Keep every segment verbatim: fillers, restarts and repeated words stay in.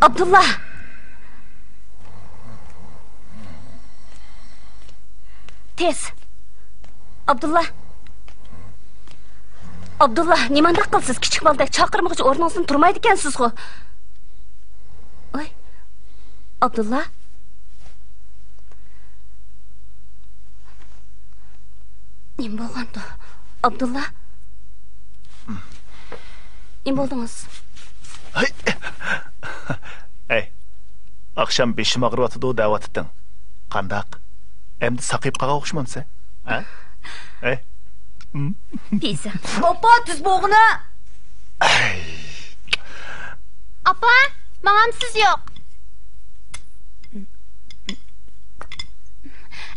ئابدۇللا! تېز! ئابدۇللا! ئابدۇللا، نېمانداق قىلىسىز؟ كىچىك بالىدەك چاقىرمىغۇچە ئورنىڭىزدىن تۇرمايدىكەنسىزغۇ. ۋاي، ئابدۇللا. نېمە بولغاندۇ؟ ئابدۇللا؟ نېمە بولدىڭىز؟ ھەي! ئەي، ئاخشام بېشىم ئاغرىۋاتىدۇ دەۋاتىتتىڭ. قانداق؟ ئەمدى ساقىيىپ قالغان ئوخشىمامسەن؟ ھە؟ ئەي؟ پىزا. ئاپا، تېز بولغىنا! ئەي. ئاپا، ماڭامسىز يوق؟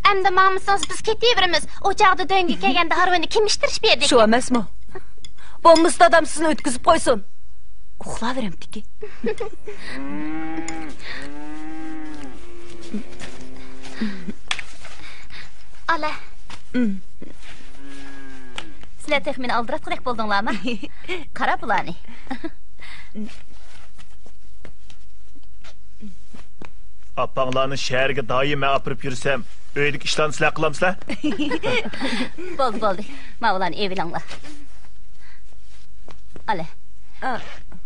ئەمدى ماڭمىسىڭىز بىز كېتىۋېرىمىز. ئۇ چاغدا دۆڭگە كەلگەندە ھارۋىنى كىم ئىتتىرىشىپ يەيدىكىن؟ شۇ ئەمەسمۇ؟ بولمىسا دادام سىزنى ئۆتكۈزۈپ قويسۇن. ئۇخلاۋېرەمتىكى. ئالە. سىلەر تېخى مېنى ئالدىراتقۇدەك بولدۇڭلارما؟ قارا بۇلارنى. ئاپاڭلارنى شەھەرگە دائىم مەن ئاپىرىپ يۈرسەم، ئۆيدىكى ئىشلارنى سىلەر قىلامسىلەر؟ بولدى، بولدى. ماۋۇلارنى ئېلىۋېلىڭلار. ئالە. ئا.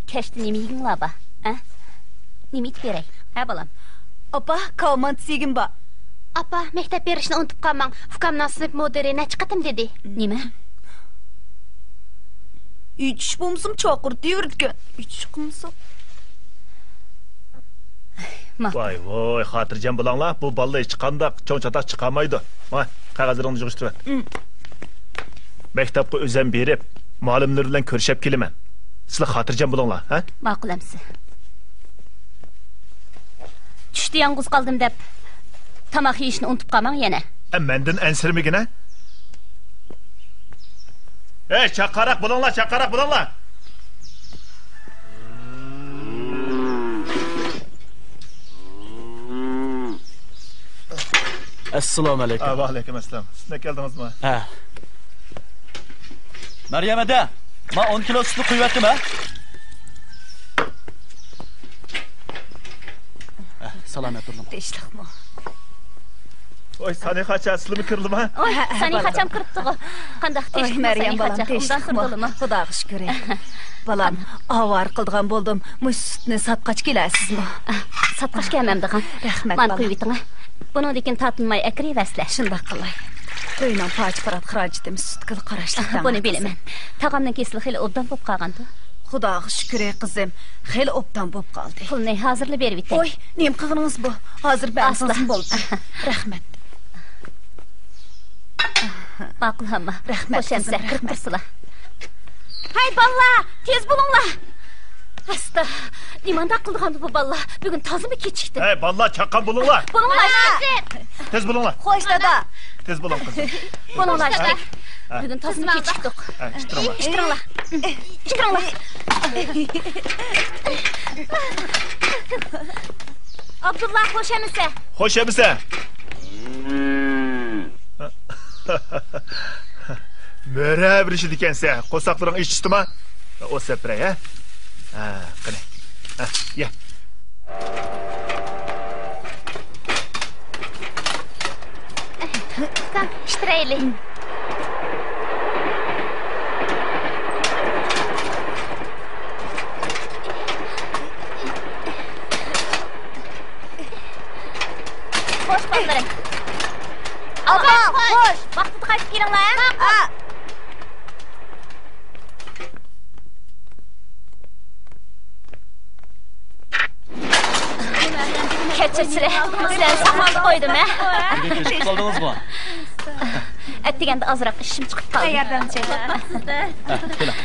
كەچتە نېمە يېگۈڭلار بار؟ ئە؟ نېمە ئېتىپ بېرەي؟ ھە، بالام؟ ئاپا، كاۋا مانتىسى يېگۈم بار. ئاپا، مەكتەپ بېرىشنى ئۇنتۇپ قالماڭ. ئۇكامنىڭ سىنىپ مۇدىرى نەچچە قېتىم دېدى. نېمە؟ ئېيتىش بولمىسىمۇ چاقىرتىۋېرىدىكەن. ئېيتىش قىلمىسا. ماقۇل. ۋاي، ۋاي، خاتىرجەم بولۇڭلار. بۇ بالىلار ھېچقانداق چوڭ چاتاق چىقارمايدۇ. ۋاي، قەغەزلىرىڭنى يىغىشتۇرۇۋەت. مەكتەپكە ئۆزۈم بېرىپ، مۇئەللىملىرى بىلەن كۆرۈشۈپ كېلىمەن. سىلەر خاتىرجەم بولۇڭلار، ھە؟ ماقۇل ئەمىسە. چۈشتە يالغۇز قالدىم دەپ، تاماق يېيىشنى ئۇنتۇپ قالماڭ يەنە. ئە، مەندىن ئەنسىرىمىگىنە. ھەي، چاققانراق بولۇڭلار، چاققانراق بولۇڭلار. ئەسسالامۇ ئەلەيكۇم. ۋەئەلەيكۇم ئەسسالام. سۈتنى كەلدىڭىزمۇ؟ ھە. مەريەم ھەدە، ما ئون كىلو سۈتنى قۇيۇۋەتتىم ھە. ھە، سالامەت تۇرۇڭ. تىنچلىقمۇ؟ ۋاي، سانىخاچا، سىلىمۇ كىردىما؟ ۋاي، سانىخاچام كىرىپتىغۇ. قانداق، تىنچلىقمۇ؟ مەريەم بالام، سانىخاچا، ئوبدان تۇردىلىمۇ؟ خۇداغا شۈكۈر. بالام، ئاۋارە قىلىدىغان بولدۇم. مۇشۇ سۈتنى ساتقاچ كېلەرسىزمۇ؟ ساتقاچ كەلمەمدىغان. رەھمەت، بالام. مانا قويۇۋېتىڭ. بۇنىڭدىن كېيىن تارتىنماي ئەكىرىۋەرسىلە. شۇنداق قىلاي. ئۆينىڭ پارچە-پارات خىراجىتىمۇ سۈتكىلا قاراشلىق. بۇنى بىلىمەن. تاغامنىڭ كېسىلى خېلى ئوبدان بولۇپ قالغاندۇ؟ خۇداغا شۈكرى، قىزىم، خېلى ئوبدان بولۇپ قالدى. پۇلنى ھازىرلا بېرىۋېتەي. ۋوي، نېمە قىلغىنىڭىز بۇ؟ ھازىر بەرسىڭىزمۇ بولىدۇ. رەھمەت. ماقۇل، ھامما. رەھمەت، خوش ئەمىسە، قىزىم، كىرىپ رەھمەت. تۇرسىلا. ھەي، بالىلار، تېز بولۇڭلار! ئاستا، نېمانداق قىلىدىغاندۇ بۇ بالىلار؟ بۈگۈن تازىمۇ كېچىكتىم. ھەي، بالىلار، چاققان بولۇڭلار! بولۇڭلار! تېز بولۇڭلار! خوش، دادا! تېز بولۇڭ، قىزىم. بولۇڭلار، ئىشتەك. ھە. بۈگۈن تازىمۇ كېچىكتۇق. ھە، ئىتتىرىڭلار. ئىتتىرىڭلار. ئىتتىرىڭلار. ئابدۇللا، خوش ئەمىسە. خوش ئەمىسە. مۆرە بېرىشىدىكەنسە، قورساقلىرىڭ ئېچىشتىما؟ ئوت سەپرەي، ھە؟ ھە، قېنى. ھە، يە. ئۇكام، ئىتتىرەيلى. خوش، بالىلىرىم. ئاپا، خوش. ۋاقتىدا قايتىپ كېلىڭلار، ھە؟ ھە. كەچۈرسىلە، سىلەرنى ساقلاپ قويدۇم، ھە؟ بۈگۈن كېچىكىپ قالدىڭىزمۇ؟ ئەتىگەندە ئازراق ئىشىم چىقىپ قالدى. ھە، كېلىڭ.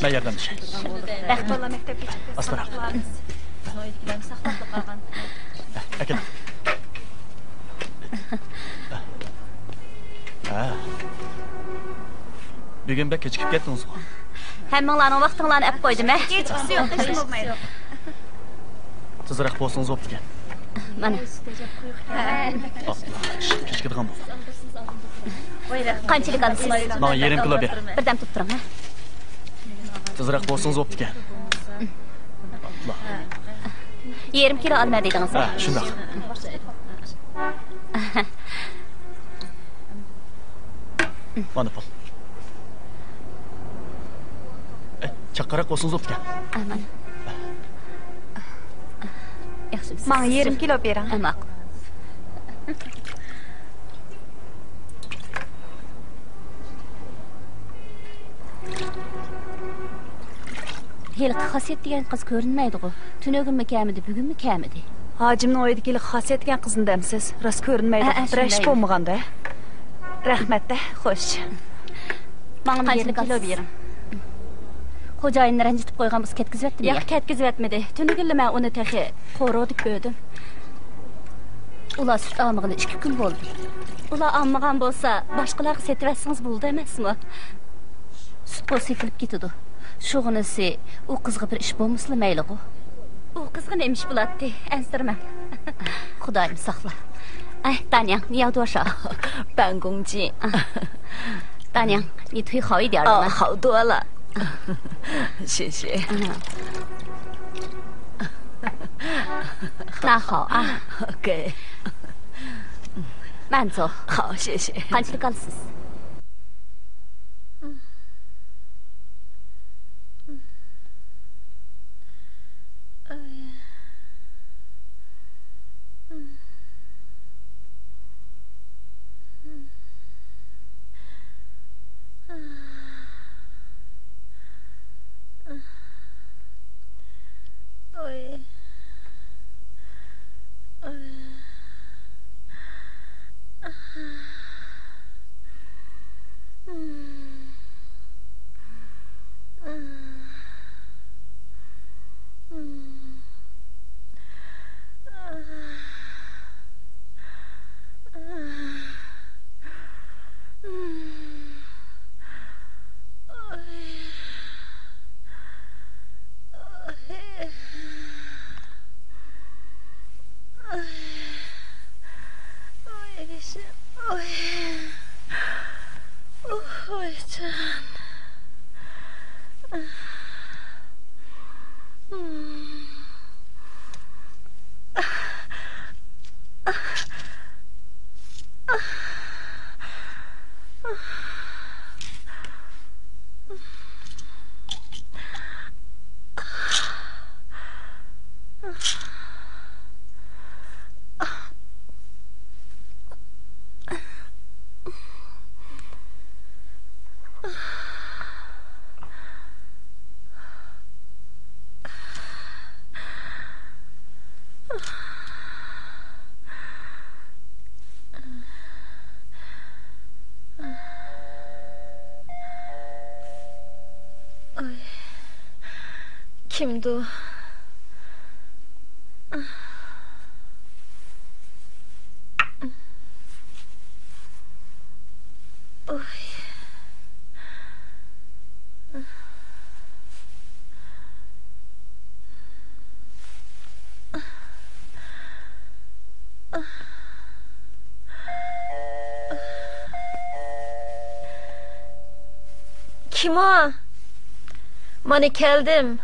مەن ياردەملىشەي. رەھمەت. ئاستىراق. ئەكېلىڭ. ھە. بۈگۈن بەك كېچىكىپ كەتتىڭىزغۇ؟ ھەممىڭلارنىڭ ۋاقتىڭلارنى ئەپ قويدۇم، ھە؟ كېچىكىسى يوق، ھېچنېمە بولمايدۇ. تېزرەك بولسىڭىز بوپتىكەن. مانا. ئاپلا، كېچىكىدىغان بولدۇم. قانچىلىك ئالىسىز؟ ماڭا يېرىم كىلو بېرىڭ. بىردەم تۇرۇپ تۇرۇڭ، ھە؟ تېزرەك بولسىڭىز بوپتىكەن. يېرىم كىلو ئالما دېدىڭىز. ھە، شۇنداق. مانا پۇل. ئە، چاققانراق بولسىڭىز بوپتىكەن. ئە، مانا. ياخشىمۇسىز؟ ماڭا يېرىم كىلو بېرىڭ. ئە، ماقۇل. ھېلىقى خاسىيەت دېگەن قىز كۆرۈنمەيدىغۇ. تۈنۈگۈنمۇ كەلمىدى، بۈگۈنمۇ كەلمىدى. ھاجىمنىڭ ئۆيىدىكى ھېلىقى خاسىيەت دېگەن قىزنى دەمسىز؟ راست كۆرۈنمەيدۇ. ھە، ھە، بىرەر ئىش شۇندايدۇ. بولمىغاندۇ، ھە؟ رەھمەت، ھە، خوش. ماڭا قانچىلىك كىلو بېرىڭ؟ خوجايىننى رەنجىتىپ قويغان بولسا كەتكۈزۈۋەتتىمۇ يا؟ ياق، كەتكۈزۈۋەتمىدى. تۈنۈگۈنلا مەن ئۇنى تېخى قورۇ دېپ بۆدۈم. ئۇلار سۈت ئالمىغىلى ئىككى كۈن بولدى. ئۇلار ئالمىغان بولسا، باشقىلارغا سېتىۋەتسىڭىز بولىدۇ ئەمەسمۇ؟ سۈتقۇ سېتىلىپ كېتىدۇ. شۇغىنىسى ئۇ قىزغا بىر ئىش بولمىسىلا مەيلىغۇ. ئۇ قىزغا نېمە ئىش بولاتتى؟ ئەنسىرىمەڭ. خۇدايىم ساقلا. ئەي، دانياڭ، نى ياۋ دۇشا. بەنگۇڭجى. دانياڭ، نى تۇي خاۋ ئىدىيار. ئا، خاۋ دۇئالا. شېشې. نا خاۋ، ئا. ئوكەي. مەنزۇ. خاۋ، شېشې. قانچىلىك ئالىسىز؟ ئاي. كىمدۇ؟ ئوي. كىم ئۇ؟ مانا كەلدىم.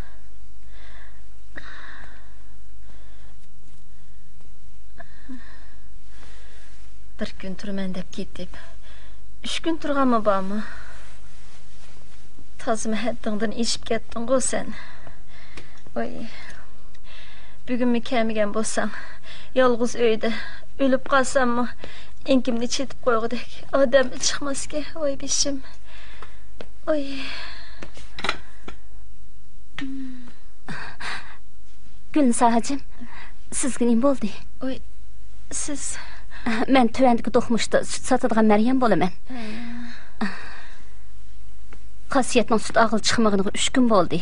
بىر كۈن تۇرىمەن دەپ كېتىپ، ئۈچ كۈن تۇرغانمۇ بارمۇ؟ تازىمۇ ھەددىڭدىن ئېشىپ كەتتىڭغۇ سەن. ۋاي، بۈگۈنمۇ كەلمىگەن بولساڭ، يالغۇز ئۆيدە ئۆلۈپ قالساممۇ، ئېڭىكىمنى چېتىپ قويغۇدەك ئادەممۇ چىقماسكەن. ۋاي بېشىم. ۋاي. گۈلنىسا ھاجىم، سىزگە نېمە بولدى؟ ۋاي، سىز. مەن تۆۋەندىكى دوقمۇشتا سۈت ساتىدىغان مەريەم بولىمەن. ھە. خاسىيەتنىڭ سۈت ئالغىلى چىقمىغىنىغا ئۈچ كۈن بولدى.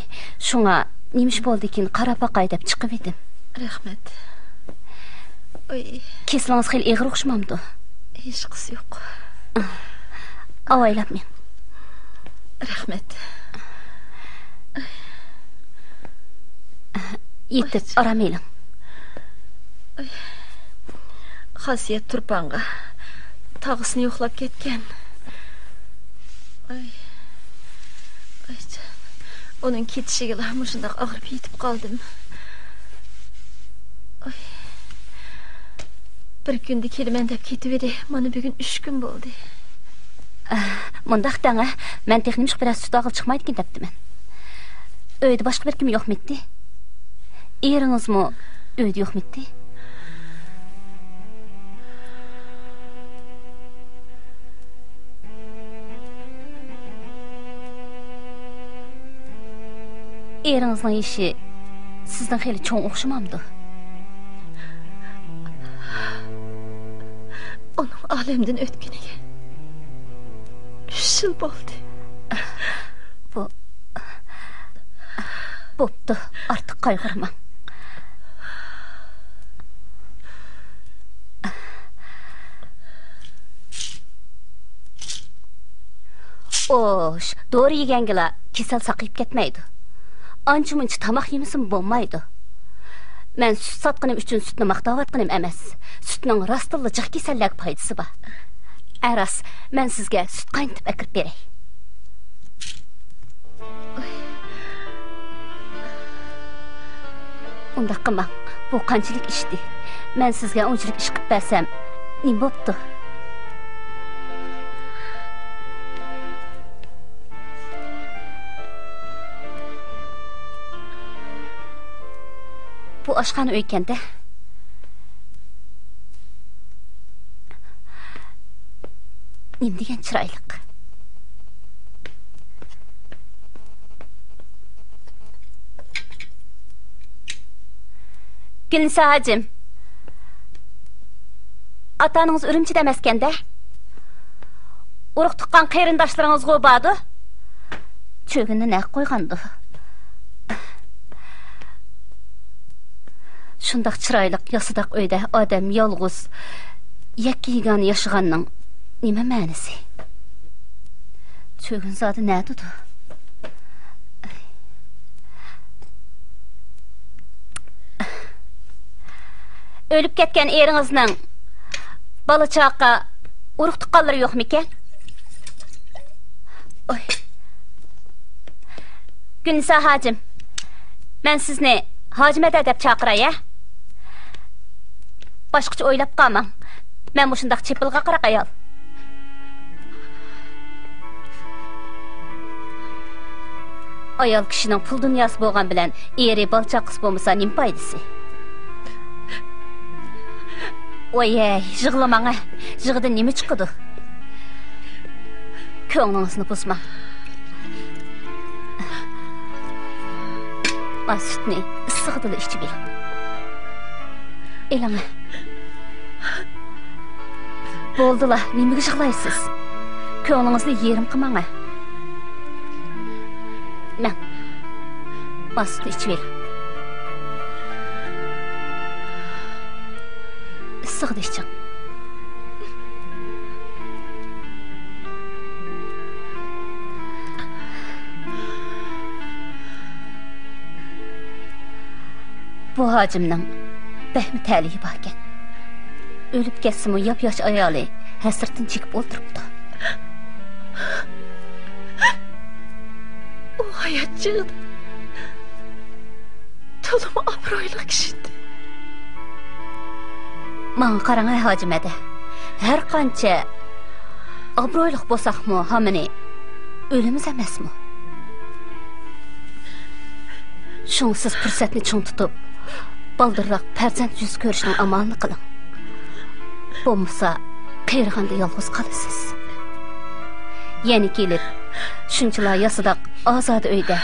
شۇڭا نېمە ئىش بولدىكىن قاراپ باقاي دەپ چىقىۋىدىم. رەھمەت. ئۇي. كېسىلىڭىز خېلى ئېغىر ئوخشىمامدۇ؟ ھېچقىسى يوق. ئاۋايلاپ مېڭىڭ. رەھمەت. يېتىپ ئاي. ئارام ئېلىڭ. ئاي. خاسىيەت تۇرپانغا تاغىسىنى يوقلاپ كەتكەن. ئاي. ئاي جان. ئۇنىڭ كېتىشىگىلا مۇشۇنداق ئاغرىپ يېتىپ قالدىم. بىر كۈندە كېلىمەن دەپ كېتىۋىدى. مانا بۈگۈن ئۈچ كۈن بولدى. ئە، مۇنداق دەڭە، مەن تېخى نېمىشقا بىرەر سۈت ئالغىلى چىقمايدىكىن دەپتىمەن. ئۆيدە باشقا بىر كىم يوقمىتتى؟ ئېرىڭىزمۇ ئۆيدە يوقمىتتى؟ ئېرىڭىزنىڭ يېشى سىزدىن خېلى چوڭ ئوخشىمامدۇ؟ ئۇنىڭ ئالەمدىن ئۆتكىنىگە ئۈچ يىل بولدى. بۇ، بوپتۇ، ئارتۇق قايغۇرماڭ. خوش، دورا يېگەنگىلا كېسەل ساقىيىپ كەتمەيدۇ. ئانچە-مۇنچە تاماق يېمىسىمۇ بولمايدۇ. مەن سۈت ساتقىنىم ئۈچۈن سۈتنى ماختاۋاتقىنىم ئەمەس. سۈتنىڭ راستتىنلا جىق كېسەللەرگە پايدىسى بار. ئە، راست، مەن سىزگە سۈت قاينىتىپ ئەكىرىپ بېرەي. ئۇنداق قىلماڭ، بۇ قانچىلىك ئىشتى. مەن سىزگە ئۇنچىلىك ئىش قىلىپ بەرسەم، نېمە بوپتۇ؟ بۇ ئاشخانا ئۆيكەن-دە. نېمە دېگەن چىرايلىق. گۈلنىسا ھاجىم، ئاتا-ئانىڭىز ئۈرۈمچىدە ئەمەسكەن-دە؟ ئۇرۇق-تۇغقان قېرىنداشلىرىڭىزغۇ باردۇ؟ چۆگۈننى نەگە قويغاندۇ؟ شۇنداق چىرايلىق، ياسىداق ئۆيدە ئادەم يالغۇز، يەككە-يېگانە ياشىغاننىڭ نېمە مەنىسى؟ چۆگۈن زادى نەدىدۇ؟ ئۆلۈپ كەتكەن ئېرىڭىزنىڭ بالا-چاقا، ئۇرۇق-تۇغقانلىرى يوقمىكەن؟ ئوي. گۈلنىسا ھاجىم، مەن سىزنى ھاجىمەدە دەپ چاقىراي، ھە؟ باشقىچە ئويلاپ قالماڭ. مەن مۇشۇنداق چېپىلغا قاراق ئايال. ئايال كىشىنىڭ پۇل دۇنياسى بولغان بىلەن ئېرى، بالا-چاقىسى بولمىسا نېمە پايدىسى؟ ۋايەي، يىغلىماڭە. يىغىدىن نېمە چىقىدۇ؟ كۆڭلىڭىزنى بۇزماڭ. مانا سۈتنى ئىسسىقىدىلا ئىچىۋېلىڭ. ئېلىڭە. بولدىلا، نېمىگە يىغلايسىز؟ كۆڭلىڭىزنى يېرىم قىلماڭە. مەن، مانا سۈتنى ئىچىۋېلىڭ. ئىسسىقىدا ئىچىڭ. بۇ ھاجىمنىڭ بەكمۇ تەلىيى باركەن. ئۆلۈپ كەتسىمۇ، ياپياش ئايالى ھەسرىتىدىن چېكىپ ئولتۇرۇپتۇ. ئۇ ھايات چېغىدا تولىمۇ ئابرۇيلۇق كىشىدى. ماڭا قاراڭ، ھاجىمەدە. ھەر قانچە ئابرۇيلۇق بولساقمۇ، ھامىنى ئۆلىمىز ئەمەسمۇ؟ شۇڭا سىز پۇرسەتنى چىڭ تۇتۇپ، بالدۇرراق پەرزەنت يۈزى كۆرۈشنىڭ ئامالىنى قىلىڭ. بولمىسا، قېرىغاندا يالغۇز قالىسىز. يەنە كېلىپ، شۇنچىلا ياسىداق ئازادە ئۆيدە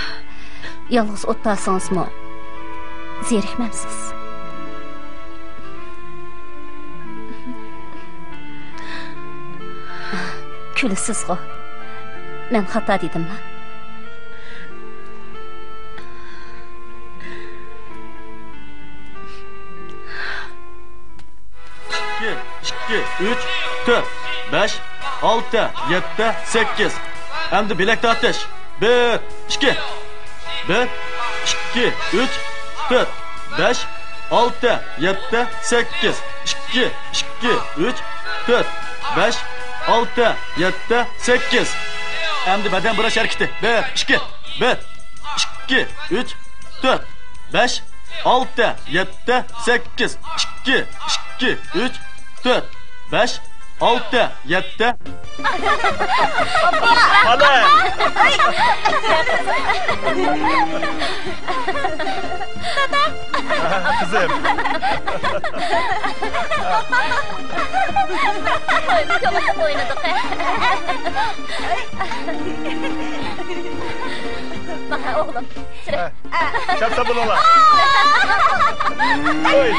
يالغۇز ئولتۇرسىڭىزمۇ زېرىكمەمسىز؟ كۈلىسىزغۇ؟ مەن خاتا دېدىمما؟ ئىككى، ئىككى، ئۈچ، تۆت، بەش، ئالتە، يەتتە، سەككىز. ئەمدى بىلەك تارتىش. بىر، ئىككى. بىر، ئىككى، ئۈچ، تۆت، بەش، ئالتە، يەتتە، سەككىز. ئىككى، ئىككى، ئۈچ، تۆت، بەش، ئالتە، يەتتە، سەككىز. ئەمدى بەدەن بۇراش ھەرىكىتى. بىر، ئىككى. بىر، ئىككى، ئۈچ، تۆت، بەش، ئالتە، يەتتە، سەككىز، ئىككى، ئىككى، ئۈچ، تۆت، بەش، ئالتە، يەتتە. قىزىم. توينى كۆڭۈللۈك ئوينىدۇق. مانا ئوغلۇم، سۈرە. ھە، چاپسان بولۇڭلار. ئوي.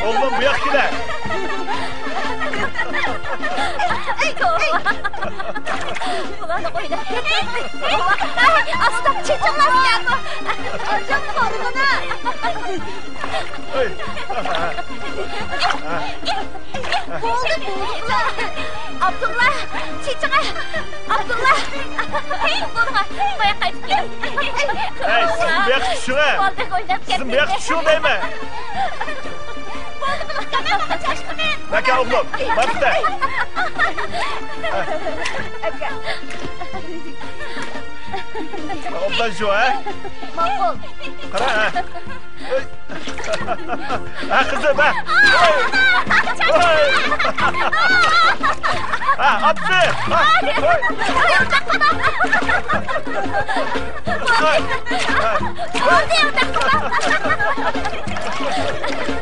ئوغلۇم، بۇ ياققا كېلە. بۇلارنى ئويناپ. ئاستا، چېچىڭلار. ئاجام قورقۇنا. بولدى، بولدى. ئابدۇللا، چېچىڭە. ئابدۇللا. ھەي، بولدى، بايا قايتىپ كېلىڭ. ھەي، سىز بۇ ياققا چۈشۈڭە. بولدى، ئويناپ كەتتىڭ. سىز بۇ ياققا چۈشۈڭ دەيمەن. بولدى، بولدى، قايتىڭ، چاچمىغىن. ئاكا، ئوغلۇم، ماقتا. ئوبدان شۇ، ھە؟ ماقۇل. قارا، ھە؟ ھە، قىزىم، ھە؟ ھە، ئاپتى! ھە؟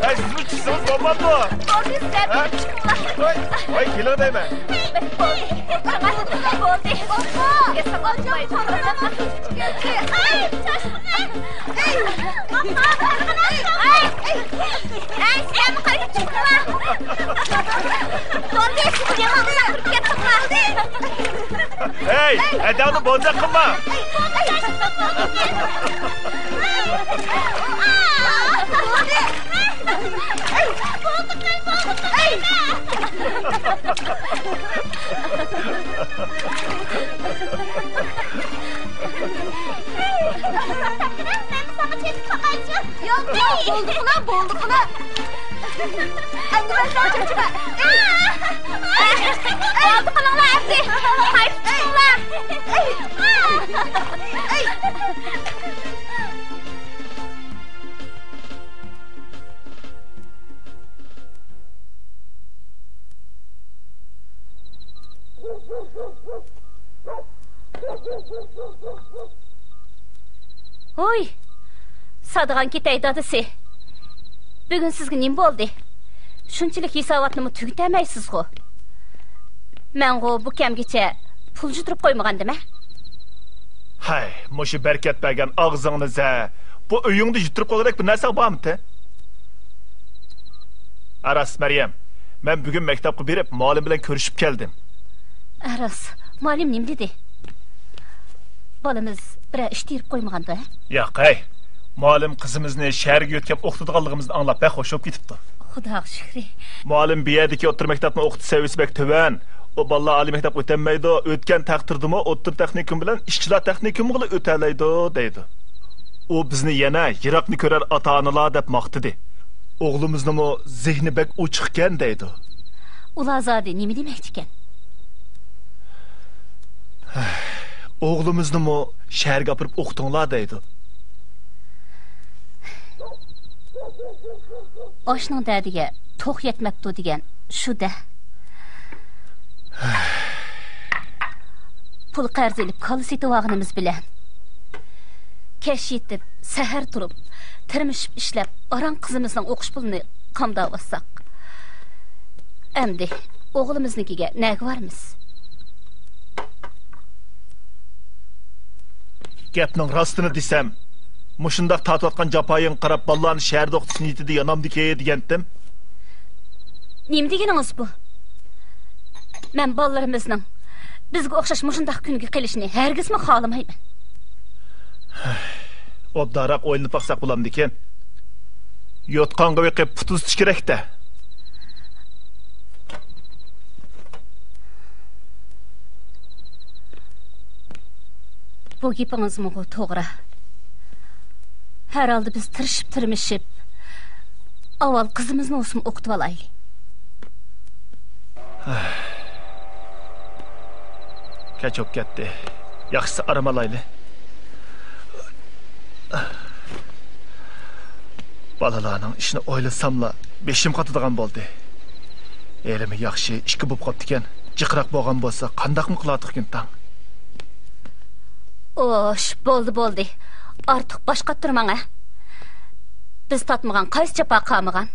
ھە، سىزمۇ چۈشسىڭىز بولمامدۇ؟ ھە؟ ۋاي، ۋاي، كېلىڭ دەيمەن. بولدى. بولدى. ھەي، ھەدەڭنى بوزەك قىلما. ياق، ياق، بولدى، قىلا، بولدى، قىلا. ئەمدى مەن ساڭا چاچىمەن. بولدى، قىلىڭلار ئەمدى. قايتىپ چىقىڭلار. ھوي، سادىغان كېتەي دادىسى. بۈگۈن سىزگە نېمە بولدى؟ شۇنچىلىك ھېساباتنىمۇ تۈگىتەلمەيسىزغۇ. مەنغۇ بۇ كەمگىچە پۇل يىتتۈرۈپ قويمىغانىدىم ھە؟ ھەي، مۇشۇ بەرىكەت بەرگەن ئاغزىڭنى زە. بۇ ئۆيۈڭدە يىتتۈرۈپ قويغۇدەك بىر نەرسەڭ بارمىتى؟ ھە، راست، مەريەم. مەن بۈگۈن مەكتەپكە بېرىپ، مۇئەللىم بىلەن كۆرۈشۈپ كەلدىم. ھە، راست. مۇئەللىم نېمە دېدى؟ بالىمىز بىرەر ئىش تېرىپ قويمىغاندۇ ھە؟ ياق ھەي. مۇئەللىم قىزىمىزنى شەھەرگە يۆتكەپ ئوقۇتىدىغانلىقىمىزدىن ئاڭلاپ بەك خۇش بولۇپ كېتىپتۇ. خۇداغا شۈكرى. مۇئەللىم بۇ يەردىكى ئوتتۇرا مەكتەپنىڭ ئوقۇتۇش سەۋىيىسى بەك تۆۋەن. ئۇ بالىلار ئالىي مەكتەپ ئۆتەلمەيدۇ، ئۆتكەن تەقدىردىمۇ ئوتتۇرا تېخنىكوم بىلەن ئىشچىلار تېخنىكومىغىلا ئۆتەلەيدۇ، دەيدۇ. ئۇ بىزنى يەنە يىراقنى كۆرەر ئاتا-ئانىلار دەپ ماختىدى. ئوغلىمىزنىمۇ زېھنى بەك ئوچۇقكەن، دەيدۇ. ئۇلار زادى نېمە دېمەكچىكەن؟ ئوغلىمىزنىمۇ شەھەرگە ئاپىرىپ ئوقۇتۇڭلار، دەيدۇ. ئاشنىڭ دەردىگە توق يەتمەپتۇ دېگەن شۇ-دە. پۇل قەرز ئېلىپ كالا سېتىۋالغىنىمىز بىلەن، كەچ يېتىپ، سەھەر تۇرۇپ، تىرمىشىپ ئىشلەپ، ئاران قىزىمىزنىڭ ئوقۇش پۇلىنى قامداۋاتساق، ئەمدى ئوغلىمىزنىڭكىگە نەگە بارىمىز؟ گەپنىڭ راستىنى دېسەم، مۇشۇنداق تارتىۋاتقان جاپايىڭغا قاراپ، بالىلارنى شەھەردە ئوقۇتۇش نىيىتىدە يانامدىكى دېگەنتىم. نېمە دېگىنىڭىز بۇ؟ مەن بالىلىرىمىزنىڭ بىزگە ئوخشاش مۇشۇنداق كۈنگە قېلىشىنى ھەرگىزمۇ خالىمايمەن. ئوبدانراق ئويلىنىپ باقساق بولامدىكىن؟ يوتقانغا بېقىپ پۇت ئۇزىتىش كېرەك-دە. بۇ گېپىڭىزمۇغۇ توغرا. ھەر ھالدا بىز تىرىشىپ-تىرمىشىپ، ئاۋۋال قىزىمىزنى بولسىمۇ ئوقۇتۇۋالايلى. كەچ بولۇپ كەتتى. ياخشىسى ئارام ئالايلى. بالىلارنىڭ ئىشىنى ئويلىساملا بېشىم قاتىدىغان بولدى. ھېلىمۇ ياخشى ئىككى بولۇپ قاپتىكەن. جىقراق بولغان بولسا قانداقمۇ قىلاتتۇق ئىنتاڭ؟ ئوش، بولدى، بولدى. ئارتۇق باش قاتتۇرماڭ ھە. بىز تارتمىغان قايسى جاپا قالمىغان؟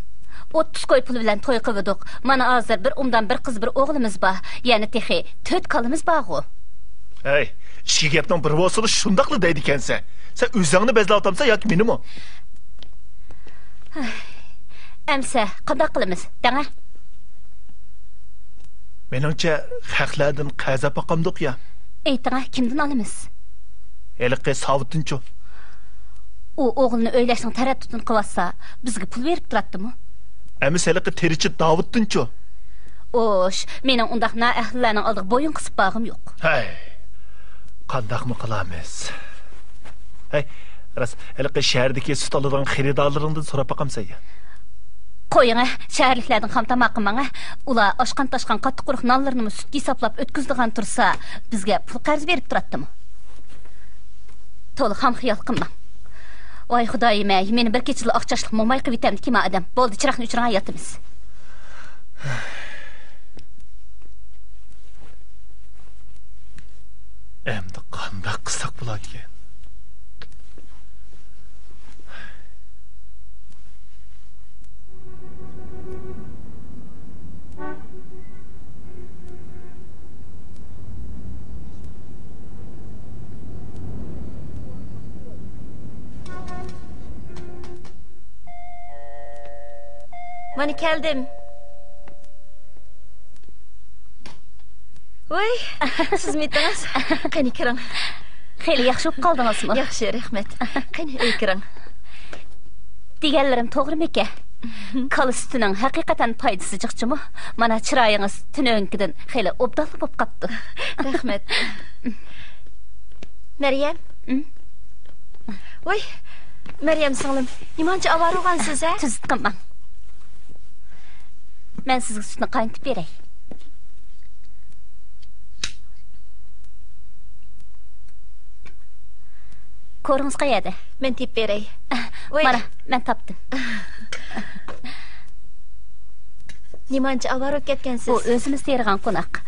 ئوتتۇز كوي پۇل بىلەن توي قىلىۋىدۇق. مانا ھازىر بىر ئومدان بىر قىز بىر ئوغلىمىز بار. يەنە تېخى تۆت كالىمىز بارغۇ. ھەي، ئىچكى گەپنىڭ بىرى بولسىلا شۇنداقلا دەيدىكەنسەن. سەن ئۆزۈڭنى بەزلەۋاتامسەن ياكى مېنىمۇ؟ ئەمسە قانداق قىلىمىز دەڭە؟ مېنىڭچە خەقلەردىن قەرز ئاپاقامدۇق يا؟ ئېيتىڭە، كىمدىن ئالىمىز؟ ھېلىقى ساۋۇتتىنچۇ؟ ئۇ ئوغلىنى ئۆيلەشنىڭ تەرەددۇتىنى قىلىۋاتسا، بىزگە پۇل بېرىپ تۇراتتىمۇ؟ ئەمىسە ھېلىقى تېرىچى داۋۇتتىنچۇ؟ ئوش، مېنىڭ ئۇنداق نائەھلىلەرنىڭ ئالدىغا بويۇن قىسىپ بارغۇم يوق. ھەي، قانداقمۇ قىلامىز؟ ھەي، راست، ھېلىقى شەھەردىكى سۈت ئالىدىغان خېرىدارلىرىڭدىن سوراپ باقامسەن يا؟ قويۇڭە، شەھەرلىكلەردىن خام تاماق قىلماڭە. ئۇلار ئاشقان-تاشقان قاتتىق قۇرۇق نانلىرىنىمۇ سۈتكە ھېسابلاپ ئۆتكۈزىدىغان تۇرسا، بىزگە پۇل قەرز بېرىپ تۇراتتىمۇ؟ تولا خام خىيال قىلماڭ. ۋاي خۇدايىم-ئەي، مېنى بىر كېچىدىلا ئاق چاچلىق موماي قىلىۋېتەمدىكىن ئادەم. بولدى، چىراغنى ئۆچۈرۈڭە، ياتىمىز. ئەمدى قانداق قىلساق بولاركىن؟ مانا كەلدىم. ۋوي، سىزمىتىڭىز؟ قېنى، كىرىڭ. خېلى ياخشى بولۇپ قالدىڭىزمۇ؟ ياخشى، رەھمەت. قېنى، ئۆيگە كىرىڭ. دېگەنلىرىم توغرىمىكەن؟ كالا سۈتىنىڭ ھەقىقەتەن پايدىسى جىقچىمۇ؟ مانا، چىرايىڭىز تۈنۈگۈنكىدىن خېلى ئوبدانلا بولۇپ قاپتۇ. رەھمەت. مەريەم. ۋوي، مەريەم سىڭلىم، نېمانچە ئاۋارە بولغانسىز ھە؟ تۈزۈت قىلماڭ. مەن سىزگە سۈتنى قاينىتىپ بېرەي. كورىڭىز قەيەردە؟ مەن تېپىپ بېرەي. ۋوي. مانا، مەن تاپتىم. نېمانچە ئاۋارە بولۇپ كەتكەنسىز؟ بۇ ئۆزىمىز تېرىغان قوناق.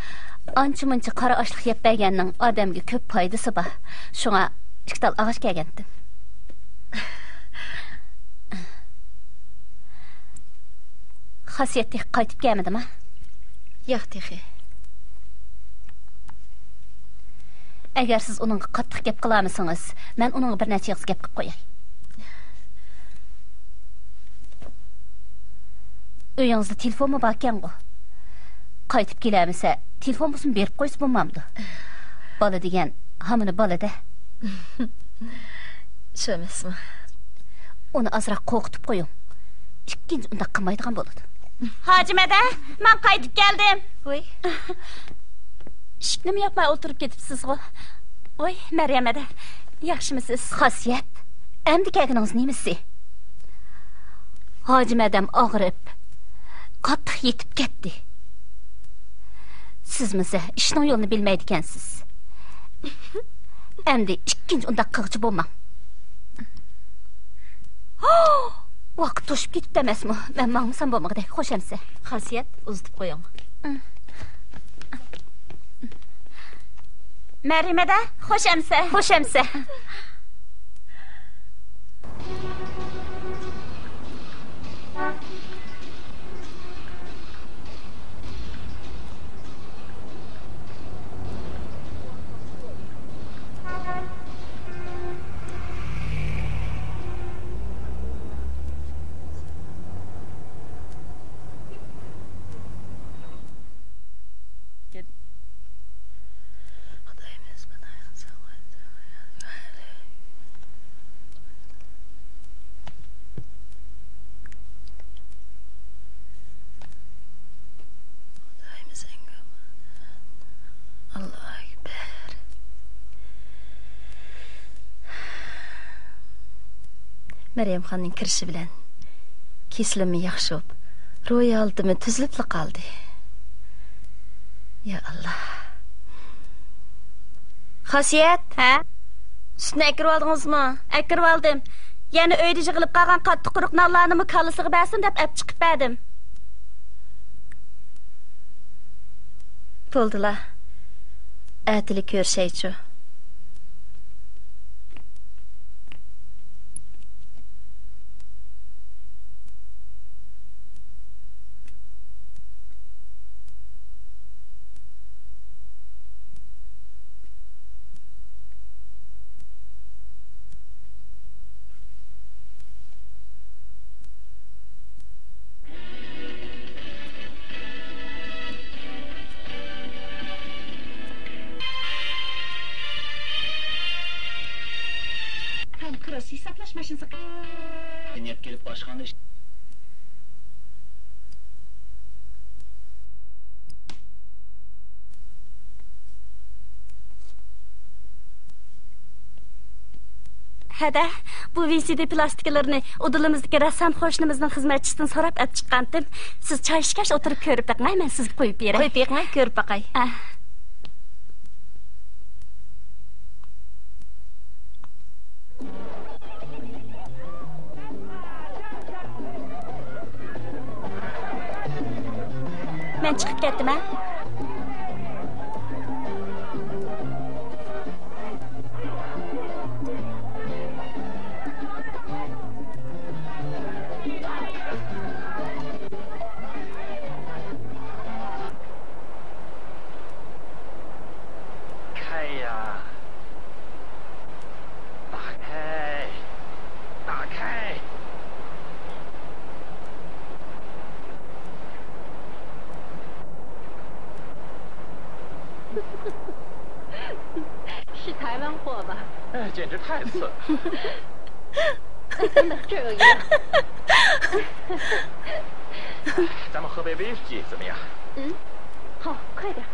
ئانچە-مۇنچە قارا ئاشلىق يەپ بەرگەننىڭ ئادەمگە كۆپ پايدىسى بار. شۇڭا ئىككى تال ئاغاچ كەلگەنتىم. خاسىيەت تېخى قايتىپ كەلمىدىما؟ ياق تېخى. ئەگەر سىز ئۇنىڭغا قاتتىق گەپ قىلالمىسىڭىز، مەن ئۇنىڭغا بىر نەچچە ئېغىز گەپ قىلىپ قوياي. ئۆيىڭىزدە تېلېفونمۇ باركەنغۇ؟ قايتىپ كېلەلمىسە، تېلېفون بولسىمۇ بېرىپ قويسا بولمامدۇ؟ بالا دېگەن ھامىنى بالا-دە. شۇ ئەمەسمۇ؟ ئۇنى ئازراق قورقۇتۇپ قويۇڭ. ئىككىنچى ئۇنداق قىلمايدىغان بولىدۇ. ھاجىمەدە، مەن قايتىپ كەلدىم. ۋوي. ئىشىكنىمۇ ياپماي ئولتۇرۇپ كېتىپسىزغۇ؟ ۋوي، مەريەمەدە، ياخشىمۇسىز؟ خاسىيەت، ئەمدى كەلگىنىڭىز نېمىسى؟ ھاجىمەدەم ئاغرىپ، قاتتىق يېتىپ كەتتى. سىزمۇ زە ئىشنىڭ يولىنى بىلمەيدىكەنسىز. ئەمدى ئىككىنچى ئۇنداق قىلغۇچى بولماڭ. ۋاقىت توشۇپ كېتىپتۇ ئەمەسمۇ؟ مەن ماڭمىسام بولمىغۇدەك. خوش ئەمىسە. خاسىيەت، ئۇزىتىپ قويۇڭ. مەريەمەدە، خوش ئەمىسە. خوش ئەمىسە. ئاللاھۇ ئەكبەر. مەريەمخاننىڭ كىرىشى بىلەن كېسىلىممۇ ياخشى بولۇپ، روھىي ھالىتىممۇ تۈزۈلۈپلا قالدى. يا ئاللاھ. خاسىيەت. ھە؟ سۈتنى ئەكىرىۋالدىڭىزمۇ؟ ئەكىرىۋالدىم. يەنە ئۆيدە يىغىلىپ قالغان قاتتىق قۇرۇق نانلارنىمۇ كاللىسىغا بەرسۇن دەپ ئەپ چىقىپ بەردىم. بولدىلا. ئەتىلا كۆرۈشەيچۇ. كىروس ھېسابلاش ماشىنىسى. نىيەت كېلىپ باشقان ئىش. ھەدە، بۇ ۋى سى دى پىلاستىكىلىرىنى ئۇدۇلىمىزدىكى رەسسام قوشنىمىزنىڭ خىزمەتچىسىدىن سوراپ ئەپ چىققانتىم. سىز چاي ئىچكەچ ئولتۇرۇپ كۆرۈپ بېقىڭ، مەن سىزگە قويۇپ بېرەي. قويۇپ بېقىڭ، كۆرۈپ باقاي. ئە. مەن چىقىپ كەتتىم، ھە؟ ش 是台湾货吧？ 哎，简直太次了。 真的，这有一个。 咱们喝杯威士忌怎么样？ 嗯，好，快点儿。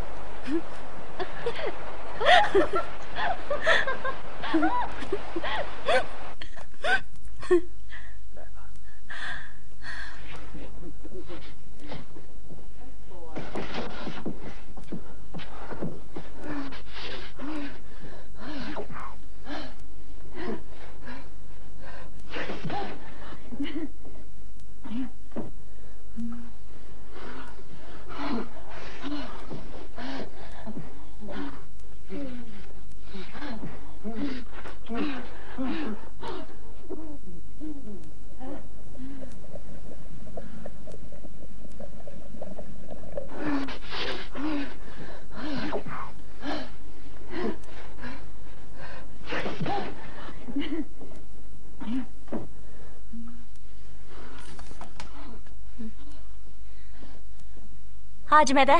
ھاجىم ھەدە،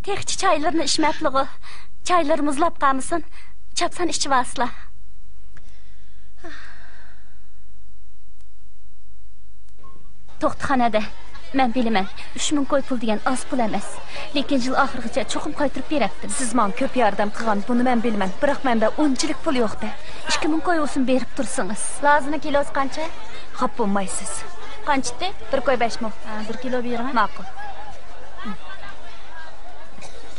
تېخىچە چايلىرىنى ئىچمەپلىغۇ. چايلىرى مۇزلاپ قالمىسۇن. چاپسان ئىچىۋالسىلا. توختىخانا ھەدە، مەن بىلىمەن، ئۈچ مىڭ كوي پۇل دېگەن ئاز پۇل ئەمەس. لېكىن يىل ئاخىرىغىچە چوقۇم قايتۇرۇپ بېرەتتىم. سىز ماڭا كۆپ ياردەم قىلغان، بۇنى مەن بىلىمەن. بىراق مەندە ئۇنچىلىك پۇل يوق-دە. ئىككى مىڭ كوي بولسىمۇ بېرىپ تۇرسىڭىز. لازىنىڭ كىلوسى قانچە؟ خاپا بولمايسىز. قانچىتى؟ بىر كوي بەش مو. ھە، بىر كىلو بېرىڭە. ماقۇل.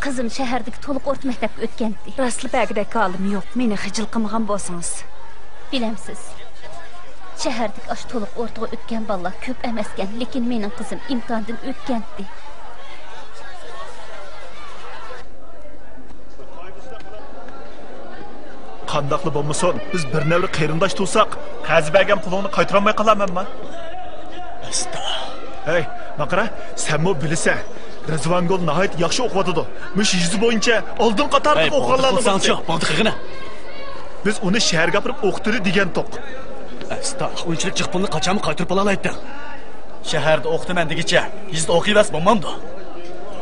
قىزىم شەھەردىكى تولۇق ئورتا مەكتەپكە ئۆتكەنتى. راستلا بەگىدەك ھالىم يوق، مېنى خىجىل قىلمىغان بولسىڭىز. بىلەمسىز، شەھەردىكى ئاشۇ تولۇق ئورتىغا ئۆتكەن بالىلار كۆپ ئەمەسكەن، لېكىن مېنىڭ قىزىم ئىمتىھاندىن ئۆتكەنتى. قانداقلا بولمىسۇن، بىز بىر نەۋرە قېرىنداش تۇرساق، قەرز بەرگەن پۇلۇڭنى قايتۇرالماي قالارمەنما؟ ئەستا. ھەي، ماڭا قارا، سەنمۇ بىلىسەن. رىزۋانگۈل ناھايىتى ياخشى ئوقۇۋاتىدۇ. مۇشۇ يېزا بويىچە ئالدىن قاتاردىكى ئوقۇغانلارنىڭ بىرسى. بولدى قىلساڭچۇ، بولدى قىلغىنە. بىز ئۇنى شەھەرگە ئاپىرىپ ئوقۇتىلى دېگەنتۇق. ئەستا، ئۇنچىلىك جىق پۇلنى قاچانمۇ قايتۇرۇپ بولالايتتىڭ؟ شەھەردە ئوقۇتىمەن دېگىچە، يېزىدا ئوقۇيۋەرسە بولمامدۇ؟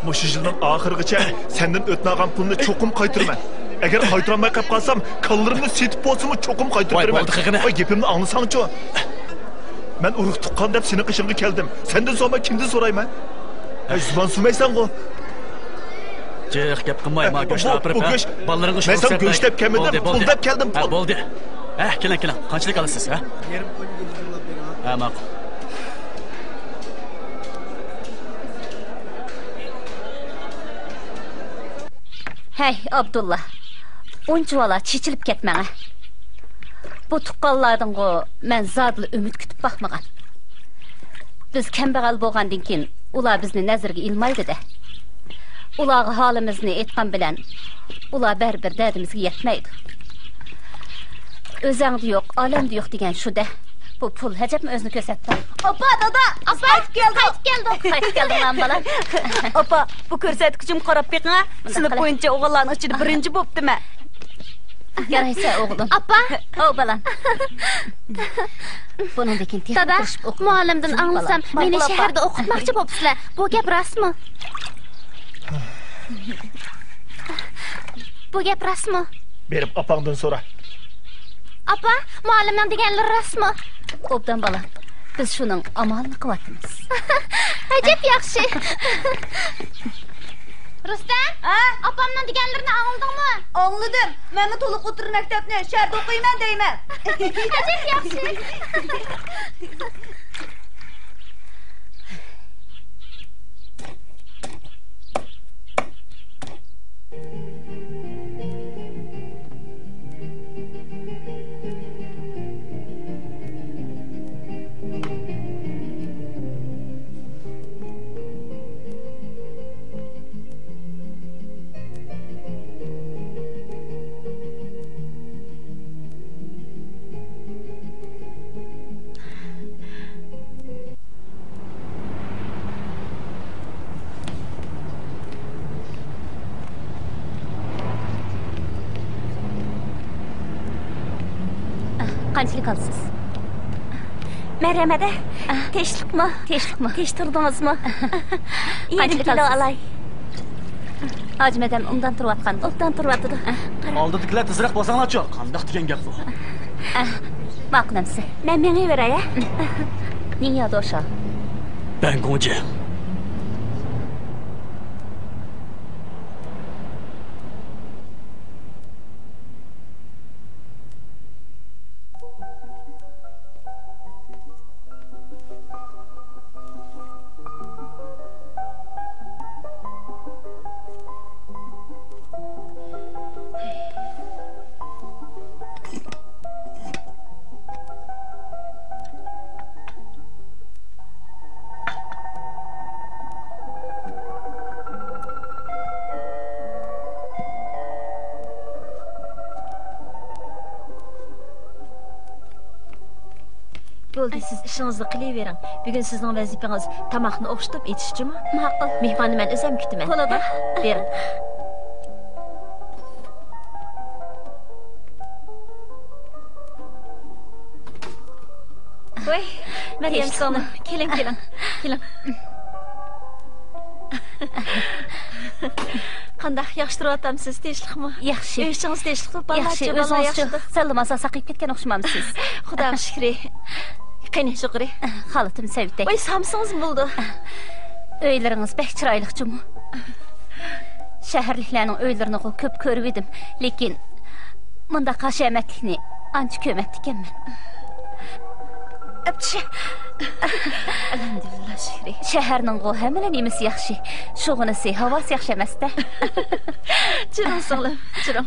مۇشۇ يىلنىڭ ئاخىرىغىچە سەندىن ئۆتۈنەلىگەن پۇلنى چوقۇم قايتۇرىمەن. ئەگەر قايتۇرالماي قېلىپ قالسام، كاللىرىمنى سېتىپ بولسىمۇ چوقۇم قايتۇرۇپ بېرىمەن. ۋاي، بولدى قىلغىنە. ۋاي، گېپىمنى ئاڭلىساڭچۇ. مەن ئۇرۇق تۇغقان دەپ سېنىڭ قېشىڭغا كەلدىم. سەندىن سورىماي كىمدىن سورايمەن؟ ھەي، زۇۋان سۈرمەيسەنغۇ؟ جىق گەپ قىلماي، ما گۆشنى ئاپىرىپ، ھە؟ بالىلىرىڭغا شۇ پۇرسەتنى بەر. مەن ساڭا گۆش دەپ كەلمىدىم، پۇل دەپ كەلدىم، پۇل. ھە، بولدى. ھە، كېلىڭ، كېلىڭ. قانچىلىك ئالىسىز، ھە؟ ھە، ماقۇل. ھەي، ئابدۇللا. ئۇنچىۋالا چېچىلىپ كەتمەڭە. بۇ تۇغقانلاردىنغۇ مەن زادىلا ئۈمىد كۈتۈپ باقمىغان. بىز كەمبەغەل بولغاندىن كېيىن، ئۇلار بىزنى نەزىرىگە ئىلمايدۇ-دە. ئۇلارغا ھالىمىزنى ئېيتقان بىلەن، ئۇلار بەرىبىر دەردىمىزگە يەتمەيدۇ. ئۆزەڭدە يوق، ئالەمدە يوق دېگەن شۇ-دە. بۇ پۇل ئەجەبمۇ ئۆزىنى كۆرسەتتى. ئاپا، دادا، ئاپا، قايتىپ كەلدۇق. قايتىپ كەلدۇق. قايتىپ كەلدىڭلارمۇ، بالام؟ ئاپا، بۇ كۆرسەتكۈچىمگە قاراپ بېقىڭ ھە. مۇنداق سىنىپ قىلە. بويىچە ئوغۇللارنىڭ ئىچىدە بىرىنچى بوپتىمەن. يارايسەن، ئوغلۇم. ئاپا. ھو، بالام. بۇنىڭدىن كېيىن تېخىمۇ دادا، تىرىشىپ ئوقۇڭ. مۇئەللىمدىن ئاڭلىسام، مېنى شەھەردە ئوقۇتماقچى بوپسىلەر. بۇ گەپ راستمۇ؟ بۇ گەپ راستمۇ؟ بېرىپ ئاپاڭدىن سورا. ئاپا، مۇئەللىمنىڭ دېگەنلىرى راستمۇ؟ ئوبدان بالام، بىز شۇنىڭ ئامالىنى قىلىۋاتىمىز. ئەجەب ياخشى. رۇستەم، ھە؟ ئاپامنىڭ دېگەنلىرىنى ئاڭلىدىڭمۇ؟ ئاڭلىدىم. مەنمۇ تولۇق ئوتتۇرا مەكتەپنى شەھەردە ئوقۇيمەن دەيمەن. ئەجەب ياخشى. قانچىلىك ئالىسىز؟ مەرھەمەت. تىنچلىقمۇ؟ تىنچلىقمۇ؟ تىنچ تۇردىڭىزمۇ؟ يېرىم قانچىلىك كىلو ئالىسىز؟ ئالاي. ھاجىم ئادەم ئوبدان تۇرۇۋاتقان. ئوبدان تۇرۇۋاتىدۇ. قارا. ئالدىدىكىلەر تېزرەك بارساڭلارچۇ، قانداق دېگەن گەپ بۇ؟ ماقۇل ئەمىسە. مەن مېڭىۋېرەي ھە؟ 你要多少؟ 半公斤。 بولدى، سىز ئىشىڭىزنى قىلىۋېرىڭ. بۈگۈن سىزنىڭ ۋەزىپىڭىز تاماقنى ئوخشىتىپ ئېتىش جۇمۇ. ماقۇل. مېھماننى مەن ئۆزۈم كۈتىمەن. بولىدۇ. ھە؟ بېرىڭ. ۋاي، مەريەم سىڭلىم، كېلىڭ، كېلىڭ، كېلىڭ. قانداق، ياخشى تۇرۇۋاتامسىز؟ تىنچلىقمۇ؟ ياخشى. ئۆي ئىچىڭىز تىنچلىقمۇ؟ بالىلار ياخشى، ياخشىمۇ؟ ئۆزىڭىزچۇ؟ سەللا مازا ساقىيىپ كەتكەن ئوخشىمامسىز؟ خۇداغا شۈكرى. قېنى، يۇقىرى. خالىتىم سەۋىتەي. ۋاي، سامسىڭىزمۇ بولىدۇ. ئۆيلىرىڭىز بەك چىرايلىق جۇمۇ. شەھەرلىكلەرنىڭ ئۆيلىرىنىغۇ كۆپ كۆرۈۋىدىم، لېكىن مۇنداق ھەشەمەتلىكنى ئانچە كۆرمەپتىكەنمەن. ئەپچى. ئەلھەمدۇلىللا، شۈكرى. شەھەرنىڭغۇ ھەممىلا نېمىسى ياخشى، شۇغىنىسى، ھاۋاسى ياخشى ئەمەستە. چىرىڭ سىڭلىم، چىرىڭ.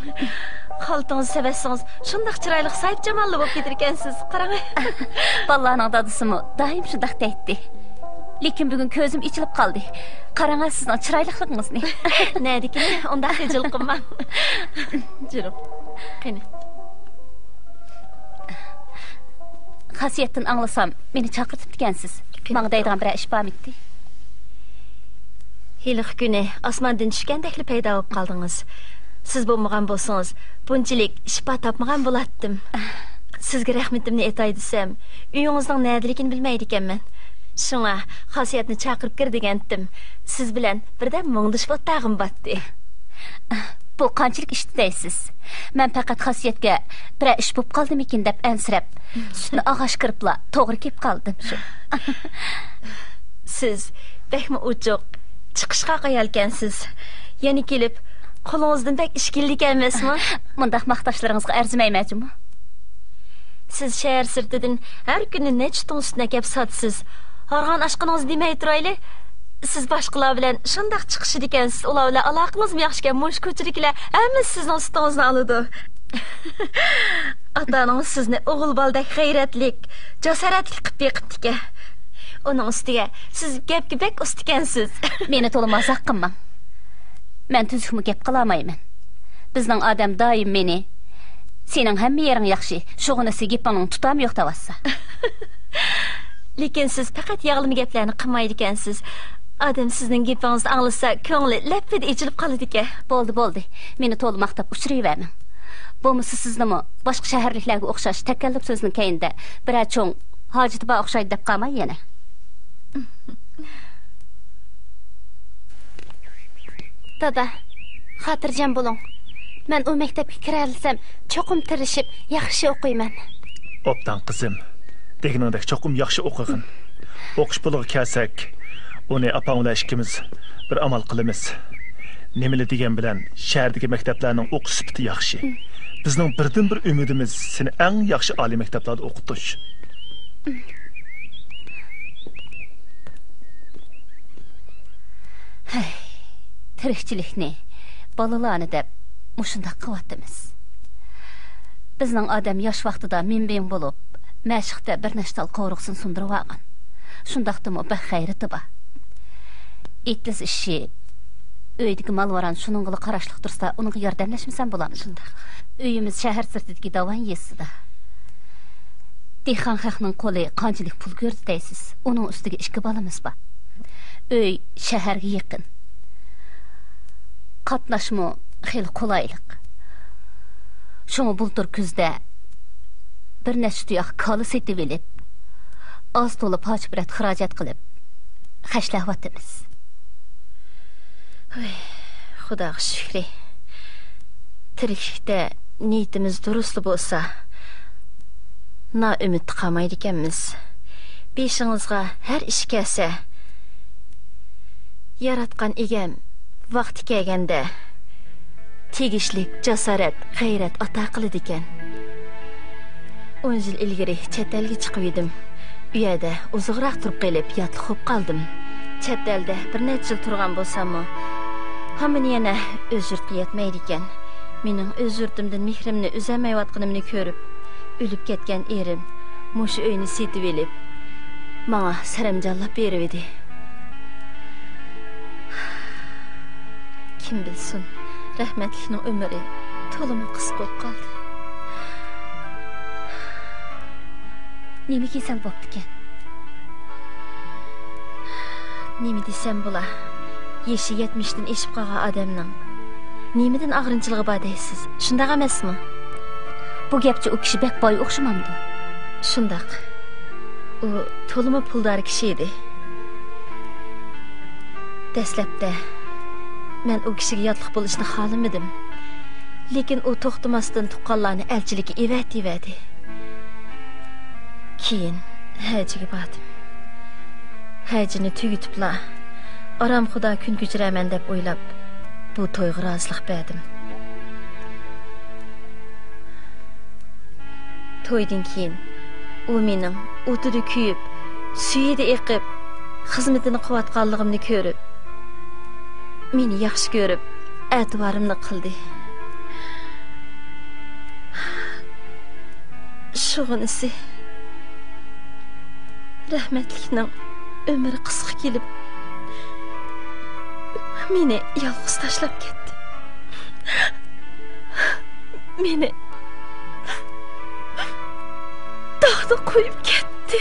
خالتىڭىزنى سېۋەتسىڭىز، شۇنداق چىرايلىق، ساھىبجاماللا بولۇپ كېتىدىكەنسىز. قاراڭ. بالىلارنىڭ دادىسىمۇ دائىم شۇنداق دەيتتى. لېكىن بۈگۈن كۆزۈم ئېچىلىپ قالدى. قاراڭ سىزنىڭ چىرايلىقلىقىڭىزنى. نەدىكىنى ئۇنداق خىجىل قىلماڭ. جۈرۈڭ. قېنى. خاسىيەتتىن ئاڭلىسام، مېنى چاقىرتىپتىكەنسىز. قېنى. ماڭا دەيدىغان بىرەر ئىش بارمىدى؟ ھېلىقى كۈنى ئاسماندىن چۈشكەندەكلا پەيدا بولۇپ قالدىڭىز. سىز بولمىغان بولسىڭىز، بۇنچىلىك شىپا تاپمىغان بولاتتىم. سىزگە رەھمىتىمنى ئېيتاي دېسەم، ئۆيىڭىزنىڭ نەدىلىكىنى بىلمەيدىكەنمەن. شۇڭا خاسىيەتنى چاقىرىپ كىر دېگەنتىم. سىز بىلەن بىردەم مۇڭدىشىپ ئولتۇرغۇم باتتى. بۇ قانچىلىك ئىشتى دەيسىز؟ مەن پەقەت خاسىيەتكە بىرەر ئىش بوپ قالدىمىكىن دەپ ئەنسىرەپ، سۈتنى ئاغاش كىرىپلا توغرا كېلىپ قالدىم شۇ. سىز بەكمۇ ئوچۇق، چىقىشقاق ئايالكەنسىز. يەنە كېلىپ، قولىڭىزدىن بەك ئىش كېلىدىكەن ئەمەسمۇ؟ مۇنداق ماختاشلىرىڭىزغا ئەرزىمەيمەن جۇمۇ. سىز شەھەر سىرتىدىن ھەر كۈنى نەچچە تۇڭ سۈتنى ئەكەپ ساتىسىز. ھارغان ئاچقىنىڭىزنى دېمەي تۇرايلى. سىز باشقىلار بىلەن شۇنداق چىقىشىدىكەنسىز، ئۇلار بىلەن ئالاقىڭىزمۇ ياخشىكەن، مۇشۇ كوچىدىكىلەر ھەممىسى سىزنىڭ سۈتىڭىزنى ئالىدۇ. ئاتا-ئانىڭىز سىزنى ئوغۇل بالىدەك غەيرەتلىك، جاسارەتلىك قىلىپ بېقىپتىكەن. ئۇنىڭ ئۈستىگە سىز گەپكە بەك ئۇستىكەنسىز. مېنى تولا مازاق قىلماڭ. مەن تۈزۈكمۇ گەپ قىلالمايمەن. بىزنىڭ ئادەم دائىم مېنى، «سېنىڭ ھەممە يېرىڭ ياخشى، شۇغىنىسى گېپىڭنىڭ تۇتامى يوق» دەۋاتسا. لېكىن سىز پەقەت ياغلىما گەپلەرنى قىلمايدىكەنسىز. ئادەم سىزنىڭ گېپىڭىزنى ئاڭلىسا، كۆڭلى لەپپىدە ئېچىلىپ قالىدىكەن. بولدى، بولدى. مېنى تولا ماختاپ ئۇچۇرۇۋەرمەڭ. بولمىسا سىزنىمۇ باشقا شەھەرلىكلەرگە ئوخشاش تەكەللۇپ سۆزنىڭ كەينىدە بىرەر چوڭ ھاجىتى بار ئوخشايدۇ دەپ قالماي يەنە. دادا، خاتىرجەم بولۇڭ. مەن ئۇ مەكتەپكە كىرەلىسەم، چوقۇم تىرىشىپ، ياخشى ئوقۇيمەن. ئوبدان قىزىم، دېگىنىڭدەك چوقۇم ياخشى ئوقۇغىن. ئوقۇش پۇلىغا كەلسەك، ئۇنى ئاپاڭ بىلەن ئىككىمىز بىر ئامال قىلىمىز. نېمىلا دېگەن بىلەن، شەھەردىكى مەكتەپلەرنىڭ ئوقۇش سۈپىتى ياخشى. بىزنىڭ بىردىنبىر ئۈمىدىمىز سېنى ئەڭ ياخشى ئالىي مەكتەپلەردە ئوقۇتۇش. ھەي، تىرىكچىلىكنى، بالىلارنى دەپ مۇشۇنداق قىلىۋاتىمىز. بىزنىڭ ئادەم ياش ۋاقتىدا مىڭ بىڭ بولۇپ، مەشىقتە بىر نەچچە تال قورۇقسىنى سۇندۇرۇۋالغان. شۇنداقتىمۇ بەك غەيرىتى بار. ئېتىز ئىشى، ئۆيدىكى مال-ۋاران شۇنىڭغىلا قاراشلىق تۇرسا، ئۇنىڭغا ياردەملەشمىسەم بولامدۇ؟ شۇنداق. ئۆيىمىز شەھەر سىرتىدىكى داۋان يېزىسىدا. دېھقان خەقنىڭ قولى قانچىلىك پۇل كۆردى دەيسىز؟ ئۇنىڭ ئۈستىگە ئىككى بالىمىز بار. ئۆي شەھەرگە يېقىن. قاتناشمۇ خېلى قولايلىق. شۇڭا بۇلتۇر كۈزدە بىر نەچچە تۇياق كالا سېتىۋېلىپ، ئاز-تولا پارچە-پۇرەت خىراجەت قىلىپ خەجلەۋاتىمىز. ھوي، خۇداغا شۈكرى. تىرىكلىكتە نىيىتىمىز دۇرۇسلا بولسا، نائۈمىدتە قالمايدىكەنمىز. بېشىڭىزغا ھەر ئىش كەلسە، ياراتقان ئىگەم ۋاقتى كەلگەندە تېگىشلىك جاسارەت، غەيرەت ئاتا قىلىدىكەن. ئون يىل ئىلگىرى چەت ئەلگە چىقىۋىدىم. ئۇ يەردە ئۇزۇنراق تۇرۇپ قېلىپ، ياتلىق بولۇپ قالدىم. چەت ئەلدە بىر نەچچە يىل تۇرغان بولساممۇ، ھامان يەنە ئۆز يۇرتقا يەتمەيدىكەن. مېنىڭ ئۆز يۇرتۇمدىن مېھرىمنى ئۈزەلمەيۋاتقىنىمنى كۆرۈپ، ئۆلۈپ كەتكەن ئېرىم مۇشۇ ئۆينى سېتىۋېلىپ، ماڭا سەرەمجانلاپ بېرىۋىدى. كىم بىلسۇن، رەھمەتلىكنىڭ ئۆمرى تولىمۇ قىسقا بولۇپ قالدى. نېمە كېسەل بوپتىكەن؟ نېمە دېسەم بولا؟ يېشى يەتمىشتىن ئېشىپ قالغان ئادەمنىڭ نېمىدىن ئاغرىنچىلىقى بار دەيسىز؟ شۇنداق ئەمەسمۇ؟ بۇ گەپچە ئۇ كىشى بەك باي ئوخشىمامدۇ؟ شۇنداق. ئۇ تولىمۇ پۇلدار كىشى ئىدى. دەسلەپتە مەن ئۇ كىشىگە ياتلىق بولۇشنى خالىمىدىم. لېكىن ئۇ توختىماستىن تۇغقانلارنى ئەلچىلىككە ئەۋەتىۋەردى. كېيىن ھەجىگە باردىم. ھەجىنى تۈگىتىپلا، ئارامخۇدا كۈن كۆچۈرەرمەن دەپ ئويلاپ، بۇ تويغا رازىلىق بەردىم. تويدىن كېيىن ئۇ مېنىڭ ئوتىدا كۆيۈپ، سۈيىدە ئېقىپ، خىزمىتىنى قىلىۋاتقانلىقىمنى كۆرۈپ، مېنى ياخشى كۆرۈپ، ئەتىۋارىمنى قىلدى. شۇغىنىسى، رەھمەتلىكنىڭ ئۆمرى قىسقا كېلىپ، مېنى يالغۇز تاشلاپ كەتتى. مېنى داغدا قويۇپ كەتتى.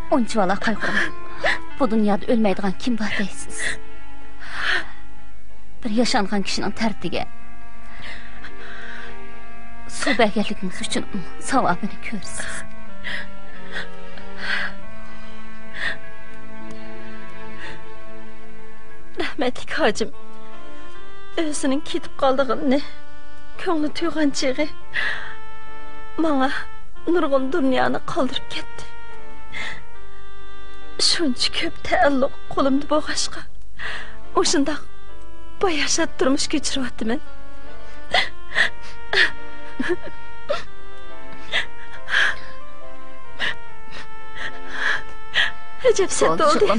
ئۇنچىۋالا قايغۇرماڭ. بۇ دۇنيادا ئۆلمەيدىغان كىم بار دەيسىز؟ بىر ياشانغان كىشىنىڭ تەرىتىگە سۇ بەرگەنلىكىڭىز ئۈچۈن ئۇنىڭ ساۋابىنى كۆرىسىز. رەھمەتلىك ھاجىم ئۆزىنىڭ كېتىپ قالىدىغىنىنى كۆڭلى تۇيغان چېغى ماڭا نۇرغۇن دۇنيانى قالدۇرۇپ كەتتى. شۇ شۇنچە كۆپ تەئەللۇق قولۇمدا بولغاچقا، مۇشۇنداق باياشات تۇرمۇش كەچۈرۈۋاتىمەن. ئەجەب سەت بولدى.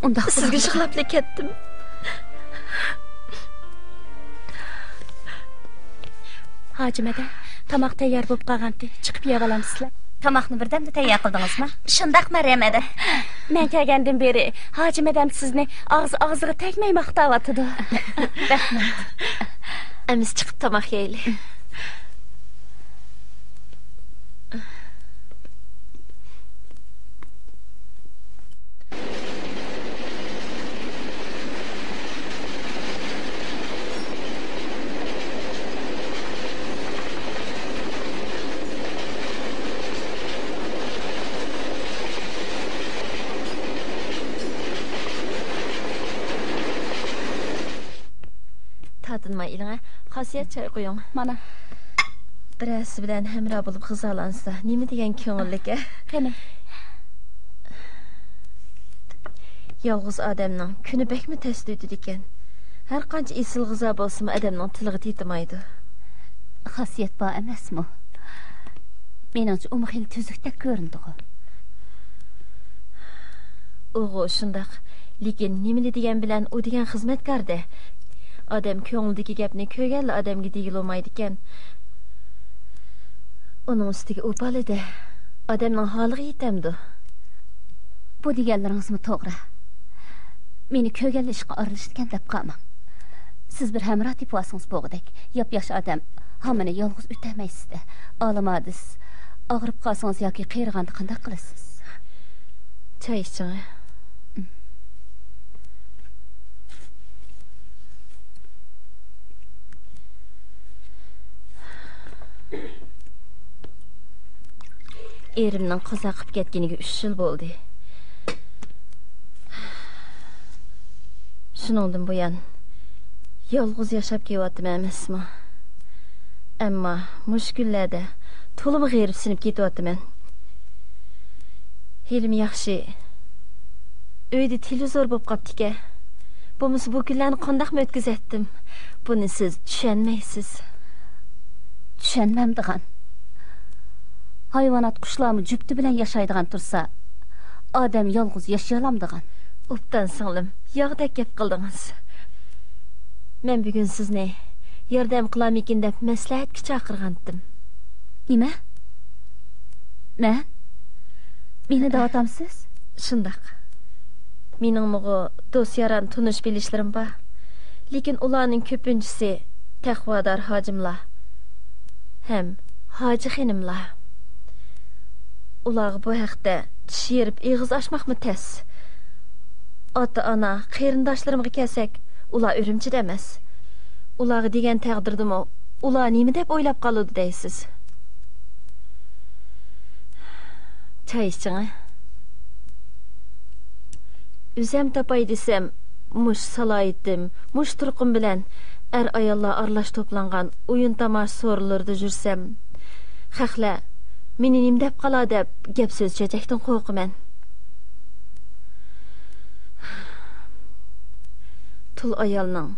ئۇنداق سىزگە يىغلاپلا كەتتىم. ھاجىمەدە، تاماق تەييار بولۇپ قالغانتى. چىقىپ يەۋالامسىلەر؟ تاماقنى بىردەمدە تەييار قىلدىڭىزمۇ؟ شۇنداق، مەريەم ھەدە. مەن كەلگەندىن بېرى ھاجىمەدەم سىزنى ئاغزى ئاغزىغا تەگمەي ماختاۋاتىدۇ. رەھمەت. ئەمىسە چىقىپ تاماق يەيلى. تارتىنماي ئېلىڭە، خاسىيەت چاي قۇيۇڭ. مانا. بىرەرسى بىلەن ھەمراھ بولۇپ غىزالانسا، نېمە دېگەن كۆڭۈللۈك-ە؟ قېنى. يالغۇز ئادەمنىڭ كۈنى بەكمۇ تەستە ئۆتىدىكەن. ھەر قانچە ئېسىل غىزا بولسىمۇ، ئادەمنىڭ تىلىغا تېتىمايدۇ. خاسىيەت بار ئەمەسمۇ؟ مېنىڭچە، ئۇمۇ خېلى تۈزۈكتەك كۆرۈنىدىغۇ. ئۇغۇ شۇنداق. لېكىن نېمىلا دېگەن بىلەن ئۇ دېگەن خىزمەتكار-دە. ئادەم كۆڭلىدىكى گەپنى كۆرگەنلا ئادەمگە دېگىلى بولمايدىكەن. ئۇنىڭ ئۈستىگە ئۇ بالا-دە. ئادەمنىڭ ھالىغا يېتەمدۇ؟ بۇ دېگەنلىرىڭىزمۇ توغرا. مېنى كۆرگەنلا ئىشقا ئارىلىشىدىكەن دەپ قالماڭ. سىز بىر ھەمراھ تېپىۋالسىڭىز بولغۇدەك. ياپياش ئادەم، ھامىنى يالغۇز ئۆتەلمەيسىز-دە. ئالىمادىس، ئاغرىپ قالسىڭىز ياكى قېرىغاندا قانداق قىلىسىز؟ چاي ئىچىڭ. ئېرىمنىڭ قازا قىلىپ كەتكىنىگە ئۈچ يىل بولدى. شۇنىڭدىن بۇيان يالغۇز ياشاپ كېلىۋاتىمەن ئەمەسمۇ؟ ئەمما مۇشۇ كۈنلەردە تولىمۇ غېرىبسىنىپ كېتىۋاتىمەن. ھېلىمۇ ياخشى، ئۆيدە تېلېۋىزور بولۇپ قاپتىكەن. بولمىسا بۇ كۈنلەرنى قانداقمۇ ئۆتكۈزەتتىم؟ بۇنى سىز چۈشەنمەيسىز. چۈشەنمەمدىغان. ھايۋانات، قۇشلارمۇ جۈپتى بىلەن ياشايدىغان تۇرسا، ئادەم يالغۇز ياشىيالامدىغان؟ ئوبدان سىڭلىم، ياغدەك گەپ قىلدىڭىز. مەن بۈگۈن سىزنى ياردەم قىلارمىكىن دەپ مەسلىھەتكە چاقىرغانتىم. نېمە؟ مەن؟ مېنى دەۋاتامسىز؟ شۇنداق. مېنىڭمۇغۇ دوست-ياران، تونۇش-بىلىشلىرىم بار. لېكىن ئۇلارنىڭ كۆپىنچىسى تەقۋادار ھاجىملار ھەم ھاجى خېنىملار. ئۇلارغا بۇ ھەقتە چىش يېرىپ ئېغىز ئاچماقمۇ تەس. ئاتا-ئانا، قېرىنداشلىرىمغا كەلسەك، ئۇلار ئۈرۈمچىدە ئەمەس. ئۇلارغا دېگەن تەقدىردىمۇ ئۇلار نېمە دەپ ئويلاپ قالىدۇ دەيسىز؟ چاي ئىچىڭە. ئۆزەم تاپاي دېسەم، مۇشۇ سالاھىيىتىم، مۇشۇ تۇرقۇم بىلەن ئەر-ئاياللار ئارىلاش توپلانغان ئويۇن-تاماشا سورۇنلىرىدا يۈرسەم، خەقلەر مېنى نېمە دەپ قالار دەپ گەپ-سۆز چۆچەكتىن قورقىمەن. تۇل ئايالنىڭ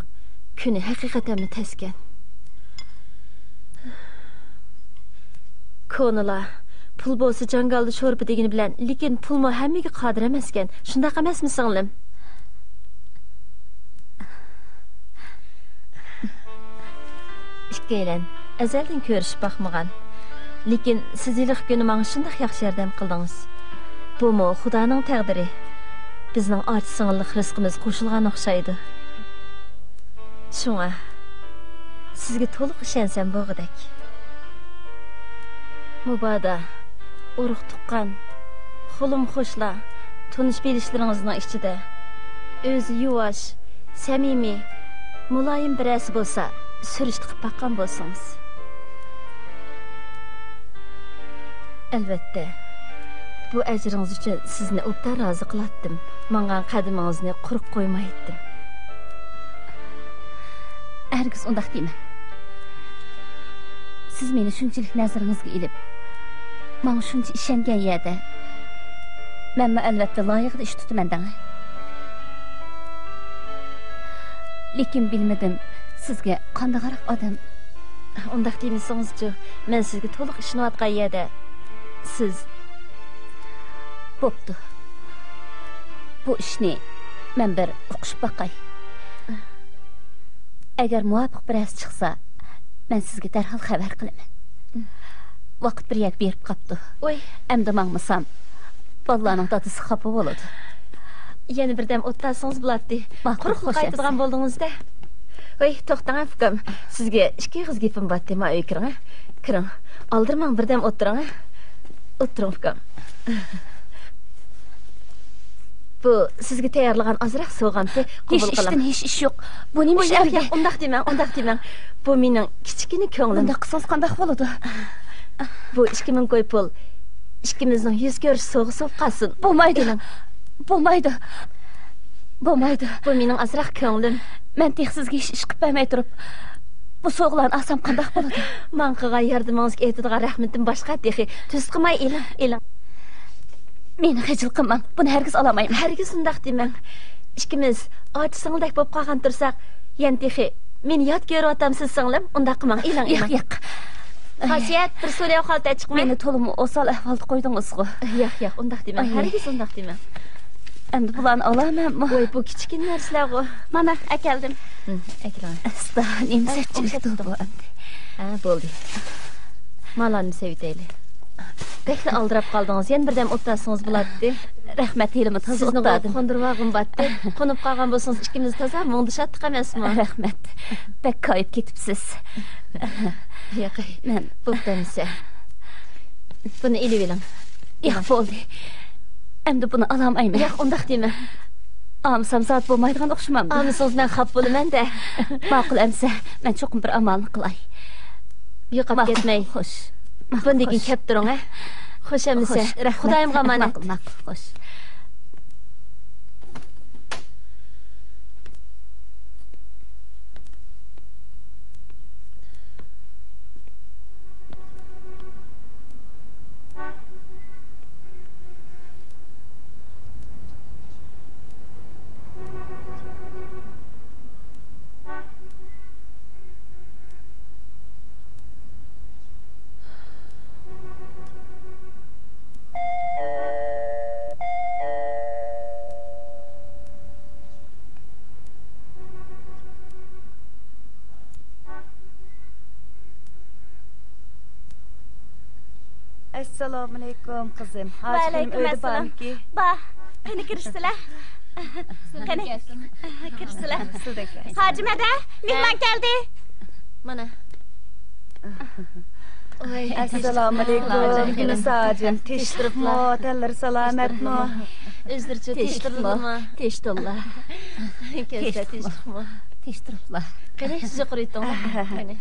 كۈنى ھەقىقەتەنمۇ تەسكەن. كونىلار، «پۇل بولسا جاڭگالدا شورپا» دېگىنى بىلەن، لېكىن پۇلمۇ ھەممىگە قادىر ئەمەسكەن. شۇنداق ئەمەسمۇ، سىڭلىم؟ ئىككىيلەن ئەزەلدىن كۆرۈشۈپ باقمىغان، لېكىن سىز ھېلىقى كۈنى ماڭا شۇنداق ياخشى ياردەم قىلدىڭىز. بۇمۇ خۇدانىڭ تەقدىرى. بىزنىڭ ئاچا-سىڭىللىق رىزقىمىز قوشۇلغان ئوخشايدۇ. شۇڭا سىزگە تولۇق ئىشەنسەم بولغۇدەك. مۇبادا ئۇرۇق-تۇغقان، خۇلۇم-خوشلار، تونۇش-بىلىشلىرىڭىزنىڭ ئىچىدە ئۆزى يۇۋاش، سەمىمىي، مۇلايىم بىرەرسى بولسا، سۈرۈشتە قىلىپ باققان بولسىڭىز. ئەلۋەتتە، بۇ ئەجرىڭىز ئۈچۈن سىزنى ئوبدان رازى قىلاتتىم، ماڭغان قەدىمىڭىزنى قۇرۇق قويمايتتىم. ھەرگىز ئۇنداق دېمەڭ. سىز مېنى شۇنچىلىك نەزىرىڭىزگە ئېلىپ، ماڭا شۇنچە ئىشەنگەن يەردە، مەنمۇ ئەلۋەتتە لايىقىدا ئىش تۇتىمەن دەڭ. لېكىن بىلمىدىم، سىزگە قانداقراق ئادەم. ئۇنداق دېمىسىڭىزچۇ، مەن سىزگە تولۇق ئىشىنىۋاتقان يەردە سىز. بوپتۇ. بۇ ئىشنى مەن بىر ئۇقۇشۇپ باقاي. ئەگەر مۇۋاپىق بىرەرسى چىقسا، مەن سىزگە دەرھال خەۋەر قىلىمەن. ۋاقىت بىر يەرگە بېرىپ قاپتۇ. ۋاي. ئەمدى ماڭمىسام، بالىلارنىڭ دادىسى خاپا بولىدۇ. يەنە بىردەم ئولتۇرسىڭىز بولاتتى. ماقۇل، قۇرۇقلا قايتىدىغان بولدىڭىز-دە. ۋاي، توختاڭ، ئۇكام. سىزگە ئىككى ئېغىز گېپىم بارتتى، ما ئۆيگە كىرىڭ، ھە. كىرىڭ. ئالدىرىماڭ، بىردەم ئولتۇرۇڭ، ھە. ئولتۇرۇڭ، ئۇكام. بۇ سىزگە تەييارلىغان ئازراق سوۋغامتى، قوبۇل قىلىڭ. ھېچ ئىشتىن ھېچ ئىش يوق. بۇ نېمە ئىش ئەمدى؟ ياق، ياق، ئۇنداق دېمەڭ، ئۇنداق دېمەڭ. بۇ مېنىڭ كىچىككىنە كۆڭلۈم. بۇنداق قىلسىڭىز قانداق بولىدۇ؟ بۇ ئىككى مىڭ كوي پۇل ئىككىمىزنىڭ يۈز كۆرۈش سوۋغىسى بولۇپ قالسۇن. بولمايدۇ. ئېلىڭ. بولمايدۇ. بولمايدۇ. بۇ مېنىڭ ئازراق كۆڭلۈم. مەن تېخى سىزگە ھېچ ئىش قىلىپ بەرمەي تۇرۇپ، بۇ سوۋغىلارنى ئالسام قانداق بولىدۇ؟ ماڭا قىلغان ياردىمىڭىزگە ئېيتىدىغان رەھمىتىم باشقا تېخى. تۈز قىلماي ئېلىڭ، ئېلىڭ. مېنى خىجىل قىلماڭ. بۇنى ھەرگىز ئالالايمەن. ھەرگىز ئۇنداق دېمەڭ. ئىككىمىز ئاچا سىڭىلدەك بولۇپ قالغان تۇرساق، يەنە تېخى مېنى يات كۆرۈۋاتامسىز، سىڭلىم؟ ئۇنداق قىلماڭ، ئېلىڭ، ياق، ئېلىڭ. ياق. خاسىيەت، بىر سۇلى ئوخال تەچىقمە. مېنى تولىمۇ ئوسال ئەھۋالدا قويدىڭىزغۇ. ياق، ياق، ئۇنداق دېمەڭ. ئاي. ھەرگىز ئۇنداق دېمەڭ. ئەمدى بۇلارنى ئالامەنمۇ؟ ۋاي، بۇ كىچىككىنە نەرسىلەرغۇ. مانا، ئەكەلدىم. ھىم، ئەكىلىڭ. ئاستا، نېمە ئەي، سەتچىلىكتۇ بۇ ئەمدى؟ ھە، بولدى. مالارنى سېۋىتەيلى. بەكلا ئالدىراپ قالدىڭىز. يەنە بىردەم ئولتۇرسىڭىز بولاتتى. رەھمەت، ھېلىمۇ تازا سىزنى ئولتۇردۇم. قوندۇرۇۋالغۇم بارتتى. قونۇپ قالغان بولسىڭىز، ئىككىمىز تازا مۇڭدىشاتتۇق ئەمەسمۇ؟ رەھمەت. بەك كايىپ كېتىپسىز. ياق، مەن بوپتۇ ئەمىسە. بۇنى ئېلىۋېلىڭ. ياق، بولدى. ئەمدى بۇنى ئالالمايمەن. ياق، ئۇنداق دېمە. ئالمىسام زادى بولمايدىغان ئوخشىمامدۇ؟ ئالمىسىڭىز مەن خاپا بولىمەن-دە. ماقۇل ئەمىسە، مەن چوقۇم بىر ئامالنى قىلاي. يوقاپ ماقۇل، كەتمەي. خوش. ماقۇل، بۇندىن كېيىن خوش. كەپ تۇرۇڭ، ھە؟ خوش ئەمىسە. خوش، رەھمەت. خۇدايىمغا ئامانەت. ماقۇل، ماقۇل، خوش. ئەسسالامۇئەلەيكۇم، قىزىم. ھاجى خېنىم ئۆيدە بارمىكى؟ بار. قېنى، كىرىشسىلە. قېنى، كىرىشسىلە. ھاجى مەدە، مېھمان كەلدى. مانا. ئەسسالامۇئەلەيكۇم، يۇنۇس ھاجىم. تىنچلىقمۇ؟ تەنلىرى سالامەتمۇ؟ ئۆزلىرىچە تىنچلىقمۇ؟ تىنچلىقلا. كەلسە تىنچلىقمۇ؟ تىنچلىقلا. قېنى، سىز يۇقىرى ئۆتۈڭ. قېنى.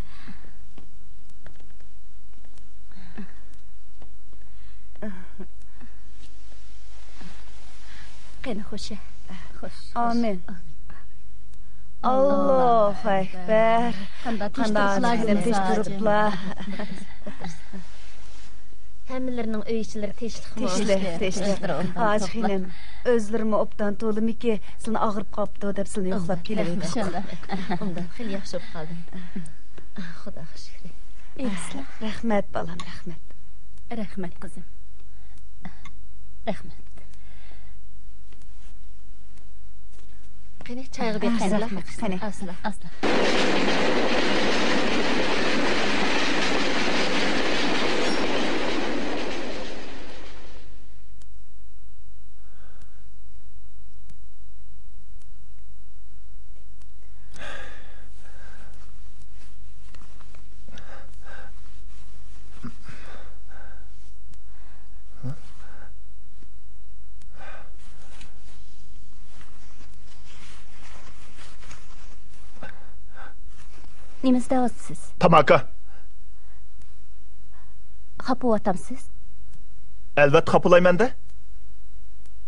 قېنى، خوش. خوش. ئامىن. ئاللاھۇ ئەكبەر. قانداق تىنچ تۇرۇپلا، تىنچ تۇرۇپلا. ھەممىلىرىنىڭ ئۆي ئىچلىرى تىنچلىقمۇ؟ تىنچلىق، تىنچلىق. ھاجى خېنىم، ئۆزلىرىمۇ ئوبدان تولىمىكى، سىلىنى ئاغرىپ قاپتۇ دەپ سىلىنى يوقلاپ كېلىۋىدۇق. ئۇنداق، خېلى ياخشى بولۇپ قالدى. خۇداغا شۈكرى. رەھمەت، بالام، رەھمەت. رەھمەت، قىزىم. رەھمەت. قېنى، چايغا بېقىڭلار. رەھمەت، قېنى. ئاسلا. ئاسلا. نېمە ئىزدەۋاتىسىز؟ تاماكا. خاپا بولۇۋاتامسىز؟ ئەلۋەتتە خاپا بولايمەن-دە.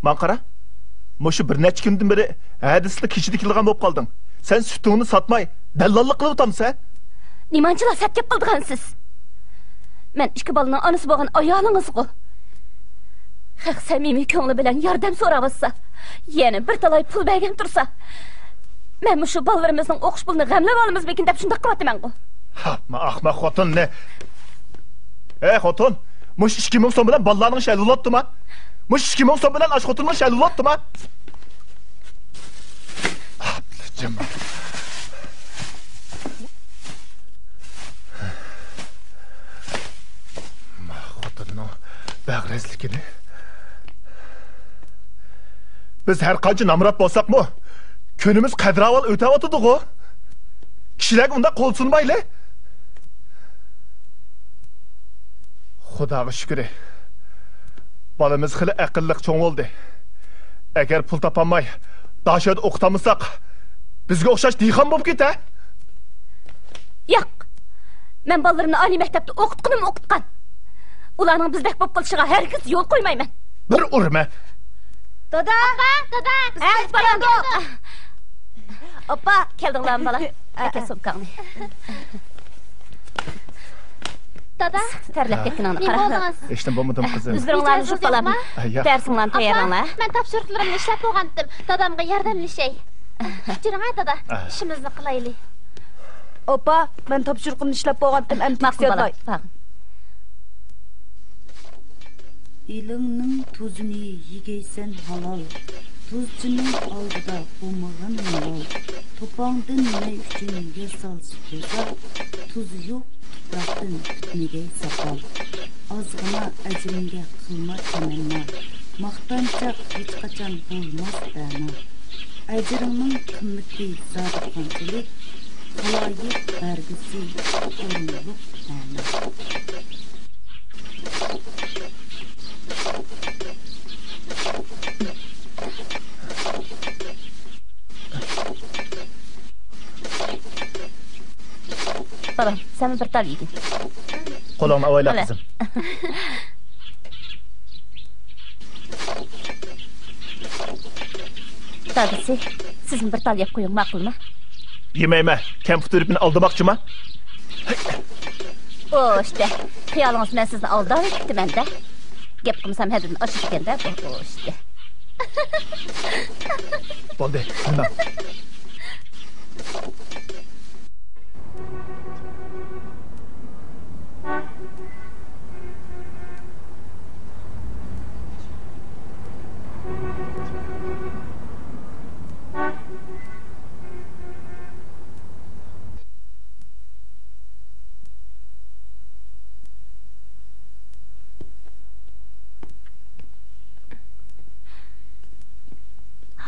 ماڭا قارا. مۇشۇ بىر نەچچە كۈندىن بېرى ھەدىسىلا كېچىدە كېلىدىغان بولۇپ قالدىڭ. سەن سۈتۈڭنى ساتماي، دەللاللىق قىلىۋاتامسەن؟ نېمانچىلا سەت گەپ قىلىدىغانسىز؟ مەن ئىككى بالىنىڭ ئانىسى بولغان ئايالىڭىزغۇ. خەق سەمىمىي كۆڭلى بىلەن ياردەم سوراۋاتسا، يەنە بىر تالاي پۇل بەرگەن تۇرسا، مەن مۇشۇ بالىلىرىمىزنىڭ ئوقۇش پۇلىنى غەملەپ ئالىمىزمىكىن دەپ شۇنداق قىلىۋاتىمەنغۇ. ھاپما ئەخمەق خوتۇننى. ئەي خوتۇن، مۇشۇ ئىككى مىڭ سوم بىلەن بالىلارنىڭ ئىشى ھەل بولاتتىما؟ مۇشۇ ئىككى مىڭ سوم بىلەن ئاش خوتۇننىڭ ئىشى ھەل بولاتتىما؟ ئابلىجىم. ما خوتۇننىڭ بەغرەزلىكىنى. بىز ھەر قانچە نامرات بولساقمۇ، كۈنىمىز قەدرى ئەھۋال ئۆتەۋاتىدىغۇ. كىشىلەرگە ئۇنداق قول سۇنمايلى. خۇداغا شۈكرى، بالىمىز خېلى ئەقىللىق چوڭ بولدى. ئەگەر پۇل تاپالماي، داشۆدە ئوقۇتالمىساق، بىزگە ئوخشاش دېھقان بولۇپ كېتە. ياق، مەن بالىلىرىمنى ئالىي مەكتەپتە ئوقۇتقىنىمۇ ئوقۇتقان. ئۇلارنىڭ بىزدەك بولۇپ قېلىشىغا ھەرگىز يول قويمايمەن. بىر ئۇرمە. دادا! ئاپا! دادا! ھە، بالام! ئاپا، كەلدىڭلارمۇ بالا؟ ئەكەل سومكاڭنى. دادا! تەرلەپ كەتكىنىڭنى قارا. نېمە بولدىڭىز؟ ھېچنېمە بولمىدىم، قىزىم. ئۆزلىرىڭلارنى يۇيۇپ بالا. ھە، ياق. دەرسىڭلارنى تەييارلاڭلار. ئاپا، مەن تاپشۇرۇقلىرىمنى ئىشلەپ بولغانتىم. دادامغا ياردەملىشەي. كەچۈرۈڭ ھە، دادا. ئىشىمىزنى قىلايلى. ئاپا، مەن تاپشۇرۇقۇمنى ئىشلەپ بولغانتىم، ئەمدى ماقۇل بالا. تەييارلاي. باغ. ئېلىڭنىڭ تۇزىنى يېگەيسەن ھالال، تۇزچىنىڭ ئالدىدا بولمىغىن مالال. توپاڭدىن مەي ئۈچۈن ياسالسا توزا، تۇزى يوق تۇپراقتىن پۈتمىگەي ساپال. ئازغىنا ئەجرىڭگە قىلما تەمەننا، ماختانچاق ھېچقاچان بولماس بەنا. ئەجرىڭنىڭ قىممىتى زادى قانچىلىك، خالايىق بەرگۈسى ئورۇنلۇق مەنا. بالام، سەنمۇ بىر تال يېگىن. قولۇڭنى ئاۋايلا، قىزىم. دادىسى، سىزمۇ بىر تال يەپ قويۇڭ، ماقۇلمۇ؟ يېمەيمەن، كەمپۈت ئۈرۈپ مېنى ئالدىماقچىما؟ ئوشتە، خىيالىڭىز مەن سىزنى ئالداۋېتىپتىمەن-دە. گەپ قىلمىسام ھەددىدىن ئاشىدىكەن-دە بۇ، ئوشتە. بولدى، ماڭ.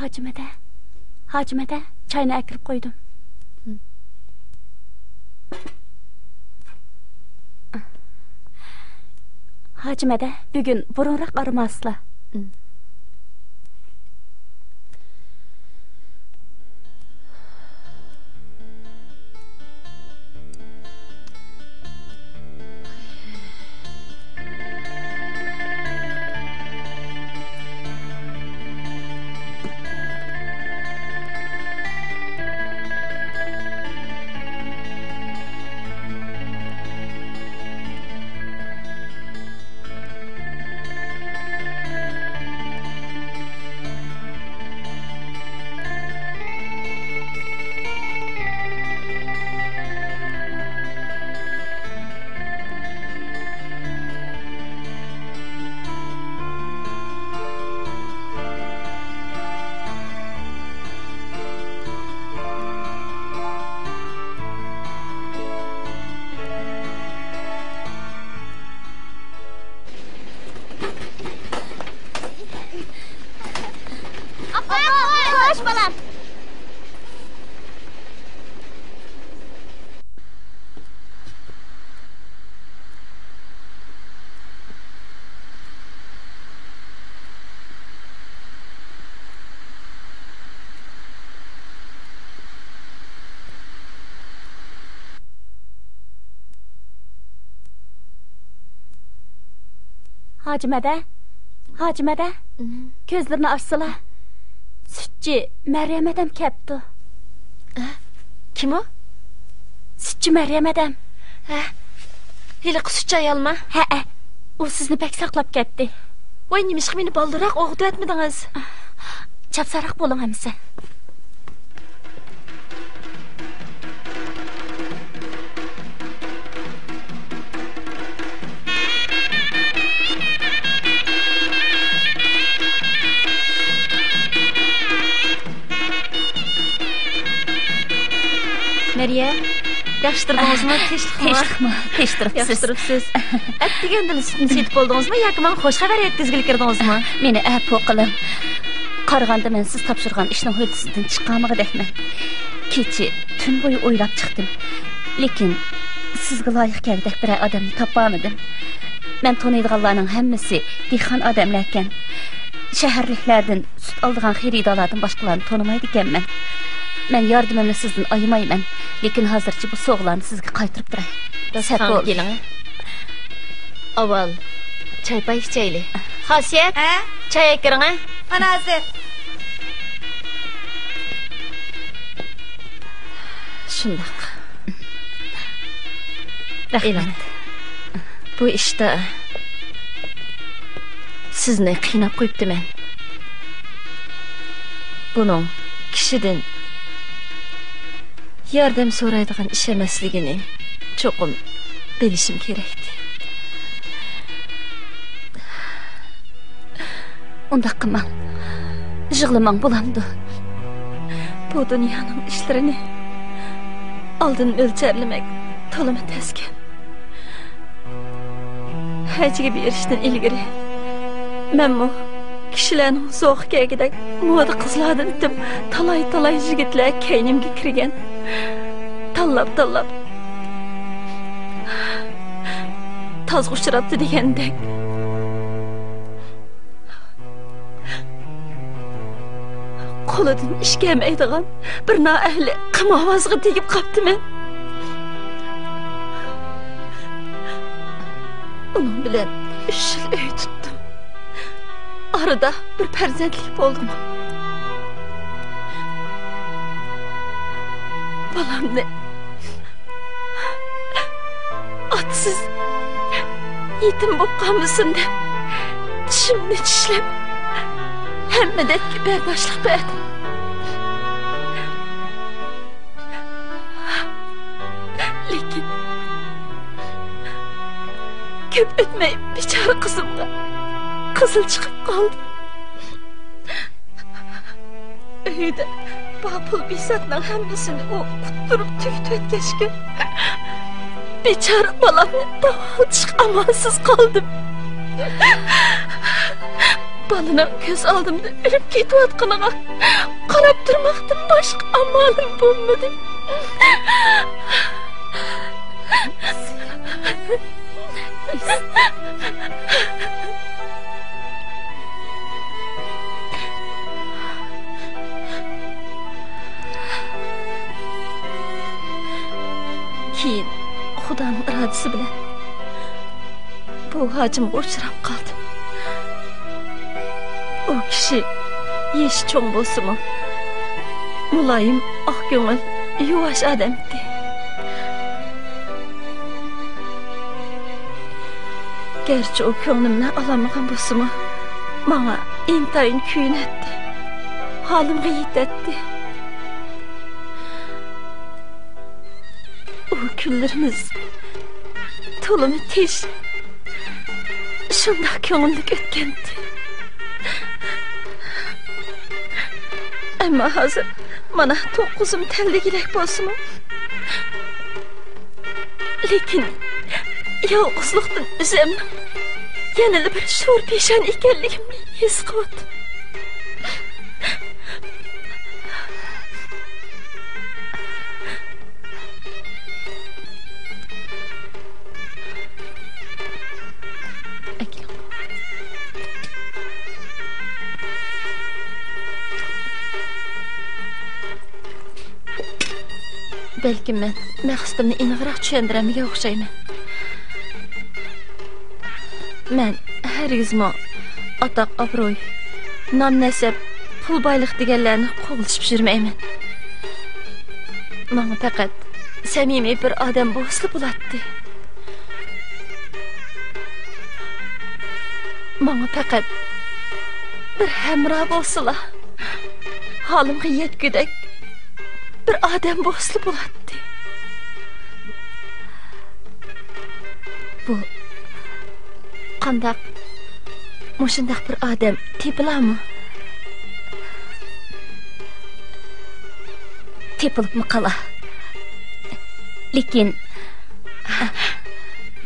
ھاجىمەدە، ھاجىمەدە، چاينى ئەكىرىپ قويدۇم. ھاجىمەدە، بۈگۈن بۇرۇنراق ئارىماسىلا. ئاپا، خوش، بالام. ھاجىمەدە، ھاجىمەدە، كۆزلىرىنى ئاچسىلا، سۈتچى مەريەم ھەدەم كەپتۇ. ھە؟ كىم ئۇ؟ سۈتچى مەريەم ھەدەم. ھە؟ ھېلىقى سۈتچى ئايالمۇ؟ ھەئە، ئۇ سىزنى بەك ساقلاپ كەتتى. ۋاي، نېمىشقا مېنى بالدۇرراق ئويغىتىۋەتمىدىڭىز؟ چاپسانراق بولۇڭ ئەمىسە. مەريەم، ياخشى تۇردىڭىزمۇ؟ تىنچلىقمۇ؟ تىنچلىقمۇ؟ تىنچ تۇرۇپسىز. ياخشى تۇرۇپسىز. ئەتىگەندىلا سۈتنى سېتىپ بولدىڭىزمۇ ياكى ماڭا خوش خەۋەر يەتكۈزگىلى كىردىڭىزمۇ؟ مېنى ئەپۇ قىلىڭ. قارىغاندا مەن سىز تاپشۇرغان ئىشنىڭ ھۆددىسىدىن چىقالمىغۇدەكمەن. كېچە، تۈن بويى ئويلاپ چىقتىم. لېكىن سىزگە لايىق كەلگۈدەك بىرەر ئادەمنى تاپالمىدىم. مەن تونۇيدىغانلارنىڭ ھەممىسى دېھقان ئادەملەركەن. شەھەرلىكلەردىن، سۈت ئالىدىغان خېرىدارلاردىن باشقىلارنى تونۇمايدىكەنمەن. مەن ياردىمىمنى سىزدىن ئايىمايمەن، لېكىن ھازىرچە بۇ سوغىلارنى سىزگە قايتۇرۇپ تۇراي. سەت بول. داستىخانغا كېلىڭ. ئاۋۋال چاي-پاي ئىچەيلى. خاسىيەت، ھە؟ چاي ئەكىرىڭە. مانا ھازىر. شۇنداق. رەھمەت. ئېلىڭ. بۇ ئىشتا سىزنى قىيناپ قويۇپتىمەن. بۇنىڭ كىشىدىن ياردەم سورايدىغان ئىش ئەمەسلىكىنى چوقۇم بىلىشىم كېرەكتى. ئۇنداق قىلماڭ. يىغلىماڭ، بولامدۇ؟ بۇ دۇنيانىڭ ئىشلىرىنى ئالدىن مۆلچەرلىمەك تولىمۇ تەسكەن. ھەجگە بېرىشتىن ئىلگىرى مەنمۇ كىشىلەرنىڭ زوقى كەلگۈدەك مودا قىزلاردىن ئېتىپ تالاي-تالاي يىگىتلەر كەينىمگە كىرگەن. تاللاپ-تاللاپ تازغا ئۇچراپتۇ دېگەندەك. قولىدىن ئىش كەلمەيدىغان بىر نائەھلى قىم ئاۋازغا تېگىپ قاپتىمەن. ئۇنىڭ بىلەن ئۈچ يىل ئۆي تۇتتۇم. ئارىدا بىر پەرزەنتلىك بولدىمۇ، بالامنى ئاتىسىز يېتىم بولۇپ قالمىسۇن دەپ، چىشىمنى چىشلەپ، ھەممە دەردكە بەرداشلىق بەردىم. لېكىن كۆپ ئۆتمەي بىچارە قىزىمغا قىزىل چىقىپ قالدى. ئۆيدە بار پۇل بىساتنىڭ ھەممىسىنى ئۇ قۇتتۇرۇپ تۈگىتىۋەتكەچكە، بىچارە بالامنى داۋالىتىشقا ئامالسىز قالدىم. بالىنىڭ كۆز ئالدىمدا ئۆلۈپ كېتىۋاتقىنىغا قاراپ تۇرماقتىن باشقا ئامالىم بولمىدى. كېيىن خۇدانىڭ ئىرادىسى بىلەن بۇ ھاجىمغا ئۇچراپ قالدىم. ئۇ كىشى يېشى چوڭ بولسىمۇ، مۇلايىم، ئاق كۆڭۈل، يۇۋاش ئادەمتى. گەرچە ئۇ كۆڭلۈمنى ئالالمىغان بولسىمۇ، ماڭا ئىنتايىن كۆيۈنەتتى، ھالىمغا يېتەتتى. ئۇ كۈنلىرىمىز تولىمۇ تىنچ، شۇنداق كۆڭۈللۈك ئۆتكەنتى. ئەمما ھازىر مانا توققۇزۇم تەلدىگۈدەك بولسىمۇ، لېكىن يالغۇزلۇقتىن ئۆزۈمنىڭ يەنىلا بىر شور پېشانە ئىكەنلىكىمنى ھېس قىلىۋاتىمەن. بەلكىم مەن مەقسىتىمنى ئېنىقراق چۈشەندۈرەلمىگەن ئوخشايمەن. مەن ھەرگىزمۇ ئاتاق-ئابرۇي، نام-نەسەب، پۇل-بايلىق دېگەنلەرنى قوغلىشىپ يۈرمەيمەن. ماڭا پەقەت سەمىمىي بىر ئادەم بولسىلا بولاتتى. ماڭا پەقەت بىر ھەمراھ بولسىلا، ھالىمغا يەتكۈدەك بىر ئادەم بولسىلا بولاتتى. بۇ قانداق، مۇشۇنداق بىر ئادەم تېپىلامۇ؟ تېپىلىپمۇ قالا. لېكىن،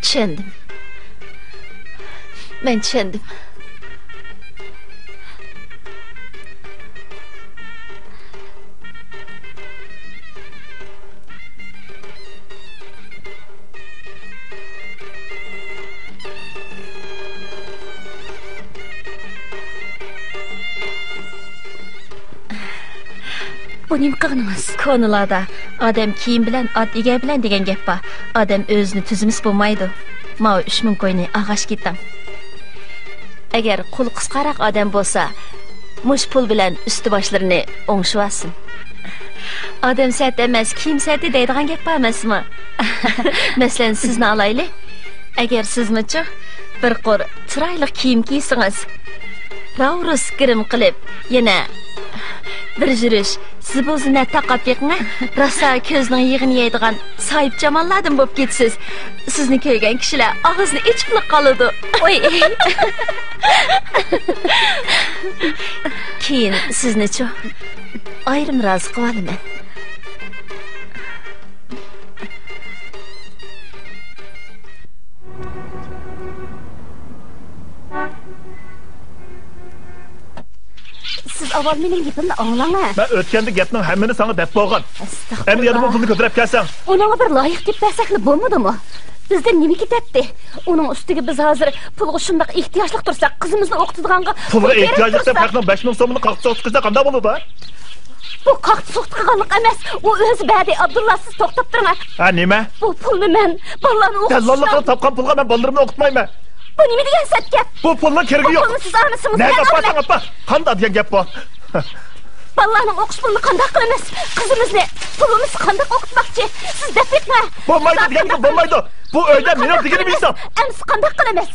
چۈشەندىم. مەن چۈشەندىم. بۇ نېمە قىلغىنىڭىز؟ كونىلاردا «ئادەم كىيىم بىلەن، ئات ئىگە بىلەن» دېگەن گەپ بار. ئادەم ئۆزىنى تۈزىمىسە بولمايدۇ. ماۋۇ ئۈچ مىڭ كوينى ئالغاچ كېتىڭ. ئەگەر قولى قىسقاراق ئادەم بولسا، مۇشۇ پۇل بىلەن ئۈستى باشلىرىنى ئوڭشىۋالسۇن. «ئادەم سەت ئەمەس، كىيىم سەتى» دەيدىغان گەپ بار ئەمەسمۇ؟ مەسىلەن، سىزنى ئالايلى. ئەگەر سىزمۇچۇ بىر قۇر چىرايلىق كىيىم كىيسىڭىز، راۋرۇس گىرىم قىلىپ، يەنە بىر يۈرۈش زىبۇ زىننەت تاقاپ بېقىڭە، راسا كۆزنىڭ يېغىنى يەيدىغان ساھىبجاماللاردىن بولۇپ كېتىسىز. سىزنى كۆرگەن كىشىلەر ئاغزىنى ئېچىپلا قالىدۇ. ئوي. كېيىن سىزنىچۇ ئايرىم رازى قىلىۋالىمەن. سىز ئاۋۋال مېنىڭ گېپىمنى ئاڭلاڭ ھە. مەن ئۆتكەندە گەپنىڭ ھەممىنى ساڭا دەپ بولغان. ئەستەغپۇرۇللا. ئەمدى يەنە بۇ پۇلنى كۆتۈرۈپ كەلسەڭ. ئۇنىڭغا بىر لايىق گەپ بەرسەكلا بولمىدىمۇ؟ بىزدىن نېمە كېتەتتى؟ ئۇنىڭ ئۈستىگە بىز ھازىر پۇلغا شۇنداق ئېھتىياجلىق تۇرساق، قىزىمىزنى ئوقۇتىدىغانغا پۇلغا پۇل كېرەك ئېھتىياجلىق دەپ تۇرساق. خەقنىڭ بەش مىڭ سومىنى قاقتى سوقۇتۇپ قىلسا قانداق بولىدۇ؟ بۇ قاقتى سوقۇتقا قىلغانلىق ئەمەس، ئۇ ئۆزى بەردى. ئابدۇللا، سىز توختاپ تۇرۇڭ ھە. ھە، نېمە؟ بۇ پۇلنى مەن بالىلارنى ئوقۇتۇش دەللاللىق قىلىپ تاپقان پۇلغا مەن بالىلىرىمنى ئوقۇتمايمەن. بۇ نېمە دېگەن سەت گەپ؟ بۇ پۇلنىڭ كېرىكى يوق. بۇ پۇلنى سىز ئالمىسىڭىز مەن ئالىمەن. نەگە ئاپارساڭ ئاپار. قانداق دېگەن گەپ بۇ؟ بالىلارنىڭ ئوقۇش پۇلىنى قانداق قىلىمىز؟ قىزىمىزنى، پۇلىمىزنى قانداق ئوقۇتماقچى؟ سىز دەپ بېقىڭ ھە. بولمايدۇ دېگەنگە بولمايدۇ. بۇ ئۆيدە مېنىڭ دېگىنىم ھېساب. ئەمىسە قانداق قىلىمىز؟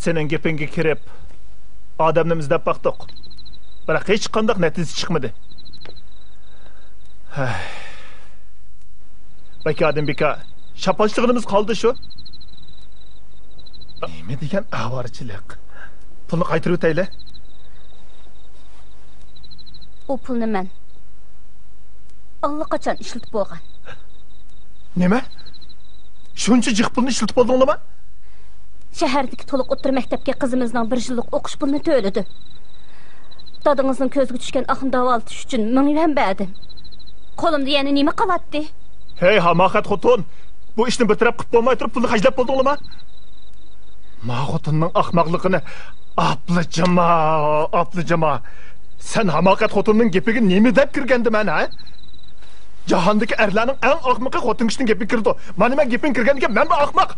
سېنىڭ گېپىڭگە كىرىپ، ئادەمنى ئىزدەپ باقتۇق. بىراق ھېچقانداق نەتىجە چىقمىدى. ھەي. بەك ئادەم بىكار. شاپاشلىغىنىمىز قالدى شۇ. نېمە دېگەن ئاۋارىچىلىق. پۇلنى قايتۇرۇۋېتەيلى. ئۇ پۇلنى مەن ئاللىقاچان ئىشلىتىپ بولغان. نېمە؟ شۇنچە جىق پۇلنى ئىشلىتىپ بولدۇڭلىما؟ شەھەردىكى تولۇق ئوتتۇرا مەكتەپكە قىزىمىزنىڭ بىر يىللىق ئوقۇش پۇلىنى تۆلىدىم. دادىڭىزنىڭ كۆزىگە چۈشكەن ئاقنى داۋالىتىش ئۈچۈن مىڭ يۈەن بەردىم. قولۇمدا يەنە نېمە قالاتتى؟ ھەي، ھاماقەت خوتۇن! بۇ ئىشنى بىر تەرەپ قىلىپ بولماي تۇرۇپ، پۇلنى خەجلەپ بولدۇڭلىما؟ ما خوتۇننىڭ ئاخماقلىقىنى. ئاپلىجىما، ئاپلىجىما. سەن ھاماقەت خوتۇننىڭ گېپىگە نېمە دەپ كىرگەندىمەن، ھە؟ جاھاندىكى ئەرلەرنىڭ ئەڭ ئاخمىقى خوتۇن كىشىنىڭ گېپىگە كىرىدۇ. مانا مەن گېپىڭگە كىرگەندىكىن مەنمۇ ئاخماق.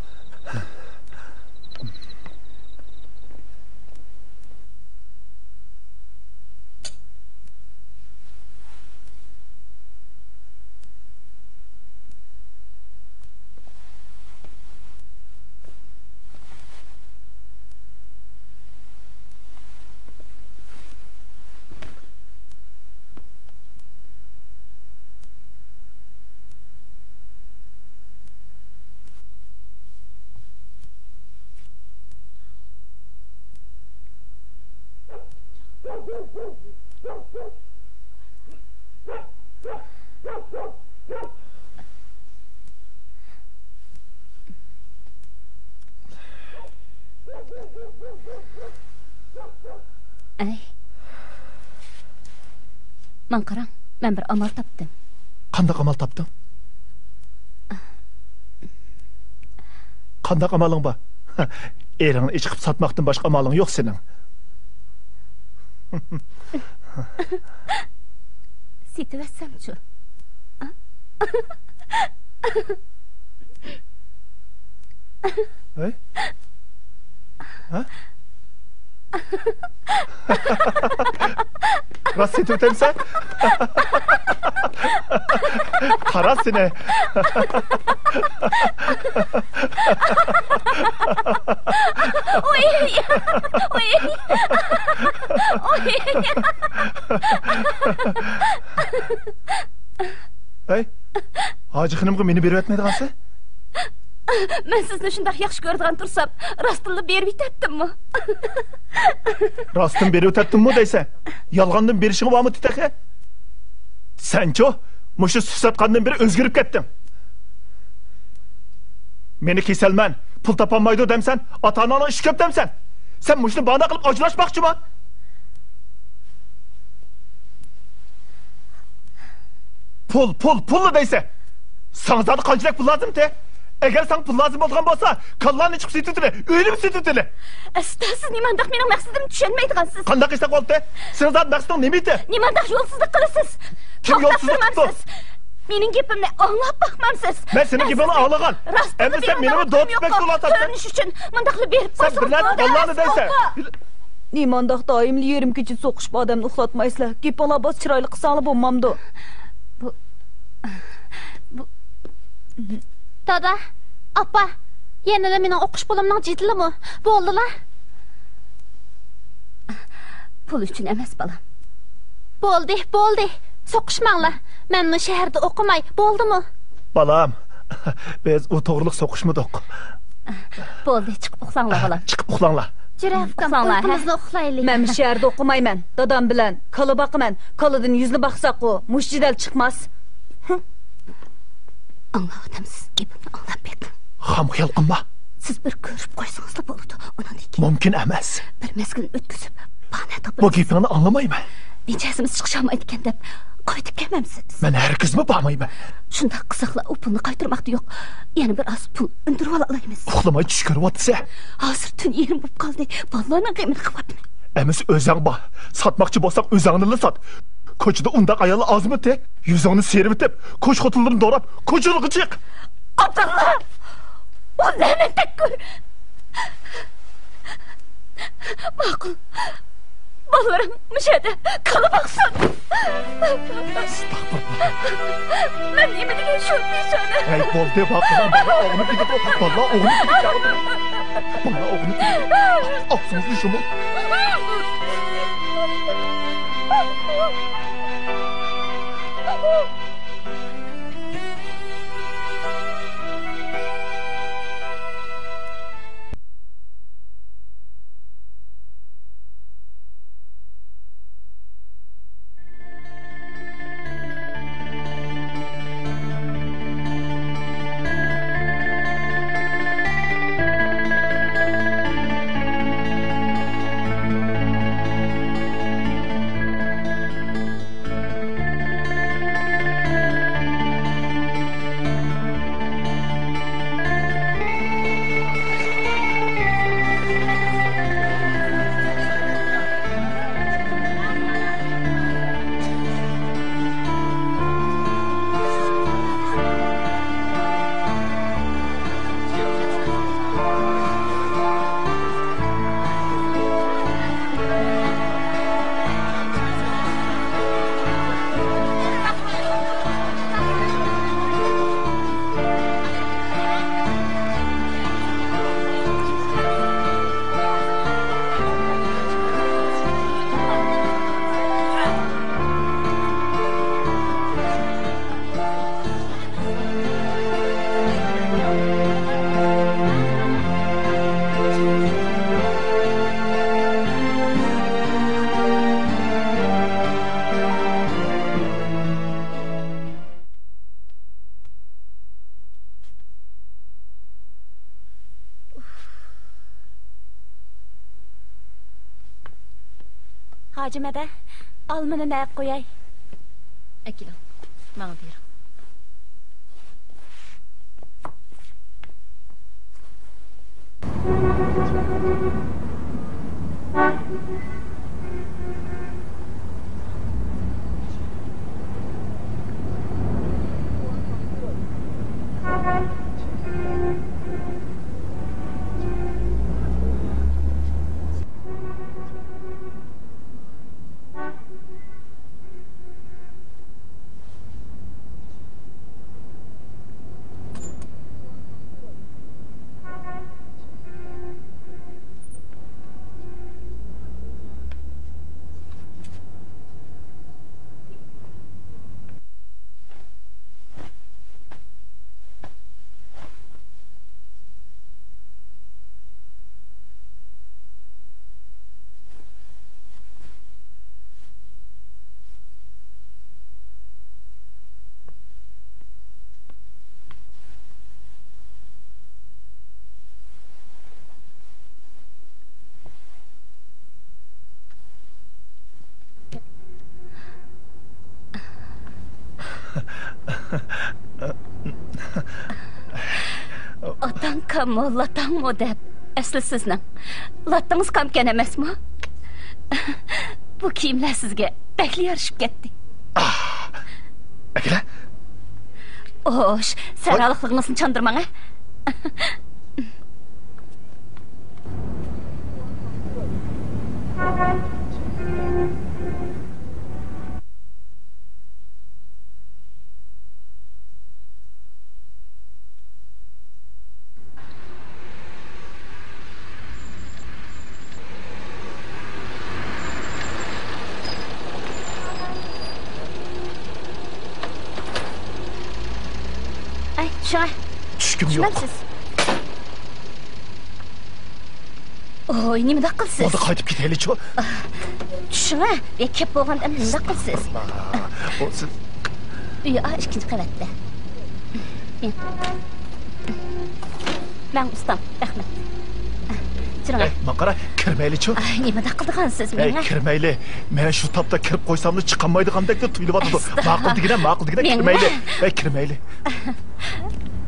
ئەي. ماڭا قاراڭ، مەن بىر ئامال تاپتىم. قانداق ئامال تاپتىڭ؟ قانداق ئامالىڭ بار؟ ئېرىڭنى ئىچقىپ ساتماقتىن باشقا ئامالىڭ يوق سېنىڭ. سېتىۋەتسەمچۇ؟ ھەي؟ ھە؟ راست سېتىۋېتەمسەن؟ قارا سېنى. ئۇي! ئۇي! ئۇي! ھەي، ھاجىخېنىمغا مېنى بېرىۋەتمەيدىغانسەن؟ مەن سىزنى شۇنداق ياخشى كۆرىدىغان تۇرسام، راستتىنلا بېرىۋېتەتتىممۇ؟ راستتىن بېرىۋېتەتتىممۇ دەيسەن؟ يالغاندىن بېرىشىڭ بارمىدى تېخى؟ سەنچۇ؟ مۇشۇ سۈت ساتقاندىن بېرى ئۆزگىرىپ كەتتىڭ. مېنى كېسەلمەن، پۇل تاپالمايدۇ دەمسەن، ئاتا-ئاناڭنىڭ ئىشى كۆپ دەمسەن؟ سەن مۇشۇنى باھانە قىلىپ ئاجراشماقچىما؟ پۇل، پۇل، پۇللا دەيسەن. ساڭا زادى قانچىلىك پۇل لازىمتى؟ ئەگەر ساڭا پۇل لازىم بولىدىغان بولسا، كاللاڭنى چىقىپ سېتىۋېتىلى، ئۆينىمۇ سېتىۋېتىلى. ئەستا، سىز نېمانداق مېنىڭ مەقسىتىمنى چۈشەنمەيدىغانسىز؟ قانداق ئىشلار بولدى؟ سېنىڭ زادى مەقسىتىڭ نېمە ئىدى؟ نېمانداق يولسىزلىق قىلىسىز؟ كىم يولسىزلىق قىپتۇ؟ مېنىڭ گېپىمنى ئاڭلاپ باقمامسىز؟ مەن سېنىڭ گېپىڭنى ئاڭلىغان. ئەمدى سەن مېنىمۇ دوتۇپ بەك تۇرۇۋاتامسەن. كۆرۈنۈش ئۈچۈن مۇنداقلا بېرىپ سەن بىر نەرسە باللارنى دەيسەن. نېمانداق دائىملا يېرىم كېچىدە سوقۇشۇپ ئادەمنى ئۇخلاتمايسىلەر؟ گېپىڭلارنى باس چىرايلىق قىلساڭلار بولمامدۇ؟ بۇ، بۇ، دادا، ئاپا، يەنىلا مېنىڭ ئوقۇش پۇلۇمنىڭ جېدىلىمۇ؟ بولدىلا. پۇل ئۈچۈن ئەمەس، بالام. بولدى، بولدى. سوقۇشماڭلار. مەنمۇ شەھەردە ئوقۇماي، بولدىمۇ؟ بالام، بىز ئۇ توغرىلىق سوقۇشمىدۇق. بولدى، چىقىپ ئۇخلاڭلار، بالام. چىقىپ ئۇخلاڭلار. جۈرە ئۇكام، ئۇخلاڭلار، ھە؟ ئۇيقۇمىزنى ئۇخلايلى. مەن شەھەردە ئوقۇمايمەن. دادام بىلەن كالا باقىمەن. كالىدىن يۈزنى باقساققۇ، مۇشۇ جېدەل چىقماس. ھە؟ ئاڭلاۋاتامسىز؟ گېپىمنى ئاڭلاپ بېقىڭ. خام خىيال قىلما. سىز بىر كۆرۈپ قويسىڭىزلا بولىدۇ. ئۇنىڭدىن كېيىن مۇمكىن ئەمەس. بىر مەزگىل ئۆتكۈزۈپ، باھانە تاپىدۇ. بۇ گېپىڭنى ئاڭلىمايمەن. نەچچە ھەسسىمىز چىقىشالمايدىكەن دەپ قويۇپ كەلمەمسىز؟ مەن ھەرگىزمۇ بارمايمەن. شۇنداق قىلساقلا ئۇ پۇلنى قايتۇرماقتا يوق. يەنە بىر ئاز پۇل ئۈندۈرۈۋالالايمىز. ئۇخلىماي چۈش كۆرۈۋاتىسەن. ھازىر تۈن يېرىم بولۇپ قالدى. بالىلارنىڭ غېمىنى قىلىۋاتىمەن. ئەمىسە ئۆزۈڭ بار. ساتماقچى بولساڭ ئۆزۈڭنىلا سات. كوچىدا ئۇنداق ئاياللار ئازمۇتى؟ يۈزۈڭنى سىيرىۋېتىپ، كوچا خوتۇنلىرىنى دوراپ، كوچىلارغا چىق. ئابدۇللا! ئۇ لەنەتتەك گۆر! ماقۇل. بالىلىرىم مۇشۇ يەردە كالا باقسۇن. ئەستەغپۇرۇللا. مەن نېمە دېگەن شۇ پېشانە؟ ھەي، بولدى، باقىڭ، بالىلار ئوغرىنىپ كېتىدۇ. بالىلار ئوغرىنىپ كېتىدۇ. بالىلار ئوغرىنىپ كېتىدۇ. ئاپىسىڭىزنى شۇمۇ. ھاجىم ھەدە، ئالمىنى نەگە قوياي؟ ئەكېلىڭ، ماڭا بېرىڭ. ئاتاڭ كاممۇ، لاتاڭمۇ دەپ، ئەسلى سىزنىڭ لاتىڭىز كامكەن ئەمەسمۇ؟ بۇ كىيىملەر سىزگە بەكلا يارىشىپ كەتتى. ئاھ! ئەكېلە! ئوش، سەرھاللىقلىقىڭىزنى چاندۇرماڭ، ھە؟ ئەي، چۈشۈڭە. چۈشكۈم يوق. چۈشمەمسىز؟ ئوي، نېمىنداق قىلىسىز؟ بولدى، قايتىپ كېتەيلىچۇ. چۈشۈڭە، يا كەپ بولغاندا ئەمدى نېمىنداق قىلىسىز؟ بولسۇن. ئۆي، ئا، ئىككىنچى قەۋەتتە. مەن ئۇستام، رەھمەت. چۈشۈڭە. ئەي، ماڭا قارا، كىرمەيلىچۇ. ئاي، نېمىنداق قىلىدىغانسىز مېڭە؟ ئەي، كىرمەيلى. مەن شۇ تاپتا كىرىپ قويساملا چىقالمايدىغاندەكلا تۇيۇلۇۋاتىدۇ. ئەستەغپۇرۇللا. ماقۇل دېگىنە، ماقۇل دېگىنە، مېڭە. كىرمەيلى. ئەي، كىرمەيلى.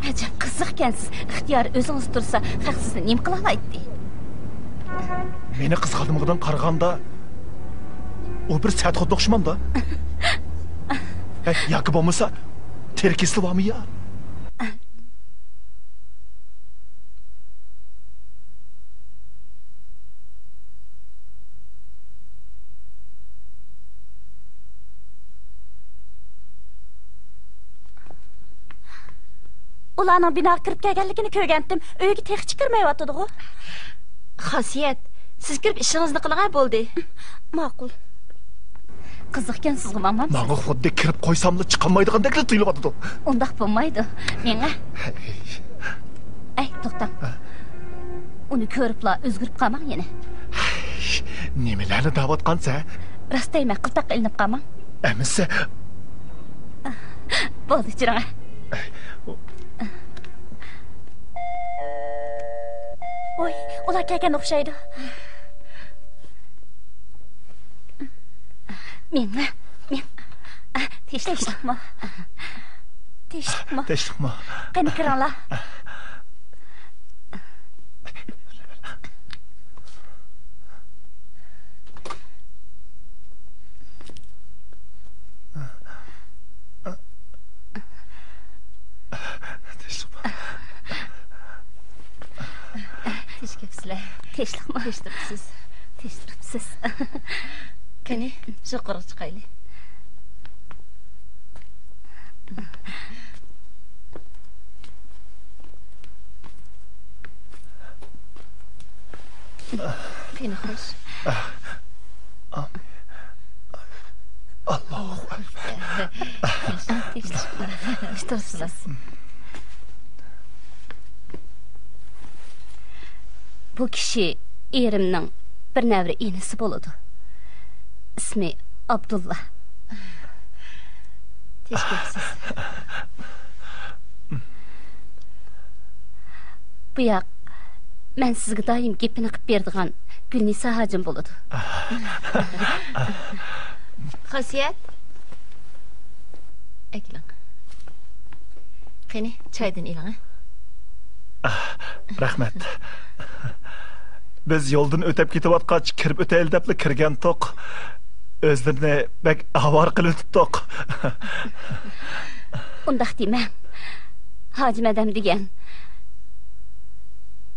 ئەجەب قىزىقكەنسىز. ئىختىيارى ئۆزىڭىزدە تۇرسا، خەق سىزنى نېمە قىلالايتتى؟ مېنى قىزغىنىدىغان قارىغاندا، ئۇ بىر سەت خوتۇنغا ئوخشىمامدا؟ ھە، ياكى بولمىسا، تېرە كېسىلى بارمۇ يا؟ ئۇلارنىڭ بىناغا كىرىپ كەلگەنلىكىنى كۆرگەنتىم. ئۆيگە تېخىچە كىرمەيۋاتىدىغۇ. خاسىيەت، سىز كىرىپ ئىشىڭىزنى قىلىڭە، بولدى. ماقۇل. قىزىقكەن سىزغۇ، ماڭمامسىز؟ ماڭا خۇددى كىرىپ قويساملا چىقالمايدىغاندەكلا تۇيۇلۇۋاتىدۇ. ئۇنداق بولمايدۇ. مېڭە. ئەي، توختاڭ. ھە؟ ئۇنى كۆرۈپلا ئۆزگىرىپ قالماڭ يەنە. نېمىلەرنى دەۋاتقانسەن؟ راست دەيمەن، قىلتاققا ئىلىنىپ قالماڭ. ئەمىسە. بولدى، چىرىڭە. ۋوي، ئۇلار كەلگەن ئوخشايدۇ. مېڭە، مېڭە. تىنچلىقمۇ؟ تىنچلىقمۇ؟ تىنچلىقمۇ؟ قېنى، كىرىڭلار. تىنچلىقمۇ؟ تىنچ كەپسىلە. تىنچلىقمۇ؟ تىنچ تۇرۇپسىز. تىنچ تۇرۇپسىز. قېنى، يۇقىرىغا چىقايلى. قېنى، خوش. ئاللاھۇ ئەكبەر. تۇرسىلا. بۇ كىشى ئېرىمنىڭ بىر نەۋرە ئىنىسى بولىدۇ. ئىسمى ئابدۇللا. تىنچ كەپسىز. بۇ ياق، مەن سىزگە دائىم گېپىنى قىلىپ بېرىدىغان گۈلنىسا ھاجىم بولىدۇ. خاسىيەت. ئەكېلىڭ. قېنى، چايدىن ئېلىڭ، ھە؟ ئاھ، رەھمەت. بىز يولدىن ئۆتۈپ كېتىۋاتقاچ، كىرىپ ئۆتەيلى دەپلا كىرگەنتۇق. ئۆزلىرىنى بەك ئاۋارە قىلىۋېتىپتۇق. ئۇنداق دېمەڭ. ھاجىم ھەدەم دېگەن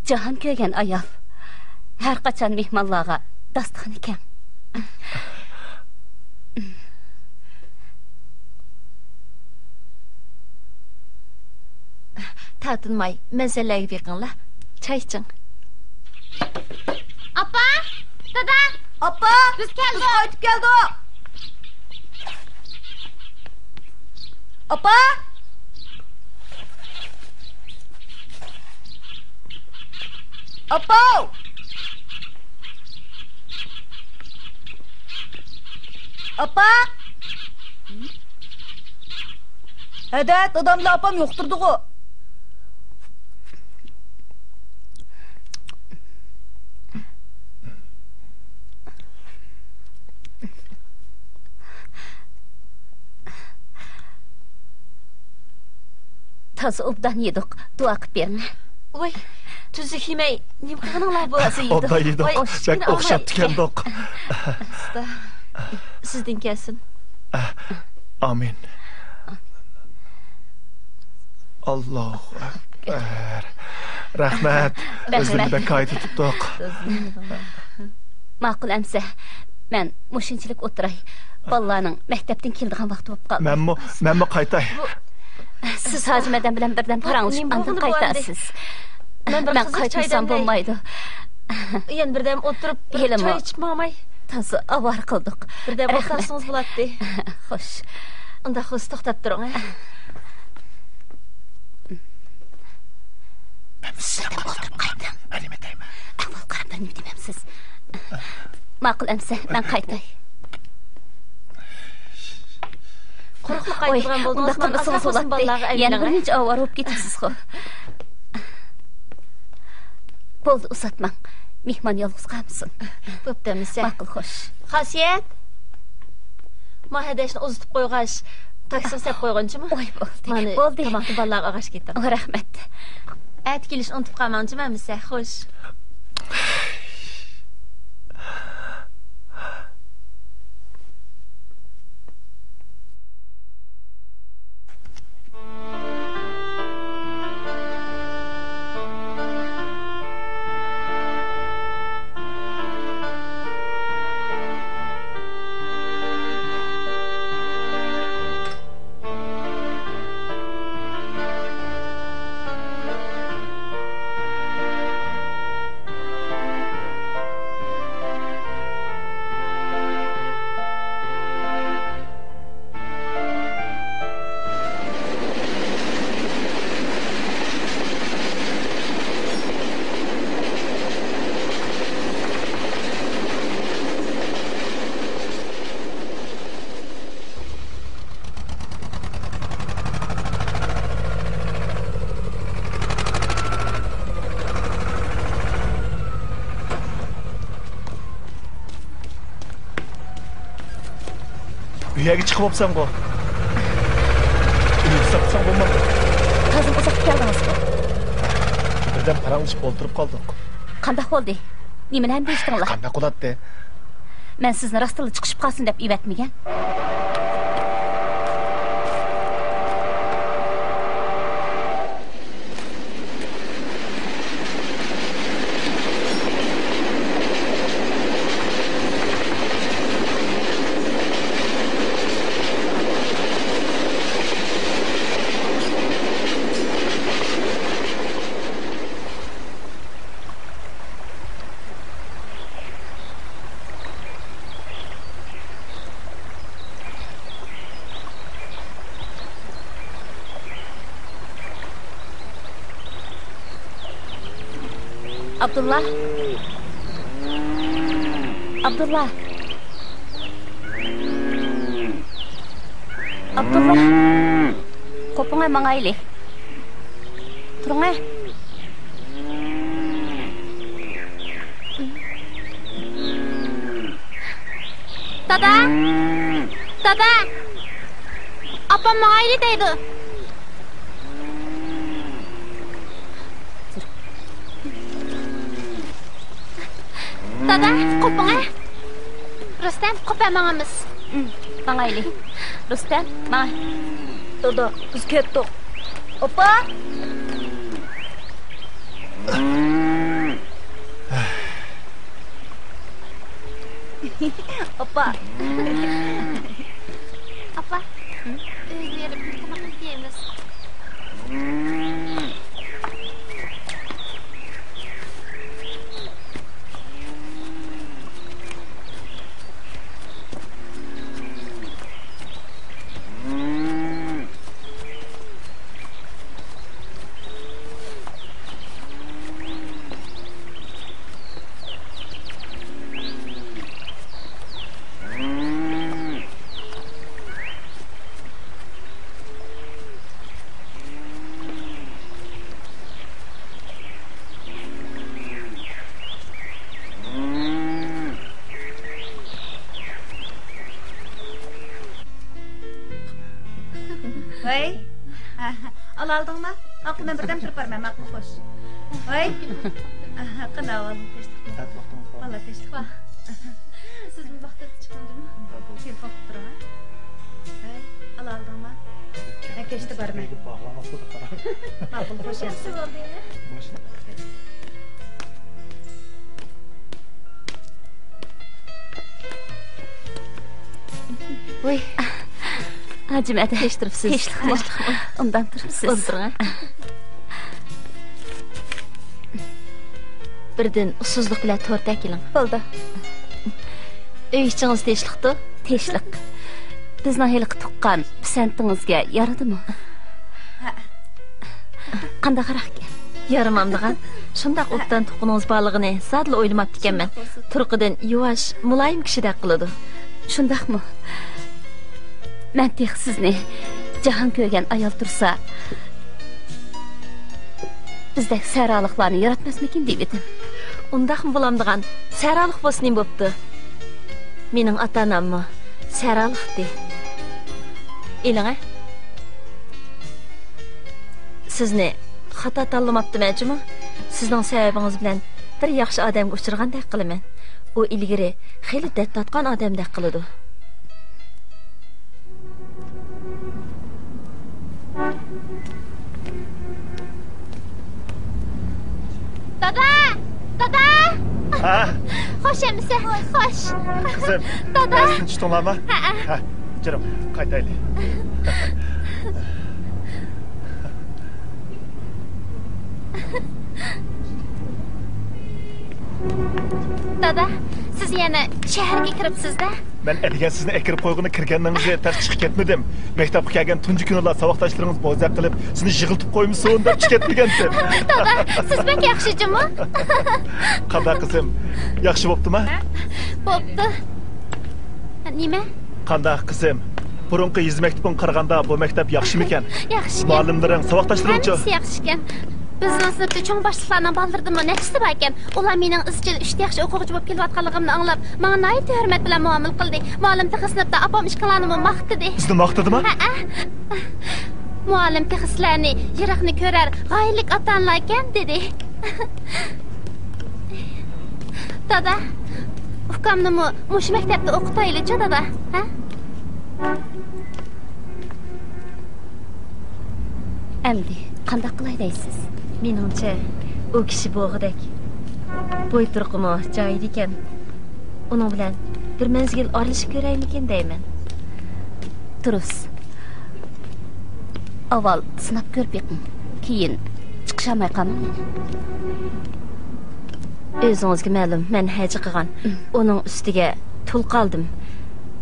جاھان كۆرگەن ئايال. ھەر قاچان مېھمانلارغا داستىخىنى كەڭ. تارتىنماي، مەن سەنلەرگە بېقىڭلار. چاي ئىچىڭ. ئاپا! دادا! ئاپا! بىز كەلدۇق! بىز قايتىپ كەلدۇق! ئاپا! ئاپا! ئاپا! ھەدە، دادام بىلەن ئاپام يوقتۇردىغۇ. تازا ئوبدان يېدۇق، دۇئا قىپ بېرىڭ. ۋاي، تۈزۈك يېمەي نېمە قىلغىنىڭلار بۇ؟ تازا يېدۇق. ئوبدان يېدۇق. ۋاي، بەك ئوخشاپتىكەندۇق. سىزدىن كەلسۇن. ئامىن. ئاللاھۇ ئەكبەر. رەھمەت. ئۆزلىرىنى بەك قايتا تۇتتۇق. ماقۇل ئەمسە، مەن مۇشۇنچىلىك ئولتۇراي. بالىلارنىڭ مەكتەپتىن كېلىدىغان ۋاقتى بولۇپ قالدى. مەنمۇ، مەنمۇ قايتاي. سىز ھاجىم ھەدەم بىلەن بىردەم پاراڭلىشىپ، ئاندىن قايتارسىز. مەن قايتمىسام بولمايدۇ. يەنە بىردەم ئولتۇرۇپ، بىر چاي ئىچىپ ماڭماي. تازا ئاۋارە قىلدۇق. بىردەم ئولتۇرسىڭىز بولاتتى. خوش. ئۇنداق بولسا توختاپ تۇرۇڭ، ھە؟ مەن سىزنى قايتۇرۇپ قايتىڭ. ھە، نېمە دەيمەن؟ ئەھۋال قاراپ بىر نېمە دېمەمسىز. ماقۇل ئەمسە، مەن قايتاي. قۇرۇقلا قايتىدىغان بولدىڭىز، ئۇنداق قىلمىسىڭىز بولاتتى. يەنە بىر نەچچە ئاۋارە بولۇپ كېتىپسىزغۇ. بولدى، ئۇزاتماڭ. مېھمان يالغۇز قالمىسۇن. بوپتۇ، ئەمىسە. ماقۇل، خوش. خاسىيەت! ما ھەدەشنى ئۇزىتىپ قويغاچ، تاكسىغا سەپ قويغىنچىما؟ ۋاي، بولدى، بولدى. تاماقنى بالىلارغا ئاغاش كېتىڭ. رەھمەت. ئەتە كېلىشنى ئۇنتۇپ قالماڭچىما، ئەمىسە. خوش. ئۆيەرگە چىقىپ بوپسەنغۇ؟ ئۆيگە ساقلىساڭ بولمامدۇ؟ تازىمۇ ئۇزاققا كەلدىڭىزغۇ؟ بىردەم پاراڭلىشىپ ئولتۇرۇپ قالدۇق. قانداق بولدى؟ نېمىلەرنى دېيىشتىڭلار؟ قانداق بولاتتى؟ مەن سىزنى راستتىنلا چىقىشىپ قالسۇن دەپ ئەۋەتمىگەن. ئابدۇللا. ئابدۇللا. ئابدۇللا. قوپۇڭە، ماڭايلى. تۇرۇڭە. دادا! دادا! ئاپام ماڭايلى دەيدۇ. دادا، قوپۇڭە. رۇستەم، قوپە ماڭىمىز. ماڭايلى. رۇستەم، ماڭ. دادا، بىز كەتتۇق. ئاپا! ئاپا. ئاپا. ئۆيگە بېرىپ بىر تاماق يەپ يەيمىز. ۋەي، ئالالدىڭما؟ ئاقۇ، مەن بىردەم تۇرۇپ بارىمەن، ماقۇل، خوش. ۋەي، قانداق ئەھۋالىڭ، تىنچلىقمۇ؟ سەت ۋاقتىڭىز بار. ۋاللا تىنچلىق بار. سىزمۇ ۋاقتىدا چىقمىدىمۇ؟ تېلېفون قىلىپ تۇرۇڭ، ھە؟ ۋەي، ئالالدىڭما؟ مەن كەچتە بارىمەن. ماقۇل، خوش ياخشى. ۋۇي. ھاجىم ئەدە. تىنچ تۇرۇپسىز؟ تىنچلىقمۇ؟ تىنچلىقمۇ؟ ئوبدان تۇرۇپسىز؟ ئولتۇرۇڭ، ھە. بىردىن ئۇسسۇزلۇق بىلەن تورت ئەكېلىڭ. بولدى. ئۆي ئىچىڭىز تىنچلىقتۇ؟ تىنچلىق. بىزنىڭ ھېلىقى تۇغقان پىسەنتىڭىزگە يارىدىمۇ؟ ھە. قانداقراق ئىكەن؟ يارىمامدىغان. شۇنداق ئوبدان تۇغقىنىڭىز بارلىقىنى زادىلا ئويلىماپتىكەنمەن. شۇنداق بولسۇن. تۇرقىدىن يۇۋاش، مۇلايىم كىشىدەك قىلىدۇ. شۇنداقمۇ؟ مەن تېخى سىزنى جاھان كۆرگەن ئايال تۇرسا، بىزدەك سەھرالىقلارنى ياراتماسمىكىن دېيىۋىدىم. ئۇنداقمۇ بولامدىغان؟ سەھرالىق بولسا نېمە بوپتۇ؟ مېنىڭ ئاتا-ئاناممۇ سەھرالىقتى. ئېلىڭە. سىزنى خاتا تاللىماپتىمەن جۇمۇ؟ سىزنىڭ سەۋەبىڭىز بىلەن بىر ياخشى ئادەمگە ئۇچرىغاندەك قىلىمەن. ئۇ ئىلگىرى خېلى دەرد تارتقان ئادەمدەك قىلىدۇ. دادا! دادا! ھە؟ خوش ئەمىسە، خوش. قىزىم، دادا! دەرستىن چۈشتۈڭلارمۇ؟ ھەئە. ھە، جېنىم، قايتايلى. دادا، سىز يەنە شەھەرگە كىرىپسىز-دە؟ مەن ئەتىگەن سىزنى ئەكىرىپ قويغىلى كىرگىنىڭىزنى تېخى چىقىپ كەتمىدىم. مەكتەپكە كەلگەن تۇنجى كۈنىلا ساۋاقداشلىرىڭىز بوزەك قىلىپ، سىزنى يىغلىتىپ قويمىسۇن دەپ چىقىپ كەتمىگەنتىم. دادا، سىز بەك ياخشى جۇمۇ. قانداق قىزىم؟ ياخشى بوپتۇما؟ بوپتۇ. نېمە؟ قانداق قىزىم؟ بۇرۇنقى يېزا مەكتىپىڭگە قارىغاندا بۇ مەكتەپ ياخشىمىكەن؟ ياخشىكەن. مۇئەللىملىرىڭ، ساۋاقداشلىرىڭچۇ؟ ھەممىسى ياخشىكەن. بىزنىڭ سىنىپتا چوڭ باشلىقلارنىڭ بالىلىرىدىنمۇ نەچچىسى باركەن. ئۇلار مېنىڭ ئىزچىل ئۈچتە ياخشى ئوقۇغۇچى بولۇپ كېلىۋاتقانلىقىمنى ئاڭلاپ، ماڭا ناھايىتى ھۆرمەت بىلەن مۇئامىلە قىلدى. مۇئەللىم تېخى سىنىپتا ئاپام ئىككىڭلارنىمۇ ماختىدى. بىزنى ماختىدىما؟ ھەئە. مۇئەللىم تېخى سىلەرنى يىراقنى كۆرەر غايىلىك ئاتا-ئانىلاركەن دېدى. دادا، ئۇكامنىمۇ مۇشۇ مەكتەپتە ئوقۇتايلىچۇ، دادا، ھە؟ ئەمدى قانداق قىلاي دەيسىز؟ مېنىڭچە، ئۇ كىشى بوغىدەك. بوي تۇرقىمۇ جايىدىكەن. ئۇنىڭ بىلەن بىر مەزگىل ئارىلىشىپ كۆرەيمىكىن دەيمەن. دۇرۇس. ئاۋۋال سىناپ كۆرۈپ بېقىڭ. كېيىن چىقىشالماي قالماڭ. ئۆزىڭىزگە مەلۇم، مەن ھەجە قىلغان. ئۇنىڭ ئۈستىگە تۇل قالدىم.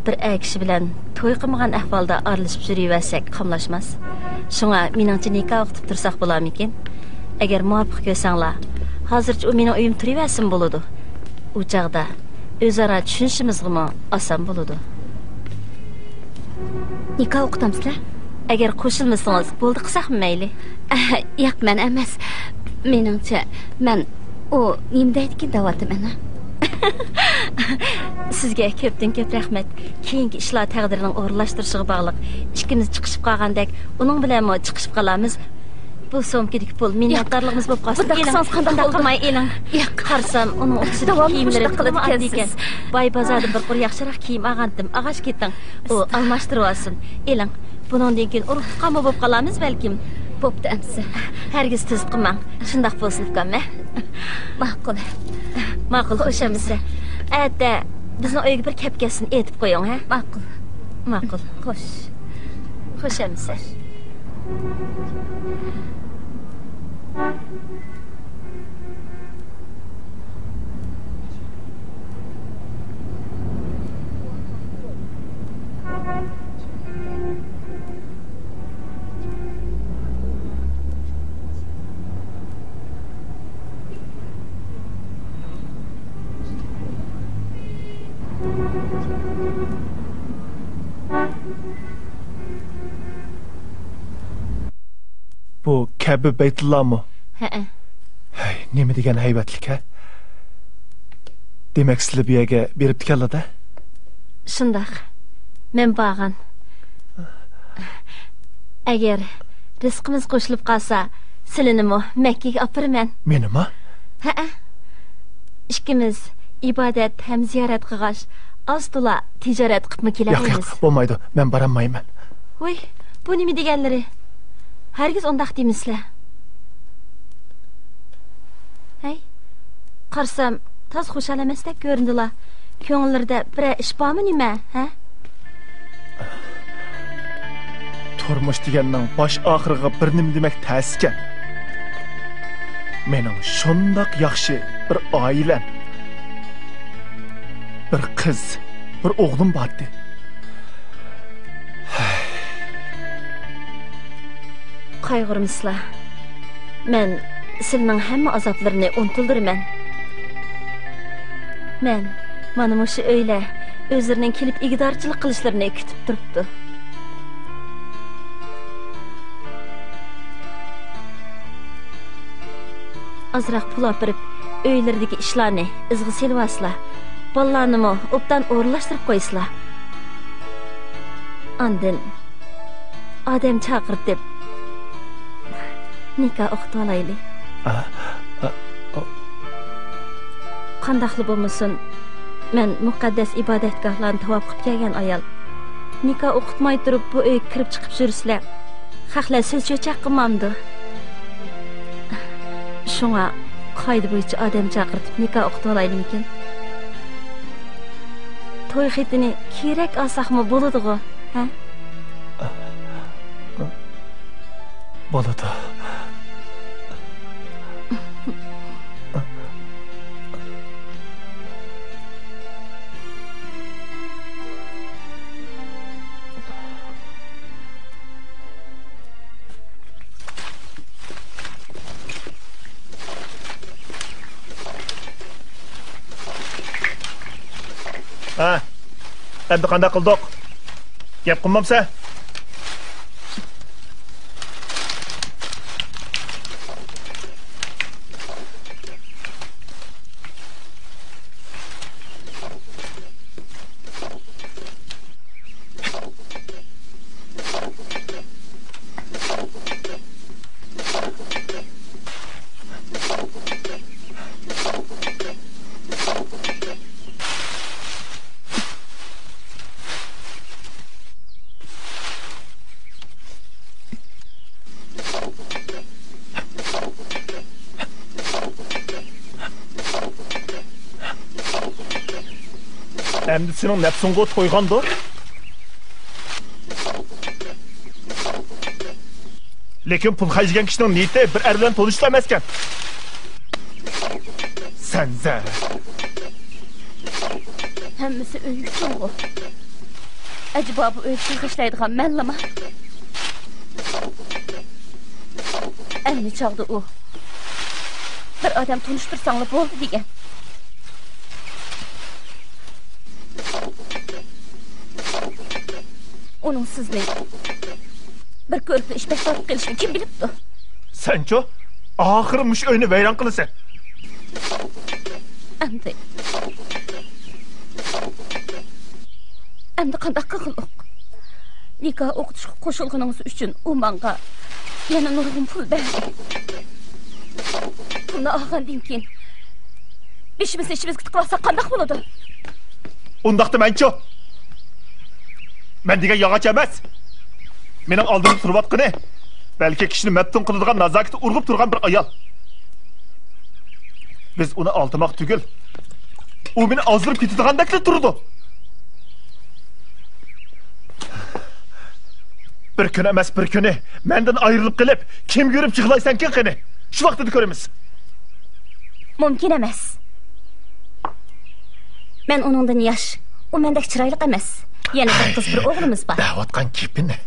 بىر ئەر كىشى بىلەن توي قىلمىغان ئەھۋالدا ئارىلىشىپ يۈرۈۋەرسەك قاملاشماس. شۇڭا مېنىڭچە نىكاھ ئوقۇتۇپ تۇرساق بولارمىكىن؟ ئەگەر مۇۋاپىق كۆرسەڭلار، ھازىرچە ئۇ مېنىڭ ئۆيۈمدە تۇرۇۋەرسىمۇ بولىدۇ. ئۇ چاغدا ئۆزئارا چۈشىنىشىمىزغىمۇ ئاسان بولىدۇ. نىكاھ ئوقۇتامسىلەر؟ ئەگەر قوشۇلمىسىڭىز بولدى قىلساقمۇ مەيلى. ئەھ، ياق، مەن ئەمەس. مېنىڭچە، مەن ئۇ نېمە دەيدىكىن دەۋاتىمەن. سىزگە كۆپتىن كۆپ رەھمەت. كېيىنكى ئىشلار تەقدىرنىڭ ئورۇنلاشتۇرۇشىغا باغلىق. ئىككىمىز چىقىشىپ قالغاندەك، ئۇنىڭ بىلەنمۇ چىقىشىپ قالارمىز. بۇ سومكىدىكى پۇل مىننەتدارلىقىمىز بولۇپ قالسۇن. ئېلىڭ، قىلسىڭىز قانداق بولىدۇ؟ قىلماي ئېلىڭ. ياق. قارىسام، ئۇنىڭ ئۇچىسىدىكى كىيىملىرى تولىمۇ ئاددىيكەن. باي بازاردىن بىر قۇر ياخشىراق كىيىم ئالغانتىم. ئاغاچ كېتىڭ. ئۇ ئالماشتۇرۇۋالسۇن. ئېلىڭ. بۇنىڭدىن كېيىن ئۇرۇق تۇغقانمۇ بولۇپ قالارمىز بەلكىم. بوپتۇ ئەمىسە. ھەرگىز تۈزۈت قىلماڭ. شۇنداق بولسۇن ئۇكام، ھە؟ ماقۇل. ماقۇل، خوش ئەمىسە. ئەتە بىزنىڭ ئۆيگە بىر كەپ كەتسۇن، ئېيتىپ قويۇڭ، ھە؟ ماقۇل. ماقۇل. خوش. خوش ئەمىسە. بۇ كەبە بەيتۇللامۇ؟ ھەئە. ھەي، نېمە دېگەن ھەيۋەتلىك، ھە؟ دېمەك، سىلى بۇ يەرگە بېرىپتىكەنلا-دە؟ شۇنداق. مەن بارغان. ئەگەر رىزقىمىز قوشۇلۇپ قالسا، سىلىنىمۇ مەككىگە ئاپىرىمەن. مېنىمۇ؟ ھەئە. ئىككىمىز ئىبادەت ھەم زىيارەت قىلغاچ، ئاز-تولا تىجارەت قىپمۇ ياق، ياق، كېلەلەيمىز. بولمايدۇ. مەن بارالمايمەن. ۋوي، بۇ نېمە دېگەنلىرى؟ ھەرگىز ئۇنداق دېمىسىلە. ھەي، قارىسام، تازا خۇشال ئەمەستەك كۆرۈندىلا. كۆڭۈللىرىدە بىرەر ئىش بارمۇ نېمە، ھە؟ تۇرمۇش دېگەننىڭ باش ئاخىرىغا بىر نېمە دېمەك تەس ئىكەن. مېنىڭ شۇنداق ياخشى بىر ئائىلەم، بىر قىز، بىر ئوغلۇم بارتى. قايغۇرمىسىلا. مەن سىلىنىڭ ھەممە ئازابلىرىنى ئۇنتۇلدۇرىمەن. مەن مانا مۇشۇ ئۆيلەر ئۆزلىرىنىڭ كېلىپ ئىگىدارچىلىق قىلىشلىرىنى كۈتۈپ تۇرۇپتۇ. ئازراق پۇل ئاپىرىپ، ئۆيلىرىدىكى ئىشلارنى ئىزغا سېلىۋالسىلا، بالىلارنىمۇ ئوبدان ئورۇنلاشتۇرۇپ قويسىلا. ئاندىن ئادەم چاقىرتىپ، نىكاھ ئوقۇتۇۋالايلى. ئا، ئا، ئا. قانداقلا بولمىسۇن، مەن مۇقەددەس ئىبادەتگاھلارنى تاۋاپ قىلىپ كەلگەن ئايال. نىكاھ ئوقۇتماي تۇرۇپ، بۇ ئۆيگە كىرىپ چىقىپ يۈرسىلە، خەقلەر سۆز-چۆچەك قىلمامدۇ؟ شۇڭا قائىدە بويىچە ئادەم چاقىرتىپ نىكاھ ئوقۇتۇۋالايلىمىكىن؟ توي خېتىنى كېيىنرەك ئالساقمۇ بولىدىغۇ، ھە؟ بولىدۇ. ھە، ئەمدى قانداق قىلدۇق؟ گەپ قىلمامسەن؟ ئەمدى سېنىڭ نەپسىڭغۇ تويغاندۇ؟ لېكىن پۇل خەجلىگەن كىشىنىڭ نىيىتى بىر ئەر بىلەن تونۇشۇش ئەمەسكەن. سەنزە. ھەممىسى ئۆي ئۈچۈنغۇ؟ ئەجەبا بۇ ئۆيدە پۇل خەجلەيدىغان مەنلىما؟ ئەمدى چاغدا ئۇ بىر ئادەم تونۇشتۇرساڭلا بولدى دېگەن. ئۇنىڭ سىزنى بىر كۆرۈپلا ئىش بەك تارتىپ قېلىشىنى كىم بىلىپتۇ؟ سەنچۇ؟ ئاخىرى مۇشۇ ئۆينى ۋەيران قىلىسەن. ئەمدى ئەمدى قانداق قىلغىلى؟ نىكاھ ئوقۇتۇشقا قوشۇلغىنىڭىز ئۈچۈن ئۇ ماڭا يەنە نۇرغۇن پۇل بەردى. پۇلنى ئالغاندىن كېيىن بېشىمىزنى ئىچىمىزگە تىقىۋالساق قانداق بولىدۇ؟ ئۇنداقتا مەنچۇ؟ مەن دېگەن ياغاچ ئەمەس. مېنىڭ ئالدىمدا تۇرۇۋاتقىنى، بەلكى كىشىنى مەپتۇن قىلىدىغان نازاكىتى ئۇرغۇپ تۇرغان بىر ئايال. بىز ئۇنى ئالدىماق تۈگۈل، ئۇ مېنى ئازدۇرۇپ كېتىدىغاندەكلا تۇرىدۇ. بىر كۈن ئەمەس، بىر كۈنى مەندىن ئايرىلىپ قېلىپ، كىمگە يۈرۈپ يىغلايسەنكىن قېنى؟ شۇ ۋاقتىدا كۆرىمىز. مۇمكىن ئەمەس. مەن ئۇنىڭدىن ياش. ئۇ مەندەك چىرايلىق ئەمەس. يەنە بىر قىز، بىر ئوغلىمىز بار. دەۋاتقان گېپىنى.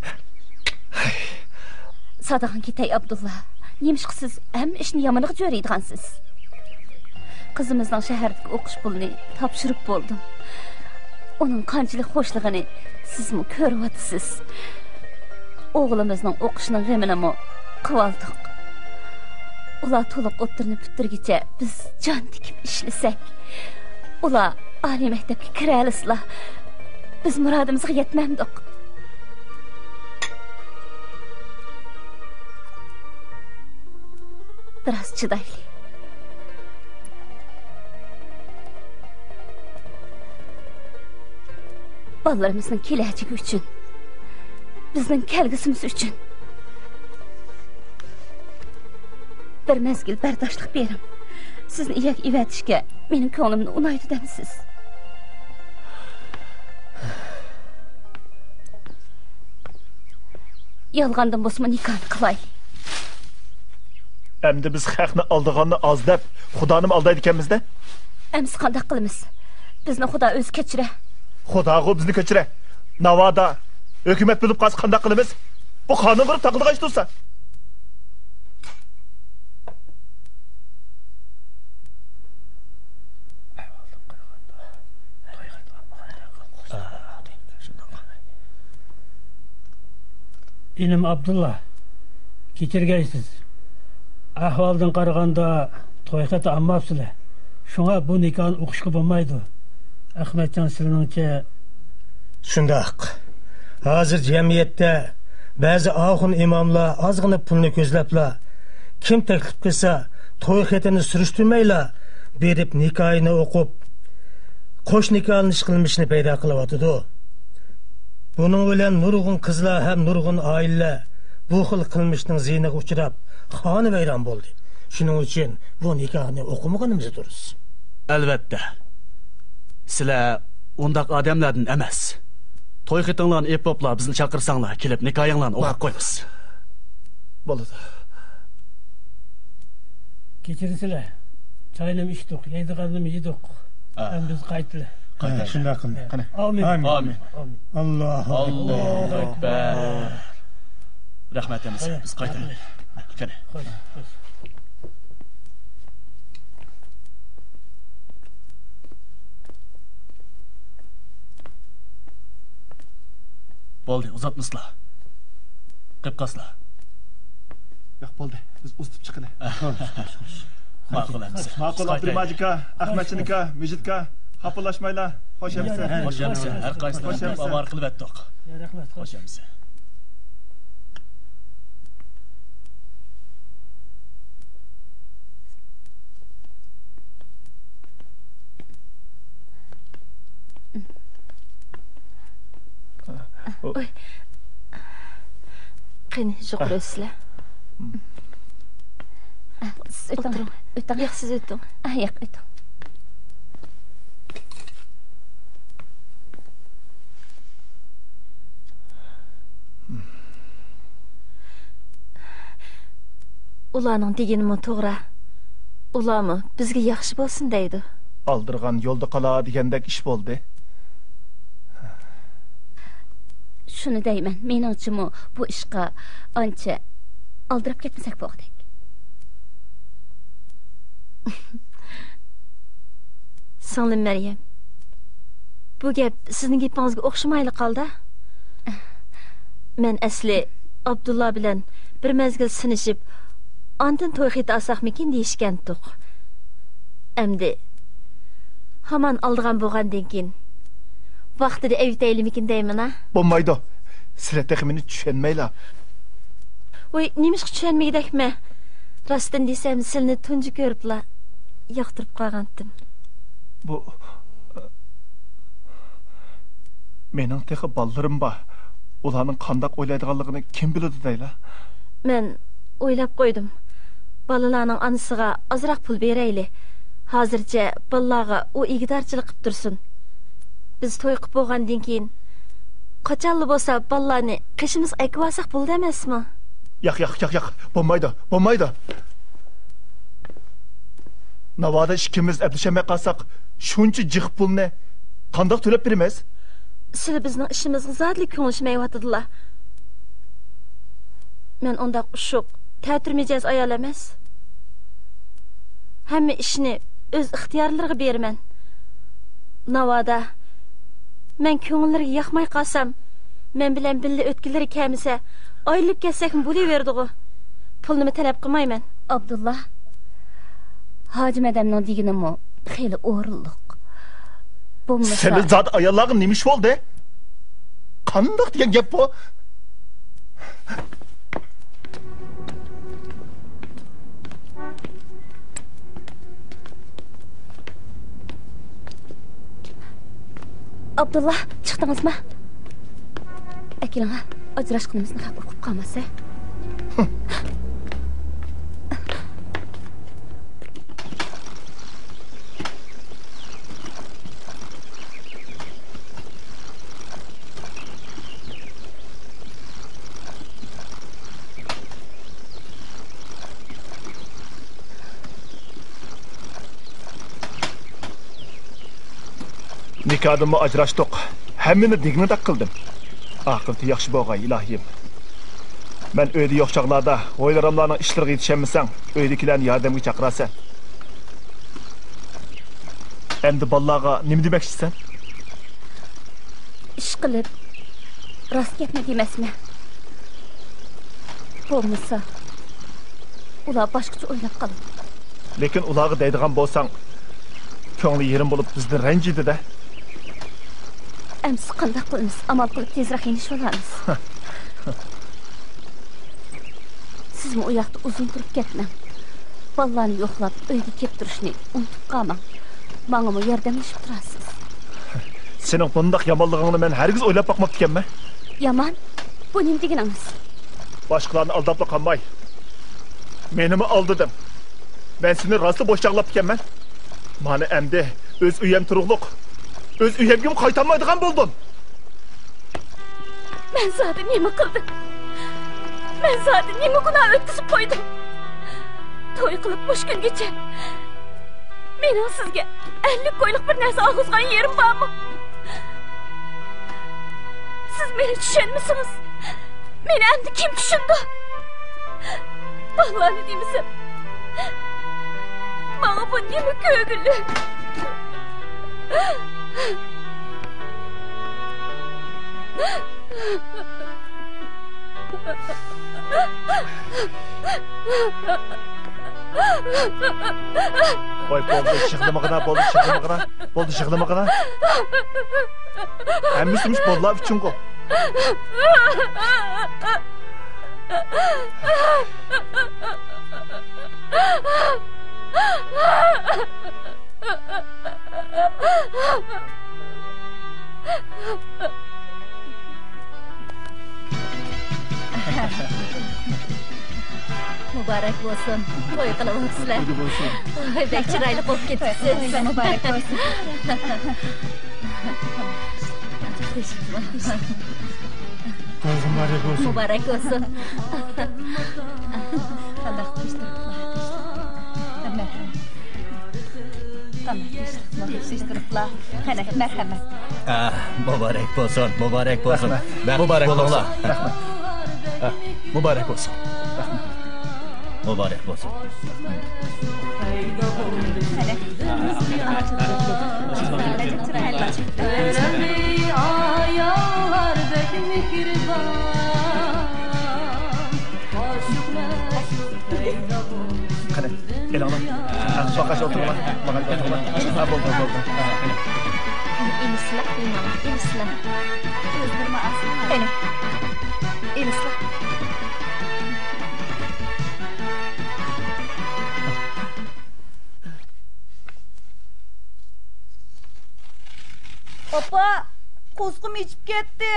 سادىغىن كېتەي، ئابدۇللا. نېمىشقا سىز ھەممە ئىشنى يامىنىغا چۆرىيدىغانسىز؟ قىزىمىزنىڭ شەھەردىكى ئوقۇش پۇلىنى تاپشۇرۇپ بولدۇم. ئۇنىڭ قانچىلىك خۇشلۇقىنى سىزمۇ كۆرۈۋاتىسىز. ئوغلىمىزنىڭ ئوقۇشىنىڭ غېمىنىمۇ قىلىۋالدۇق. ئۇلار تولۇق ئوتتۇرىنى پۈتتۈرگۈچە بىز جان تىكىپ ئىشلىسەك، ئۇلار ئالىي مەكتەپكە كىرەلىسىلا، بىز مۇرادىمىزغا يەتمەمدۇق. بىراز چىدايلى. بالىلىرىمىزنىڭ كېلەچىكى ئۈچۈن، بىزنىڭ كەلگۈسىمىز ئۈچۈن بىر مەزگىل بەرداشلىق بېرىڭ. سىزنى ئىگەگە ئېۋەتىشكە مېنىڭ كۆڭلۈمنى ئۇنايدۇ دەمسىز؟ يالغاندىن بولسىمۇ نىكاھنى قىلاي. ئەمدى بىز خەقنى ئالدىغاننى ئاز دەپ، خۇدانىمۇ ئالدايدىكەنمىز-دە. ئەمىسە قانداق قىلىمىز؟ بىزنى خۇدا ئۆزى كەچۈرە. خۇداغۇ بىزنى كەچۈرە. ناۋادا ھۆكۈمەت بولۇپ قالسا قانداق قىلىمىز؟ بۇ قانۇن بولۇپ تاقىلىدىغان ئىش تۇرسا. ئىنىم ئابدۇللا، كەچۈرگەيسىز. ئەھۋالدىن قارىغاندا، توي خېتى ئالماپسىلەر. شۇڭا بۇ نىكاھنى ئوقۇشقا بولمايدۇ. ئەخمەتجان، سىلىنىڭچە؟ شۇنداق. ھازىر جەمئىيەتتە بەزى ئاخۇن ئىماملار ئازغىنە پۇلنى كۆزلەپلا، كىم تەكلىپ قىلسا، توي خېتىنى سۈرۈشتۈرمەيلا بېرىپ نىكاھىنى ئوقۇپ، قوش نىكاھلىنىش قىلمىشىنى پەيدا قىلىۋاتىدۇ. بۇنىڭ بىلەن نۇرغۇن قىزلار ھەم نۇرغۇن ئائىلىلەر بۇ خىل قىلمىشنىڭ زىيىنىغا ئۇچراپ، خانىۋەيران بولدى. شۇنىڭ ئۈچۈن بۇ نىكاھنى ئوقۇمىغىنىمىز دۇرۇس. ئەلۋەتتە. سىلەر ئۇنداق ئادەملەردىن ئەمەس. توي خېتىڭلارنى ئېلىپ بوپلا بىزنى چاقىرساڭلار، كېلىپ نىكاھىڭلارنى ئوقۇپ قويىمىز. بولىدۇ. كەچۈرىسىلەر. چاينىمۇ ئىچتۇق، يەيدىغاننىمۇ يېدۇق. ئا. ئەمدى بىز قايتىلى. قايتايلى. شۇنداق قىلىڭ. قېنى. ئامىن. ئامىن. ئامىن. ئاللاھۇ ئاللاھۇ ئەكبەر. رەھمەت ئەمىسە، بىز قايتايلى. قېنى. خوش، خوش. بولدى، ئۇزاتمىسىلا. قېپ قالسىلا. ياق، بولدى، بىز ئۇزىتىپ چىقىلى. ماقۇل ئەمىسە. ماقۇل، ئابدۇرېھىم ھاجىكا، ئەخمەتجان ئاكا، مىجىتكا، خاپىلاشمايلا. خوش ئەمىسە. خوش ئەمىسە. ھەر قايسىڭلارنى ئاۋارە قىلىۋەتتۇق. خوش ئەمىسە. قېنى، يۇقىرى ئۆتسىلە. سىز ئۆتۈڭ. ئولتۇرۇڭ. ئۆتۈڭ. ياق، سىز ئۆتۈڭ. ئا، ياق، ئۆتۈڭ. ئۇلارنىڭ دېگىنىمۇ توغرا. ئۇلارمۇ بىزگە ياخشى بولسۇن دەيدۇ. ئالدىرىغان يولدا قالا دېگەندەك ئىش بولدى. شۇنى دەيمەن، مېنىڭچىمۇ بۇ ئىشقا ئانچە ئالدىراپ كەتمىسەك بولغۇدەك. سىڭلىم مەريەم، بۇ گەپ سىزنىڭ گېپىڭىزگە ئوخشىمايلا قالدى. مەن ئەسلى ئابدۇللا بىلەن بىر مەزگىل سىنىشىپ، ئاندىن توي خېتى ئالساقمىكىن دېيىشكەنتۇق. ئەمدى ھامان ئالىدىغان بولغاندىن كېيىن، ۋاقتىدا ئەۋېتەيلىمىكىن دەيمەن-ھە. بولمايدۇ. سىلەر تېخى مېنى چۈشەنمەيلا. ۋاي، نېمىشقا چۈشەنمىگۈدەكمەن؟ راستىنى دېسەم، سىلىنى تۇنجى كۆرۈپلا ياقتۇرۇپ قالغانتىم. بۇ، مېنىڭ تېخى بالىلىرىم بار. ئۇلارنىڭ قانداق ئويلايدىغانلىقىنى كىم بىلىدۇ دەيلا؟ مەن ئويلاپ قويدۇم. بالىلارنىڭ ئانىسىغا ئازراق پۇل بېرەيلى. ھازىرچە بالىلارغا ئۇ ئىگىدارچىلىق قىپ تۇرسۇن. بىز توي قىپ بولغاندىن كېيىن، قاچانلا بولسا بالىلارنى قېشىمىزغا ئەكىۋالساق بولىدۇ ئەمەسمۇ؟ ياق، ياق، ياق، ياق. بولمايدۇ، بولمايدۇ. ناۋادا ئىككىمىز ئەپلىشەلمەي قالساق، شۇنچە جىق پۇلنى قانداق تۆلەپ بېرىمىز؟ سىلى بىزنىڭ ئىشىمىزغا زادىلا كۆڭلىشمەيۋاتىدىلا. مەن ئۇنداق ئۇششۇق، تەتۈر مىجەز ئايال ئەمەس. ھەممە ئىشنى ئۆز ئىختىيارلىرىغا بېرىمەن. ناۋادا مەن كۆڭۈللىرىگە ياقماي قالسام، مەن بىلەن بىللە ئۆتكۈلىرى كەلمىسە، ئايرىلىپ كەتسەكمۇ بولۇۋېرىدىغۇ. پۇلنىمۇ تەلەپ قىلمايمەن. ئابدۇللا، ھاجىم ئادەمنىڭ دېگىنىمۇ خېلى ئورۇنلۇق. بولمىسا سىلى زادى ئاياللارغا نېمە ئىش بولدى؟ قانداق دېگەن گەپ بۇ؟ ئابدۇللا، چىقتىڭىزمۇ؟ ئەكېلىڭە، ئاجراشقىنىمىزنى خەق ئۇقۇپ قالماس ھە. نىكاھدىنمۇ ئاجراشتۇق. ھەممىنى دېگىنىدەك قىلدىم. ئاقىۋىتى ياخشى بولغاي، ئىلاھىم. مەن ئۆيدە يوق چاغلاردا ھويلىراملارنىڭ ئىشلىرىغا يېتىشەلمىسەڭ، ئۆيدىكىلەرنى ياردەمگە چاقىرارسەن. ئەمدى بالىلارغا نېمە دېمەكچىسەن؟ ئىشقىلىپ، راست گەپنى دېمەسمەن. بولمىسا، ئۇلار باشقىچە ئويلاپ قالىدۇ. لېكىن ئۇلارغا دەيدىغان بولساڭ، كۆڭلى يېرىم بولۇپ بىزدىن رەنجىيدۇ-دە. ئەمىسە قانداق قىلىمىز؟ ئامال قىلىپ تېزرەك يېنىشىۋالارمىز. سىزمۇ ئۇ ياقتا ئۇزۇن تۇرۇپ كەتمەڭ. بالىلارنى يوقلاپ، ئۆيگە كېلىپ تۇرۇشنى ئۇنتۇپ قالماڭ. ماڭىمۇ ياردەملىشىپ تۇرارسىز. سېنىڭ بۇنداق يامانلىقىڭنى مەن ھەرگىز ئويلاپ باقماپتىكەنمەن. يامان؟ بۇ نېمە دېگىنىڭىز؟ باشقىلارنى ئالداپلا قالماي، مېنىمۇ ئالدىدىڭ. مەن سېنى راستلا بوش چاغلاپتىكەنمەن. مانا ئەمدى ئۆز ئۆيەم تۇرۇقلۇق، ئۆز ئۆيەمگىمۇ قايتالمايدىغان بولدۇم. مەن زادى نېمە قىلدىم؟ مەن زادى نېمە گۇناھ ئۆتكۈزۈپ قويدۇم؟ توي قىلىپ مۇشۇ كۈنگىچە مېنىڭ سىزگە ئەللىك كويلۇق بىر نەرسە ئالغۇزغان يېرىم بارمۇ؟ سىز مېنى چۈشەنمىسىڭىز، مېنى ئەمدى كىم چۈشىنىدۇ؟ بالىلارنى دېمىسەم، ماڭا بۇ نېمە كۆرگۈلۈك؟ ۋاي، بولدى، يىغلىمىغىنا، بولدى، يىغلىمىغىنا، بولدى، يىغلىمىغىنا. ھەممىسى مۇشۇ بالىلار ئۈچۈنغۇ. مۇبارەك بولسۇن، توي قىلىۋاپسىلەر. ۋاي، بەك چىرايلىق بولۇپ كېتىپسىز. مۇبارەك بولسۇن. تويغا مۇبارەك بولسۇن. مۇبارەك بولسۇن. قانداق قىلىشتۇرۇپلا؟ قانداق قىلىشتۇرۇپلا؟ قېنى، مەرھەمەت. ئە، مۇبارەك بولسۇن، مۇبارەك بولسۇن. رەھمەت. مۇبارەك بولۇڭلار. رەھمەت. ئە، مۇبارەك بولسۇن. رەھمەت. مۇبارەك بولسۇن. ئاياللار بەك مېھرىبان. قېنى، ئېلىڭلار. ھە، سوقاش ئولتۇرۇڭلار. ماڭا ئولتۇرۇڭلار. ھە، بولدى، بولدى. ھە، قېنى. ئېلىشلا، ئېلىشلا. ئۆزلىرىمۇ ئالسىلا. قېنى. ئېلىشلا. ئاپا، قورسىقىم ئېچىپ كەتتى.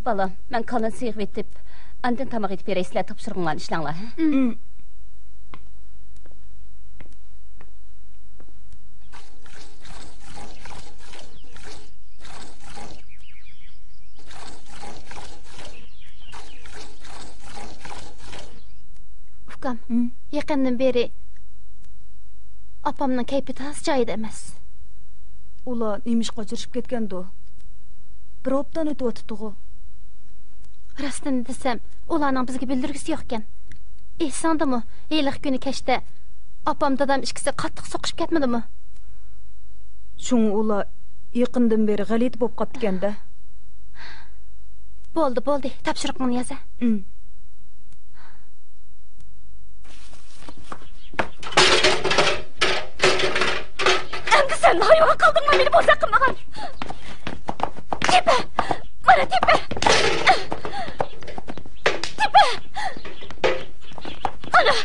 بالام، مەن كالىنى سىيغىۋېتىپ، ئاندىن تاماق ئېتىپ بېرەي، سىلەر تاپشۇرغۇڭلارنى ئىشلەڭلار، ھە؟ ئۇكام، ھە؟ يېقىندىن بېرى ئاپامنىڭ كەيپى تازا جايىدا ئەمەس. ئۇلار نېمە ئىشقا ئاجرىشىپ كەتكەندۇ؟ بىر ھاپتىنى ئۆتۈۋاتىدىغۇ. راستىنى دېسەم، ئۇلارنىڭ بىزگە بىلدۈرگۈسى يوقكەن. ئېسىڭدىمۇ، ھېلىقى كۈنى كەچتە ئاپام دادام ئىككىسى قاتتىق سوقۇشۇپ كەتمىدىمۇ؟ شۇڭا ئۇلار يېقىندىن بېرى غەلىتە بولۇپ قاپتىكەن-دە. بولدى، بولدى، تاپشۇرۇقۇڭنى ياز ھە. ئۈم. ئەمدى سەن ھايۋان قىلدىڭمۇ مېنى بوزەك قىلمىغان؟ تېپە! مانا تېپە! تېپە! مانا!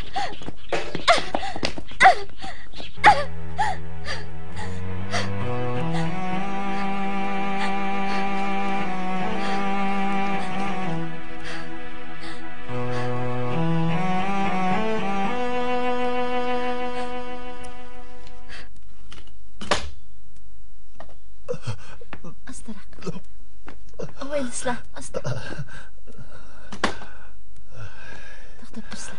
ئاستىراق. ئاۋايلىسىلا، ئاستا. توختاپ تۇرسىلا.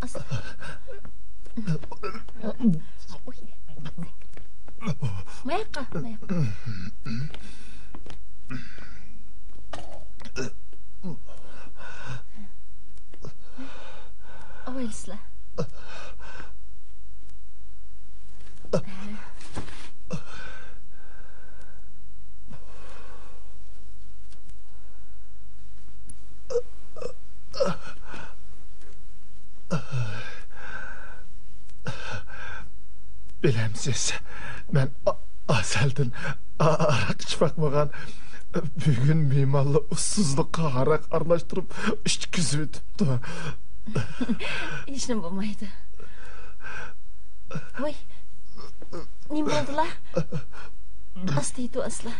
ئاستا. ئۇي. ماياققا، ماياققا. ئاۋايلىسىلا. بىلەمسىز، مەن ئا-، ئازەلدىن ئا-، ھاراق ئىچىپ باقمىغان. بۈگۈن مېھمانلار ئۇسسۇزلۇققا ھاراق ئارىلاشتۇرۇپ ئىچكۈزۈۋېتىپتۇ. ھېچنېمە بولمايدۇ. ۋاي، نېمە بولدىلا؟ ئاستا يېتىۋالسىلا.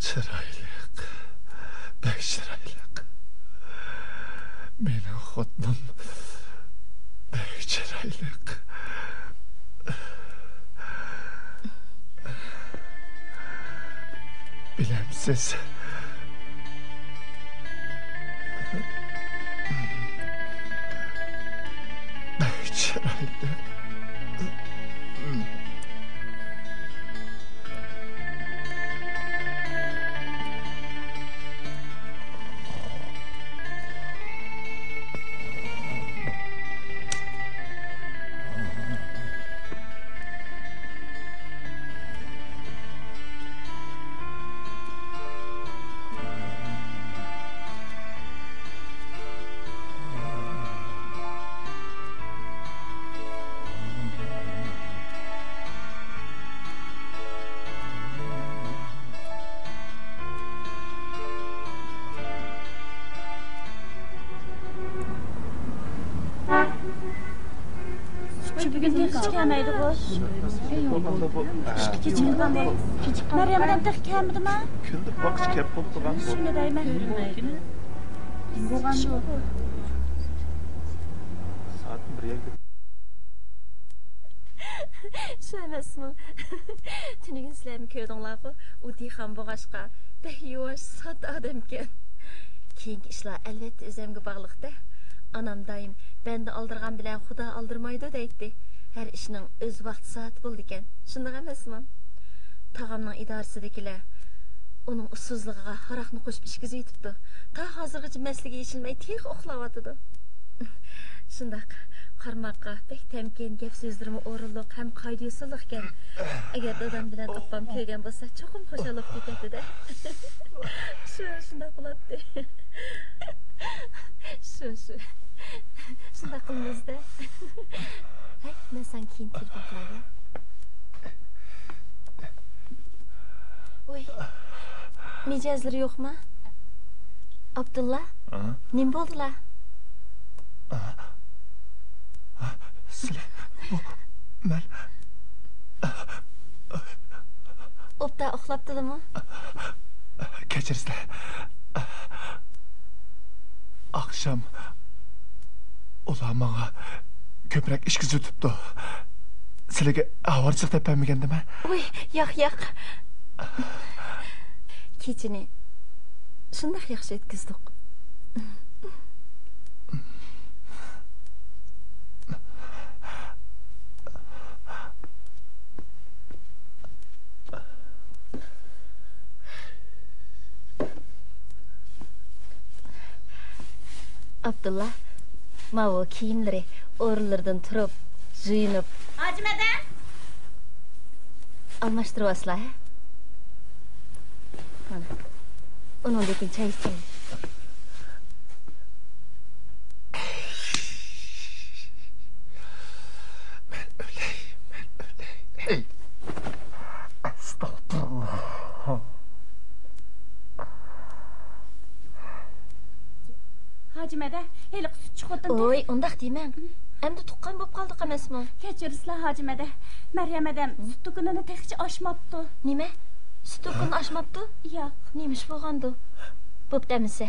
چىرايلىق، بەك چىرايلىق. مېنىڭ خوتۇنۇم بەك چىرايلىق. بىلەمسىز، بەك چىرايلىق. بۈگۈن تېخى كەلمەيدىغۇ. كېچىكىپ قالدى. مەريەم بىلەن تېخى كەلمىدىما؟ كۈندە باغچە كەپ بولۇپ تۇرغان. شۇنى دەيمەن. بولغان شۇ. سائەت بىر يەرگە. شۇ ئەمەسمۇ؟ تۈنۈگۈن سىلەرمۇ كۆردۈڭلارغۇ، ئۇ دېھقان بولغاچقا، بەك يۇۋاش، ساددا ئادەمكەن. كېيىنكى ئىشلار ئەلۋەتتە ئۆزۈمگە باغلىق-دە. ئانام دائىم، «بەندە ئالدىرىغان بىلەن خۇدا ئالدىرىمايدۇ» دەيتتى. ھەر ئىشنىڭ ئۆز ۋاقتى سائىتى بولىدىكەن. شۇنداق ئەمەسمۇ؟ تاغامنىڭ ئىدارىسىدىكىلەر ئۇنىڭ ئۇسسۇزلۇقىغا ھاراقنى قوشۇپ ئىچكۈزۈۋېتىپتۇ. تا ھازىرغىچە مەستلىكى يېشىلمەي تېخى ئۇخلاۋاتىدۇ. شۇنداق، قارىماققا بەك تەمكىن، گەپ سۆزلىرىمۇ ئورۇنلۇق ھەم قائىدە-يوسۇنلۇقكەن. ئەگەر دادام بىلەن ئاپام كۆرگەن بولسا، چوقۇم خۇشال بولۇپ كېتەتتى-دە. شۇ، شۇنداق بولاتتى. شۇ، شۇ. شۇنداق قىلىمىز-دە. ھەي، مەن ساڭا كېيىن تېلېفون قىلاي، يا. ۋوي، مىجەزلىرى يوقما؟ ئابدۇللا، ھە؟ نېمە بولدىلا؟ ھە؟ ھە؟ سىلى، بۇ، مەن. ئوبدان ئۇخلاپتىلىمۇ؟ كەچۈرسىلەر. ئاخشام ئۇلار ماڭا كۆپرەك ئىچكۈزۈۋېتىپتۇ. سىلىگە ئاۋارىچىلىق دەپ بەرمىگەندىمەن؟ ۋوي، ياق، ياق. كېچىنى شۇنداق ياخشى ئۆتكۈزدۇق. ئابدۇللا، ماۋۇ كىيىملىرى ئورۇنلىرىدىن تۇرۇپ، يۇيۇنۇپ. ھاجىمەدە! ئالماشتۇرۇۋالسىلا، ھە؟ مانا، ئۇنىڭدىن كېيىن چاي ئىچەيلى. مەن ئۆلەي، مەن ئۆلەي. ھەي. ئەستەغپۇرۇللا. ھاجىمەدە، ھېلىقى سۈتچى خوتۇن تېخى. ۋوي، ئۇنداق دېمەڭ. ئەمدى تۇغقان بولۇپ قالدۇق ئەمەسمۇ؟ كەچۈرىسىلە، ھاجىمەدە. مەريەم ھەدەم سۈت دۇكىنىنى تېخىچە ئاچماپتۇ. نېمە؟ سۈت دۇكىنىنى ئاچماپتۇ؟ ياق. نېمە ئىش بولغاندۇ؟ بوپتۇ ئەمىسە.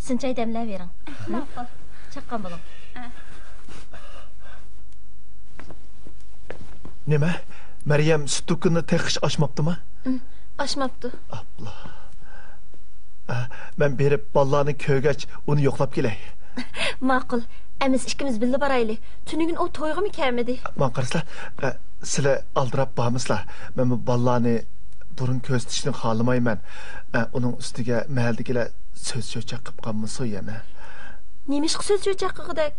سىنچاي دەملەۋېرىڭ. ماقۇل. چاققان بولۇڭ. نېمە؟ مەريەم سۈت دۇكىنىنى تېخىچە ئاچماپتىما؟ ئاچماپتۇ. ئاپلا. ئە، مەن بېرىپ بالىلارنى كۆرگەچ، ئۇنى يوقلاپ كېلەي. ماقۇل. ئەمىسە ئىككىمىز بىللە بارايلى. تۈنۈگۈن ئۇ تويغىمۇ كەلمىدى. ماڭا قارىسىلا، ئە، سىلەر ئالدىراپ بارمىسىلا. مەن بۇ بالىلارنى بۇرۇن كۆرسىتىشنى خالىمايمەن. ئە، ئۇنىڭ ئۈستىگە مەھەللىدىكىلەر سۆز چۆچەك قىلىپ قالمىسۇن يەنە. نېمىشقا سۆز چۆچەك قىلغۇدەك؟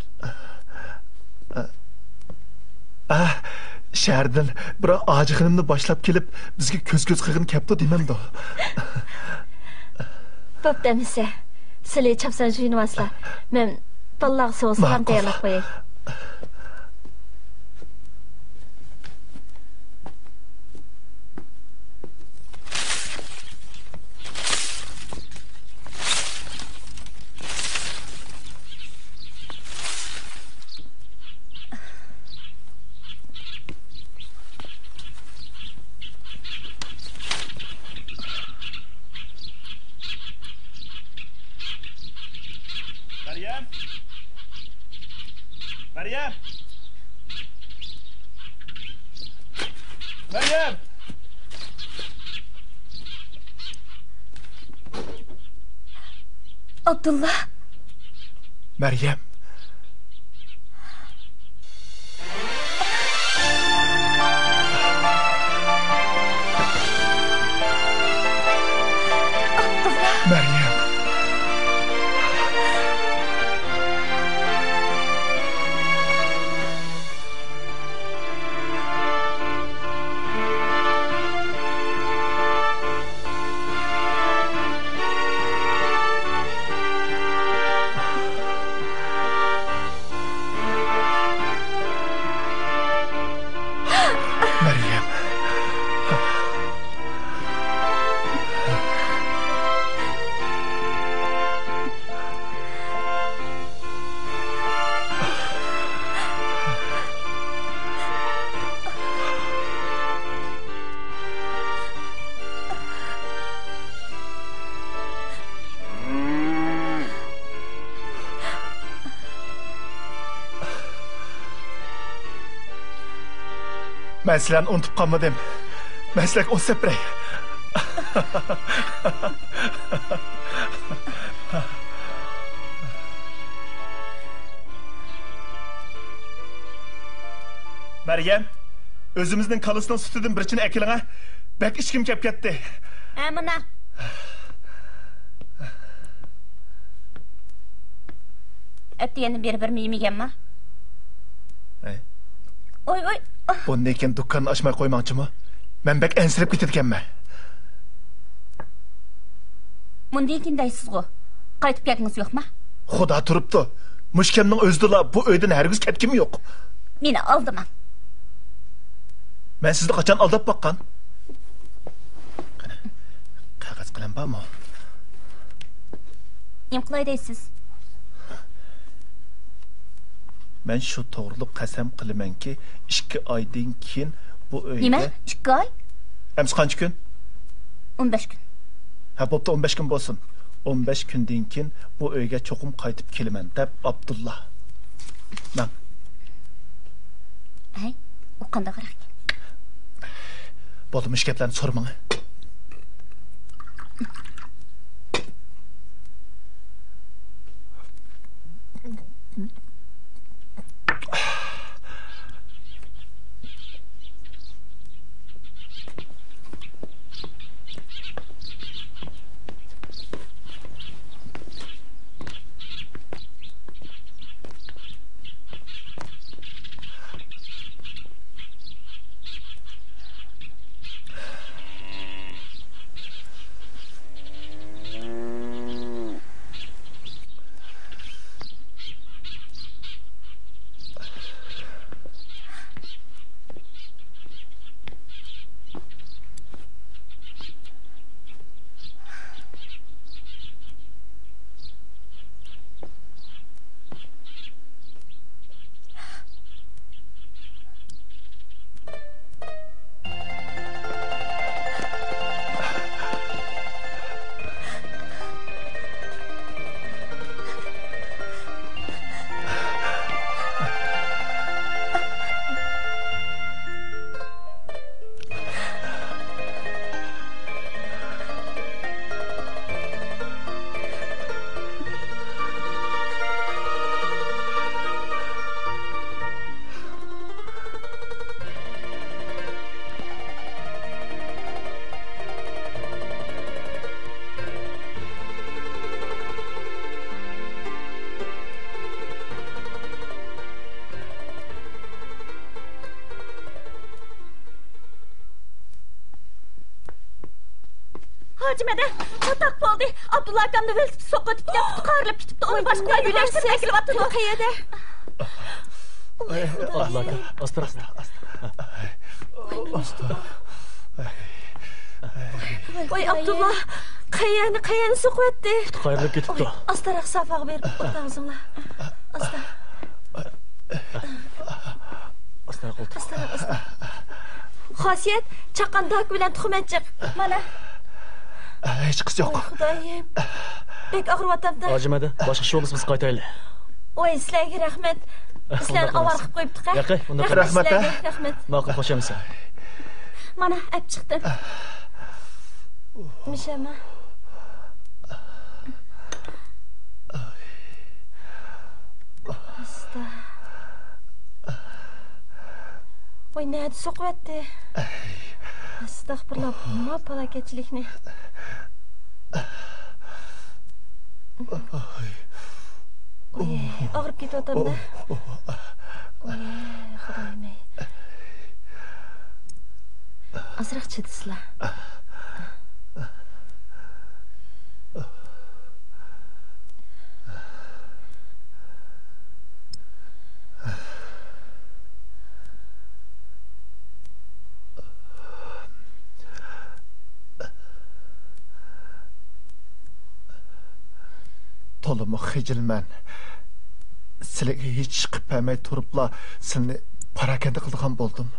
ئە، ئە، شەھەردىن بىر ھاجى خېنىمنى باشلاپ كېلىپ، بىزگە كۆز-كۆز قىلغىنى كەپتۇ دېمەمدۇ؟ بوپتۇ ئەمىسە. سىلى چاپسان يۇيۇنۇۋالسىلا. مەن بالىلارغا سوغۇق سالام تەييارلاپ قوياي. مەريەم! مەريەم! مەريەم! ئابدۇللا! مەريەم! ئابدۇللا! مەريەم! مەن سىلەرنى ئۇنتۇپ قالمىدىم. مەن سىلەرگە ئوت سەپرەي. مەريەم، ئۆزىمىزنىڭ كالىسىنىڭ سۈتىدىن بىر چىنە ئەكېلىڭە. بەك ئىچكۈم كەپ كەتتى. ھە، مانا. ئەتىگەندىن بېرى بىرمۇ يېمىگەنما؟ ھەي. ئوي، ئوي. بۇندىن كېيىن دۇكاننى ئاچماي قويماڭچىمۇ؟ مەن بەك ئەنسىرەپ كېتىدىكەنمەن. مۇندىن كېيىن دەيسىزغۇ. قايتىپ كەلگىڭىز يوقما؟ خۇدا تۇرۇپتۇ. مۇشۇ كەمنىڭ ئۆزىدىلا بۇ ئۆيدىن ھەرگىز كەتكۈم يوق. مېنى ئالدىماڭ. مەن سىزنى قاچان ئالداپ باققان؟ قېنى، قەغەز قەلەم بارمۇ؟ نېمە قىلاي دەيسىز؟ مەن شۇ توغرىلىق قەسەم قىلىمەنكى، ئىككى ئايدىن كېيىن بۇ ئۆيگە. نېمە؟ ئىككى ئاي؟ ئەمسە قانچە كۈن؟ ئون بەش كۈن. ھە، بوپتۇ، ئون بەش كۈن بولسۇن. ئون بەش كۈندىن كېيىن بۇ ئۆيگە چوقۇم قايتىپ كېلىمەن، دەپ ئابدۇللا. ماڭ. ھەي، ئۇ قانداقراق ئىكەن؟ بولدى، مۇشۇ گەپلەرنى سورىماڭ. ھاجىمەدە، چاتاق بولدى. ئابدۇللا ئاكامنى ۋېلىسىپىت سوقۇۋېتىپتىكەن، پۇتى قايرىلىپ كېتىپتۇ. ئۇنى باشقىلار يۆلەشتۈرۈپ ئەكېلىۋاتىدۇ. قەيەردە؟ ئابدۇللا ئاكا، ئاستىراق. ۋاي، ئابدۇللا، قەيەرنى، قەيەرنى سوقۇۋەتتى؟ پۇتى قايرىلىپ كېتىپتۇ. ئاي، ئاستىراق سافاغا بېرىپ ئولتۇرغۇزۇڭلار. ئاستا. ئاستىراق ئولتۇر. ئاستا، ئاستا. خاسىيەت، چاققان داكا بىلەن تۇخۇم ئەچچىق. مانا. ھېچقىسى يوق. ئاي، خۇدايىم. بەك ئاغرىۋاتامدا. ھاجىمەدە، باشقا ئىش بولمىسا بىز قايتايلى. ۋاي، سىلەرگە رەھمەت. سىلەرنى ئاۋارە قىلىپ قويۇپتۇق، ھە؟ ياقەي، ئۇنداق رەھمەت، سىلەرگە رەھمەت. ماقۇل، خوش ئەمىسە. مانا، ئەپ چىقتىم. مىشەما. ئاستا. ۋاي، نەدە سوقۇۋەتتى؟ ئەستەغپۇرۇللا، ما پالاكەتچىلىكنى. ۋاي، ئاغرىپ كېتىۋاتامدا. ۋاي، خۇدايىم ئەي. ئازراق چىدىسىلا. تولىمۇ خىجىلمەن. سىلىگە ھېچ ئىش قىلىپ بەرمەي تۇرۇپلا سىلىنى پاراكەندە قىلىدىغان بولدۇم.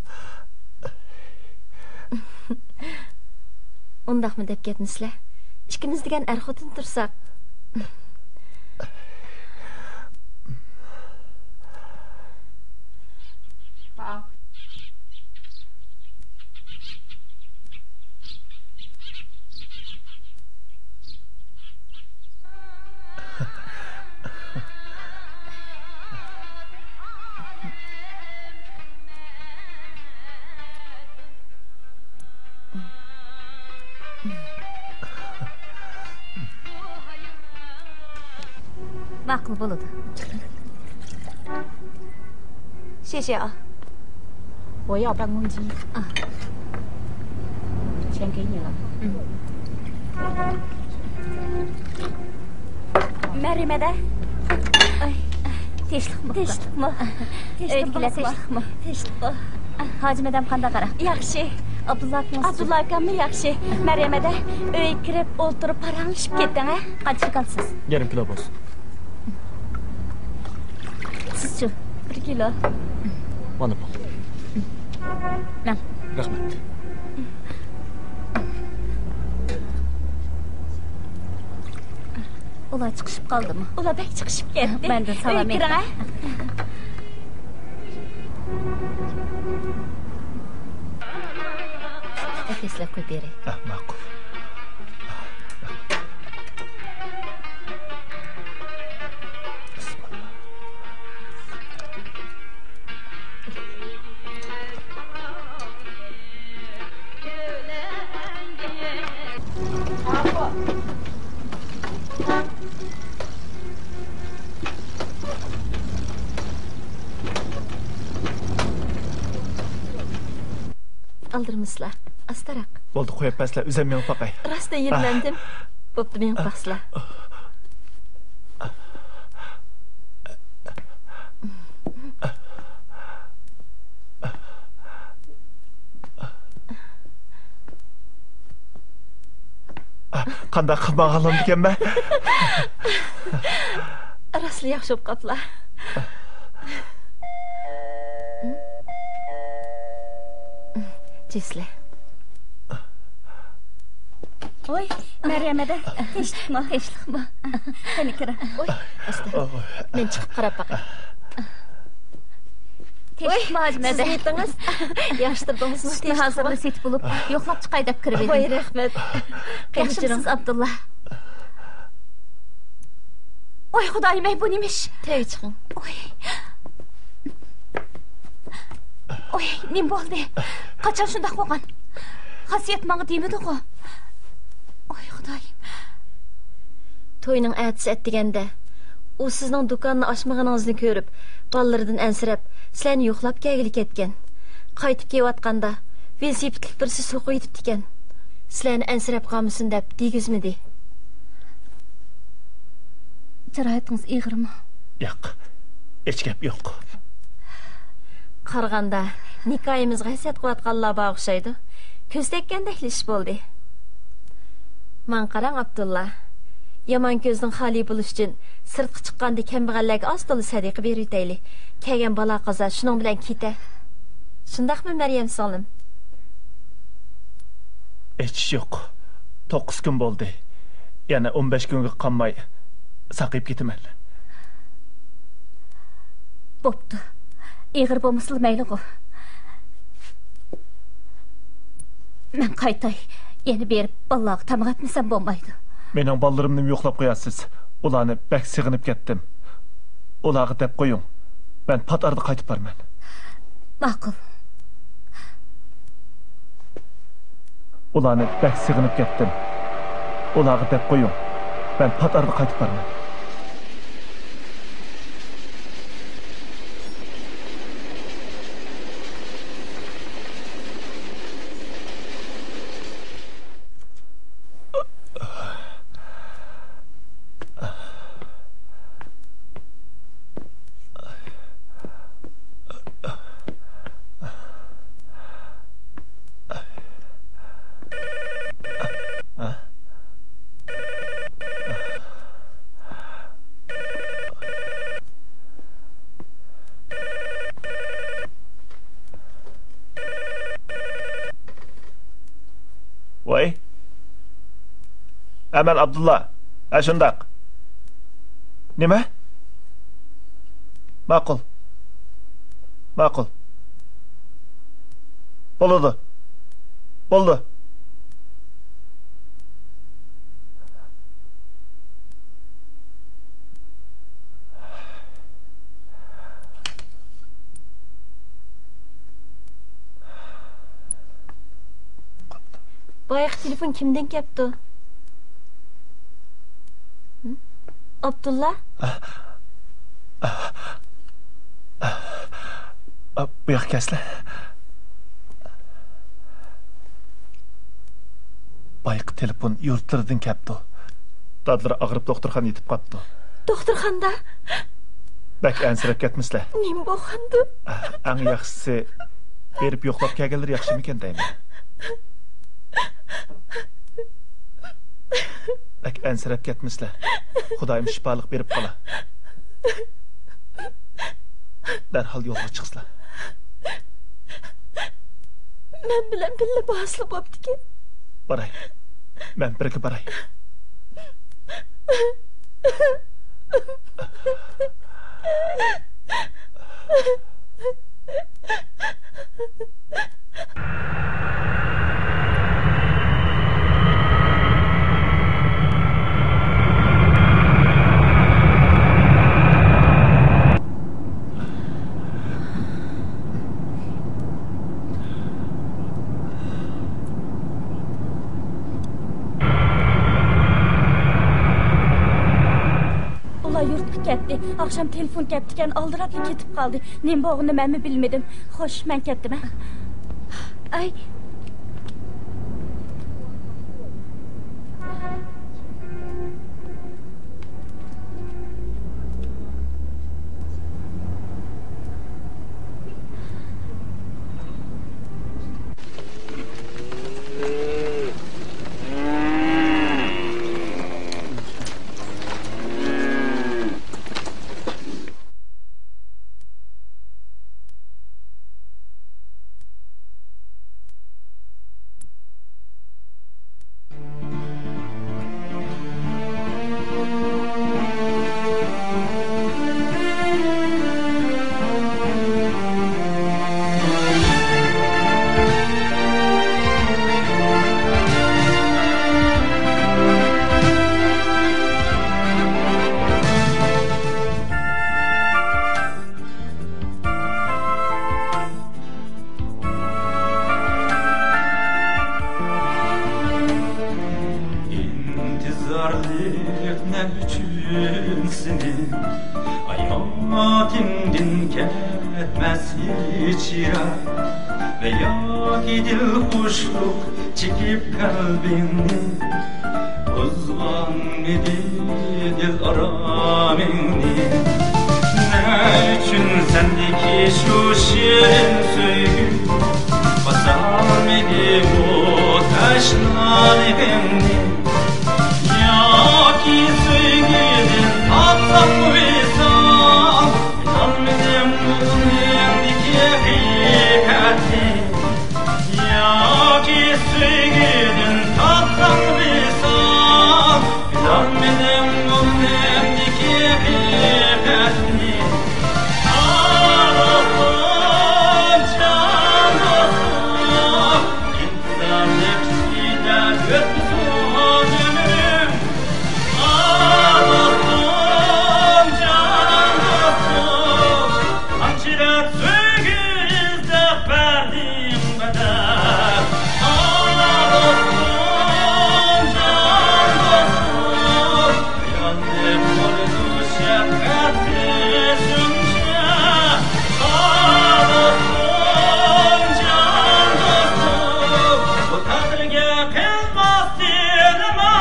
ئۇنداقمۇ دەپ كەتمىسىلە. ئىككىمىز دېگەن ئەر-خوتۇن تۇرساق. ئاقىل بولىدۇ. 谢谢啊。我要办公机。啊。钱给你了。嗯。 مەريەم ھەدە. ئاي، تىنچلىقمۇ؟ تىنچلىقمۇ؟ ئۆيدىكىلەر تىنچلىقمۇ؟ تىنچلىقمۇ؟ ھاجىم ھەدەم قانداق ئارا؟ ياخشى. ئابدۇللا ئاكىڭىز؟ ئابدۇللا ئاكاممۇ ياخشى. مەريەم ھەدە، ئۆيگە كىرىپ ئولتۇرۇپ پاراڭلىشىپ كېتىڭ ھە. قانچىلىك ئالىسىز؟ يېرىم كىلو بولسۇن. سىزچۇ؟ بىر كىلو. مانا بۇ. مەن. رەھمەت. ئۇلار چىقىشىپ قالدىمۇ؟ ئۇلار بەك چىقىشىپ كەتتى. مەندىن سالام ئېيتىڭ. كىرىڭە. ئەكەسلەپ قويۇپ بېرەي. ئە، ماقۇل. ئالدىرىمىسىلا، ئاستىراق. بولدى، قويۇپ بەرسىلە، ئۆزۈم مېڭىپ باقاي. راستتىن يېنىمەمدىم. بوپتۇ، مېڭىپ باقسىلا. قانداق قىلماقلىمىكەنمەن؟ راستلا ياخشى بولۇپ قاپلا. جېسلى. ۋوي، مەريەم ھەدە، تىنچلىقمۇ؟ تىنچلىقمۇ؟ قېنى كىرە. ۋوي، ئاستا. مەن چىقىپ قاراپ باقاي. تىنچلىقمۇ ھاجىم ھەدە؟ سىز نېمىتىڭىز؟ يىغىشتۇردىڭىزمۇ؟ سۈتنى ھازىرلا سېتىپ بولۇپ، يوقلاپ چىقاي دەپ كىرىۋىدىم. ۋاي، رەھمەت. قېنى ياخشىمۇسىز، ئابدۇللا؟ ۋاي خۇدايىم، ئەي، بۇ نېمە ئىش؟ تۆگە چىقىڭ. ۋاي. ۋاي، نېمە بولدى؟ قاچان شۇنداق بولغان؟ خاسىيەت ماڭا دېمىدىغۇ؟ ۋاي خۇدايىم. توينىڭ ئەتىسى ئەتىگەندە ئۇ سىزنىڭ دۇكاننى ئاچمىغىنىڭىزنى كۆرۈپ، بالىلىرىدىن ئەنسىرەپ، سىلەرنى يوقلاپ كەلگىلى كەتكەن. قايتىپ كېلىۋاتقاندا، ۋېلىسىپىتلىك بىرسى سوقۇۋېتىپتىكەن. سىلەرنى ئەنسىرەپ قالمىسۇن دەپ دېگۈزمىدى. جاراھىتىڭىز ئېغىرمۇ؟ ياق، ھېچ گەپ يوق. قارىغاندا، نىكاھىمىزغا ھەسەت قىلىۋاتقانلار بار ئوخشايدۇ. كۆز تەگكەندەكلا ئىش بولدى. ماڭا قاراڭ، ئابدۇللا. يامان كۆزدىن خالىي بولۇش ئۈچۈن سىرتقا چىققاندا كەمبەغەللەرگە ئاز-تولا سەدىقە بېرىۋېتەيلى. كەلگەن بالا-قازا شۇنىڭ بىلەن كېتە. شۇنداقمۇ، مەريەم سىڭلىم؟ ھېچ ئىش يوق. توققۇز كۈن بولدى. يەنە ئون بەش كۈنگە قالماي ساقىيىپ كېتىمەن. بوپتۇ. ئېغىر بولمىسىلا مەيلىغۇ. مەن قايتاي. يەنە بېرىپ بالىلارغا تاماق ئەتمىسەم بولمايدۇ. مېنىڭ بالىلىرىمنىمۇ يوقلاپ قويارسىز. ئۇلارنى بەك سېغىنىپ كەتتىم. ئۇلارغا دەپ قويۇڭ، مەن پات ئارىدا قايتىپ بارىمەن. ماقۇل. ئۇلارنى بەك سېغىنىپ كەتتىم. ئۇلارغا دەپ قويۇڭ، مەن پات ئارىدا قايتىپ بارىمەن. ۋاي. ھە، مەن ئابدۇللا. ھە، شۇنداق. نېمە؟ ماقۇل. ماقۇل. بولىدۇ. بولدى. بايىقى تېلېفون كىمدىن كەپتۇ؟ ھىم؟ ئابدۇللا؟ بۇ ياققا كەلسىلە. بايىقى تېلېفون يۇرتلىرىدىن كەپتۇ. دادىلىرى ئاغرىپ دوختۇرخانىدا يېتىپ قاپتۇ. دوختۇرخانىدا؟ بەك ئەنسىرەپ كەتمىسىلە. نېمە بولغاندۇ؟ ئەڭ ياخشىسى بېرىپ يوقلاپ كەلگەنلىرى ياخشىمىكەن دەيمەن. بەك ئەنسىرەپ كەتمىسىلە. خۇدايىم شىپالىق بېرىپ قالا. دەرھال يولغا چىقسىلا. مەن بىلەن بىللە بارسىلا بوپتىكەن. باراي. مەن بىرگە باراي. ئۇلار يۇرتقا كەتتى. ئاخشام تېلېفون كەپتىكەن، ئالدىراپلا كېتىپ قالدى. نېمە بولغىنىنى مەنمۇ بىلمىدىم. خوش، مەن كەتتىم، ھە. ئاي. ئىنتىزارلىق نەم ئۈچۈن سېنى، ھاياتىمدىن كەتمەس ھېچ يىراق. ۋە ياكى دىل خۇشلۇق چېكىپ قەلبىڭنى، بۇزغانمىدى دىل ئارامىڭنى؟ نە ئۈچۈن سەندىكى شۇ شېرىن سۆيگۈ باسالمىدى بۇ تەشنالىقىمنى؟ ياكى سۆيگۈدىن تاپسام ۋىسال، بىلالمىدىم كۆڭلۈمدىكى ھەقىقەتنى. ياكى سۆيگۈدىن تاپسام ۋىسال، بىلالمىدىم كۆڭلۈمدىكى ھەقىقەتنى. ئا دوستۇم، جان دوستۇم، ئىنتىزارلىق ئىچىدە ئۆتمىسۇن ئۆمرۈم. ئا دوستۇم، جان دوستۇم، قانچىلىك سۆيگۈ ئىزدەپ بەردىم بەدەل. ئا دوستۇم، جان دوستۇم، ئاياندىم بولىدۇ شەپقەتلىشىمچە. ئا دوستۇم، جان دوستۇم، بۇ تەقدىرگە قىلماستىن ئىنما،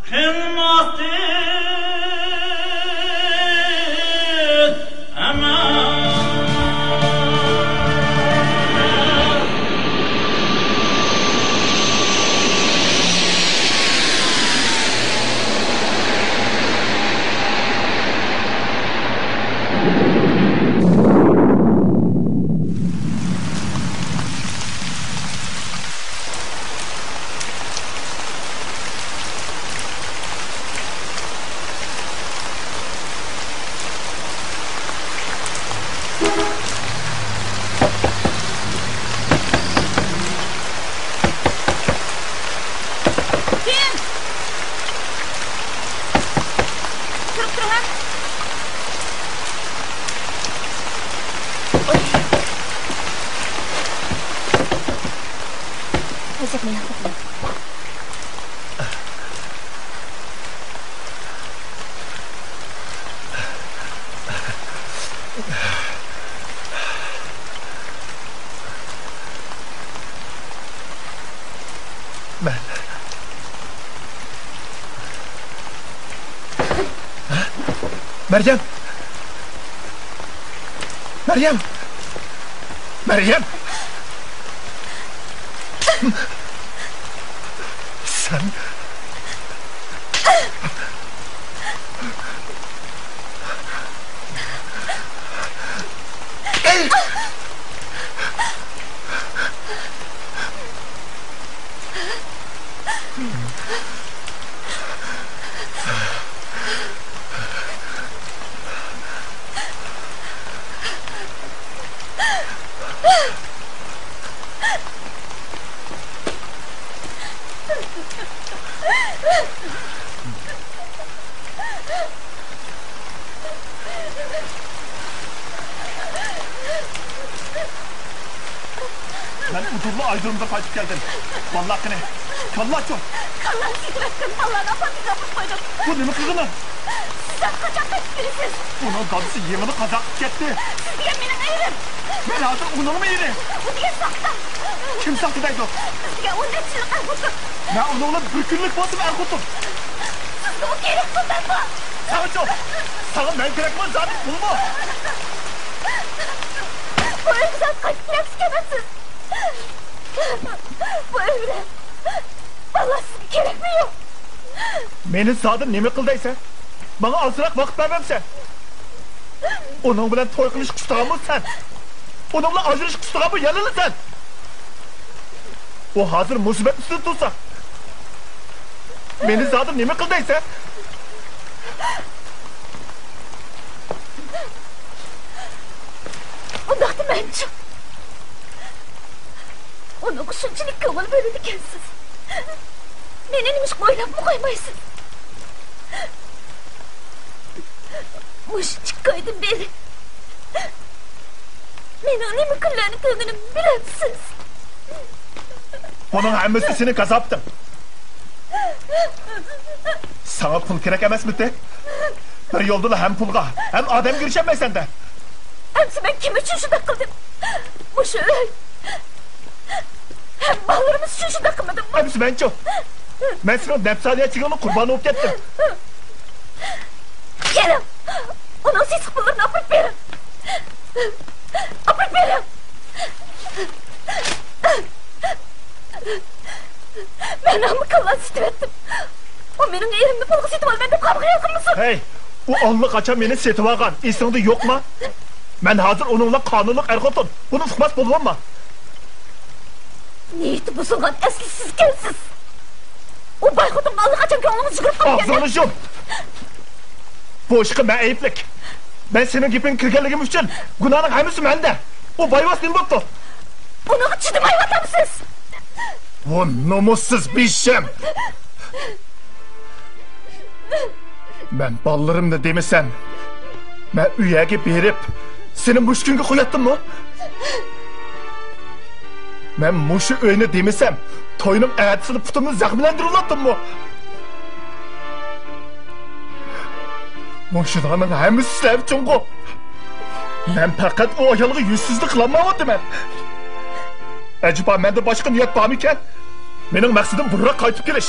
قىلماستىن ئەمەل. كىم؟ تۇرۇپ تۇرۇڭ، ھە. ئوي. ئەجەب مېھىر قىلدىم. مەن. مەريەم! مەريەم! مەريەم! سەن. مەن ئۇدۇللا ئايرودرومدىن قايتىپ كەلدىم. بالىلار قېنى؟ كاللاچۇ؟ كاللام سېتىۋەتكەن بالىلارنى ئاپام بىزگە ئاپىرىپ قويدۇم. بۇ نېمە قىلغىنى؟ سىز ھازىر قاچان قايتىپ كېلىسىز؟ ئۇنىڭ دادىسى يېڭىلا قازا قىلىپ كەتتى. سىز دېگەن مېنىڭ ئېرىم. مەن ھازىر ئۇنىڭمۇ ئېرى؟ ئۇ دېگەن ساختام. كىم ساختا دەيدۇ؟ سىز دېگەن ئون نەچچە يىللىق ئەر خوتۇن. مەن ئۇنىڭ بىلەن بىر كۈنلۈك بولسىمۇ ئەر خوتۇن. سىزگە ئۇ كېرەكمۇ مەنمۇ؟ ساڭىچۇ؟ ساڭا مەن كېرەكمۇ زادى پۇلمۇ؟ بۇ ئۆيگە زادى قايتىپ كېلەمسىز كەلمەمسىز؟ بۇ ئۆي بىلەن بالىلار سىزگە كېرەكمۇ يوق؟ مېنى زادى نېمە قىل دەيسەن؟ ماڭا ئازراق ۋاقىت بەرمەمسەن؟ ئۇنىڭ بىلەن توي قىلىشقا ئۇستىغانمۇ سەن؟ ئۇنىڭ بىلەن ئاجرىشىشقا ئۇستىغانمۇ يەنىلا سەن؟ ئۇ ھازىر مۇسىبەت ئۈستىدە تۇرسا، مېنى زادى نېمە قىل دەيسەن؟ ئۇنداقتا مەنچۇ؟ ئۇنىڭغا شۇنچىلىك كۆڭۈل بۆلىدىكەنسىز. مېنى نېمىشقا ئويلاپمۇ قويمايسىز؟ مۇشۇ ئىككى ئايدىن بېرى مېنىڭ نېمە كۈنلەرنى كۆرگىنىمنى بىلەمسىز؟ بۇنىڭ ھەممىسى سېنىڭ كاساپىتىڭ. ساڭا پۇل كېرەك ئەمەسمىدى؟ بىر يولدىلا ھەم پۇلغا، ھەم ئادەمگە ئېرىشەلمەيسەن-دە. ئەمسە مەن كىم ئۈچۈن شۇنداق قىلدىم؟ مۇشۇ ئۆي ھەم بالىلىرىمىز ئۈچۈن شۇنداق قىلمىدىممۇ؟ ئەمسە مەنچۇ؟ مەن سېنىڭ نەپسانىيەتچىلىكىڭنىڭ قۇربانى بولۇپ كەتتىم. كېلىڭ، ئۇنىڭ سېسىق پۇللىرىنى ئاپىرىپ بېرىڭ. ئاپىرىپ بېرىڭ. مەن ھەممە كاللانى سېتىۋەتتىم. ئۇ مېنىڭ ئېرىمنى پۇلغا سېتىۋالىمەن دەپ خام خىيال قىلمىسۇن. ھەي، ئۇ ئاللىقاچان مېنى سېتىۋالغان، ئېسىڭدە يوقما؟ مەن ھازىر ئۇنىڭ بىلەن قانۇنلۇق ئەر-خوتۇن. بۇنى ئۇقماس بولۇۋالما. نىيىتى بۇزۇلغان ئەسلى سىزكەنسىز. ئۇ باي خوتۇنغا ئاللىقاچان كۆڭلىڭىز يۈگۈرۈپ قالغان. ئاغزىڭنى يۇم! بۇ ئىشقا مەن ئەيىبلىك. مەن سېنىڭ گېپىڭگە كىرگەنلىكىم ئۈچۈن گۇناھنىڭ ھەممىسى مەندە. ئۇ بايۋاس نېمە بوپتۇ؟ ئۇنىڭغا چىدىمايۋاتامسىز؟ بۇ نومۇسسىز بېشىم! مەن بالىلىرىمنى دېمىسەم، مەن ئۇ يەرگە بېرىپ، سېنى مۇشۇ كۈنگە قوياتتىممۇ؟ مەن مۇشۇ ئۆينى دېمىسەم، توينىڭ ئەتىسىدە پۇتۇمنى زەخىملەندۈرۈۋالاتتىممۇ؟ مۇشۇلارنىڭ ھەممىسى سىلەر ئۈچۈنغۇ؟ مەن پەقەت ئۇ ئايالغا يۈزسىزلىك قىلالمايۋاتىمەن. ئەجەبا، مەندە باشقا نىيەت بارمىكەن؟ مېنىڭ مەقسىتىم بۇرۇنراق قايتىپ كېلىش.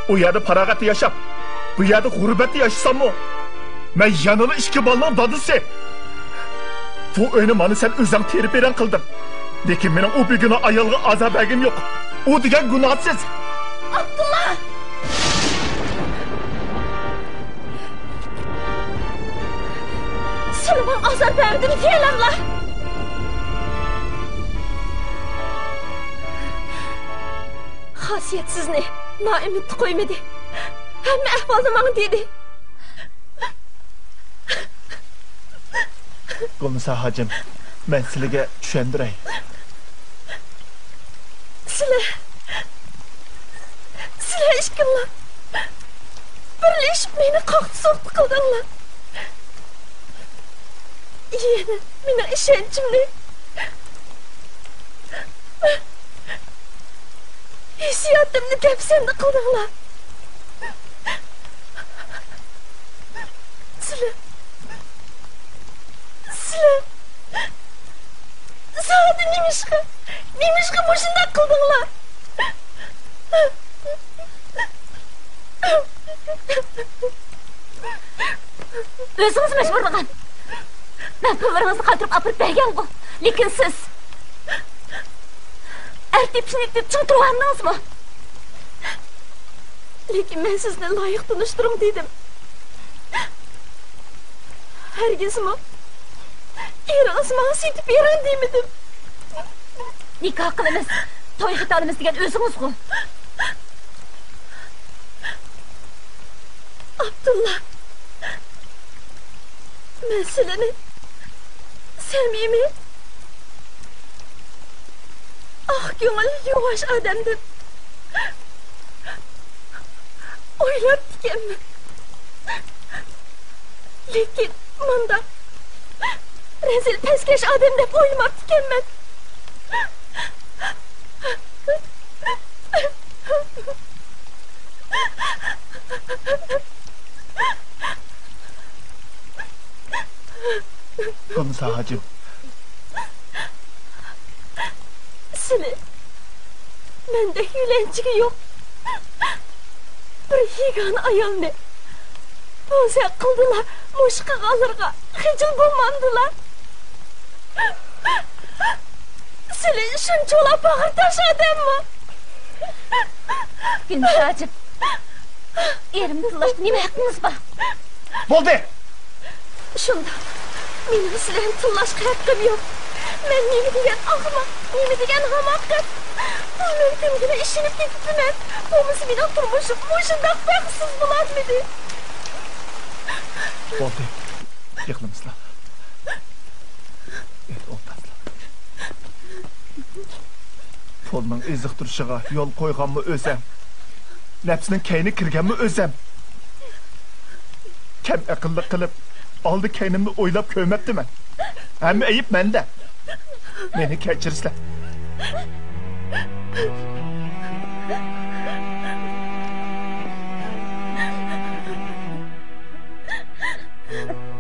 ئۇ يەردە پاراغەتتە ياشاپ، بۇ يەردە غۇربەتتە ياشىساممۇ، مەن يەنىلا ئىككى بالىنىڭ دادىسى. بۇ ئۆينى مانا سەن ئۆزۈڭ تېرىپ ۋەيران قىلدىڭ. لېكىن مېنىڭ ئۇ بىگۇناھ ئايالغا ئازار بەرگۈم يوق. ئۇ دېگەن گۇناھسىز. ئابدۇللا! سىلىمۇ ئازار بەردىم، يېلانلار! خاسىيەت سىزنى نائۈمىدتە قويمىدى. ھەممە ئەھۋالنى ماڭا دېدى. گۈلنىسا ھاجىم، مەن سىلىگە چۈشەندۈرەي. سىلەر، سىلەر ئىككىڭلار بىرلىشىپ مېنى قاقتى-سوقتى قىلدىڭلار. يەنە مېنىڭ ئىشەنچىمنى، ھېسسىياتىمنى دەپسەندە قىلدىڭلار. سىلەر نېمىشقا، نېمىشقا مۇشۇنداق قىلدىڭلار؟ ئۆزىڭىز مەجبۇرلىغان. مەن پۇللىرىڭىزنى قايتۇرۇپ ئاپىرىپ بەرگەنغۇ. لېكىن سىز ئەر تېپىشنى دەپ چىڭ تۇرۇۋالمىدىڭىزمۇ؟ لېكىن مەن سىزنى لايىق تونۇشتۇرۇڭ دېدىم. ھەرگىزمۇ ئېرىڭىز ماڭا سېتىپ بېرىڭ دېمىدىم. نىكاھ قىلىمىز، توي قىلالىمىز دېگەن ئۆزىڭىزغۇ. ئابدۇللا، مەن سىلىنى سەمىمىي، ئاق كۆڭۈل، يۇۋاش ئادەم دەپ ئويلاپتىكەنمەن. لېكىن مۇنداق رەزىل پەسكەش ئادەم دەپ ئويلىماپتىكەنمەن. قىلمىسا ھاجىم. سىلى مەندەك يۆلەنچۈكى يوق بىر يېگانە ئايالنى بوزەك قىلدىلا، مۇشۇ قىلغانلىرىغا خىجىل بولمامدىلا؟ سىلى شۇنچىۋالا باغرى تاش ئادەممۇ؟ گۈلنار ھاجىم، ئېرىمنى تىللاشقا نېمە ھەققىڭىز بار؟ بولدى! شۇنداق. مېنىڭ سىلەرنى تىللاشقا ھەققىم يوق. مەن نېمە دېگەن ئاخماق، نېمە دېگەن ھاماق دەپ، بۇ مۆلكەمگىلا ئىشىنىپ كېتىپتىمەن. بولمىسا مېنىڭ تۇرمۇشۇم مۇشۇنداق بەختسىز بولالمىدى. بولدى. يىغلىمىسىلا. ئۆيدە ئولتۇرسىلا. پۇلنىڭ ئېزىقتۇرۇشىغا يول قويغانمۇ ئۆزەم. نەپسىنىڭ كەينىگە كىرگەنمۇ ئۆزەم. كەم ئەقىللىق قىلىپ، ئالدى كەينىمنى ئويلاپ كۆرمەپتىمەن. ھەممە ئەيىب مەندە. مېنى كەچۈرسىلە.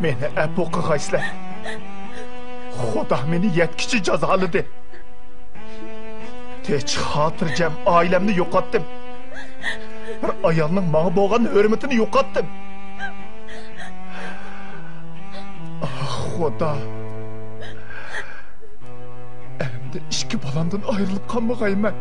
مېنى ئەپۇ قىلغايسىلەر. خۇدا مېنى يەتكۈچە جازالىدى. تىنچ، خاتىرجەم ئائىلەمنى يوقاتتىم. بىر ئايالنىڭ ماڭا بولغان ھۆرمىتىنى يوقاتتىم. ئاھ، خۇدا. ئەمدى ئىككى بالامدىن ئايرىلىپ قالمىغايمەن.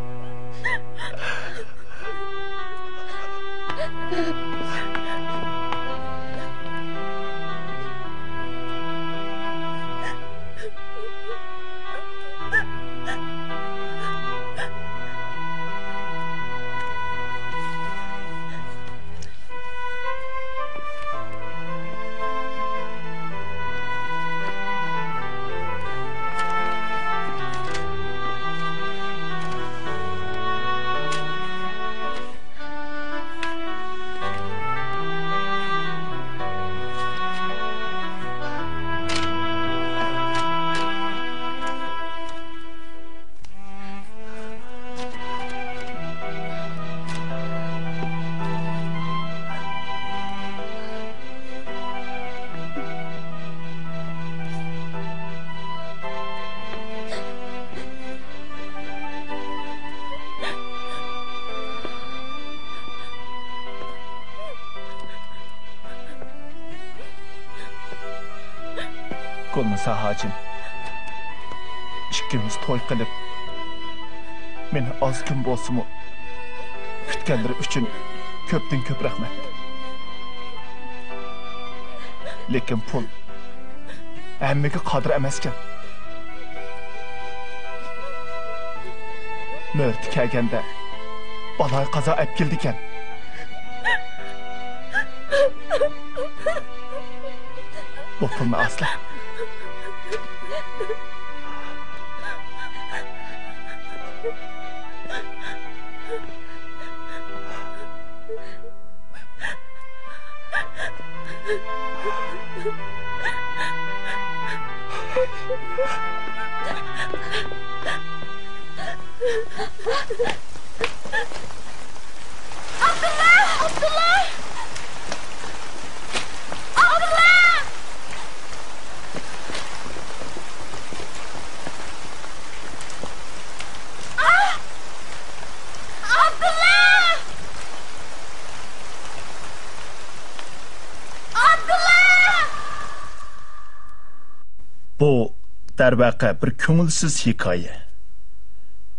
گۈلنىسا ھاجىم، ئىككىمىز توي قىلىپ، مېنى ئاز كۈن بولسىمۇ كۈتكەنلىرى ئۈچۈن كۆپتىن كۆپ رەھمەت. لېكىن پۇل ھەممىگە قادىر ئەمەسكەن. مۆرىتى كەلگەندە بالايىقازا ئەپ كېلىدىكەن. بۇ پۇلنى ئالسىلا. ئابدۇللا! ئابدۇللا! ئابدۇللا! بۇ، دەرۋەقە، بىر كۆڭۈلسىز ھېكايە.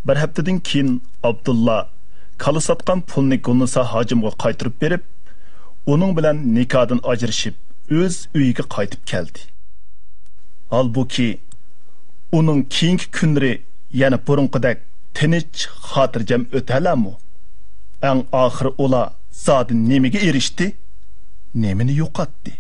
بىر ھەپتىدىن كېيىن ئابدۇللا كالا ساتقان پۇلنى گۈلنىسا ھاجىمغا قايتۇرۇپ بېرىپ، ئۇنىڭ بىلەن نىكاھدىن ئاجرىشىپ، ئۆز ئۆيىگە قايتىپ كەلدى. ھالبۇكى، ئۇنىڭ كېيىنكى كۈنلىرى يەنە بۇرۇنقىدەك تىنچ، خاتىرجەم ئۆتەلەمۇ؟ ئەڭ ئاخىرى ئۇلار زادى نېمىگە ئېرىشتى؟ نېمىنى يوقاتتى؟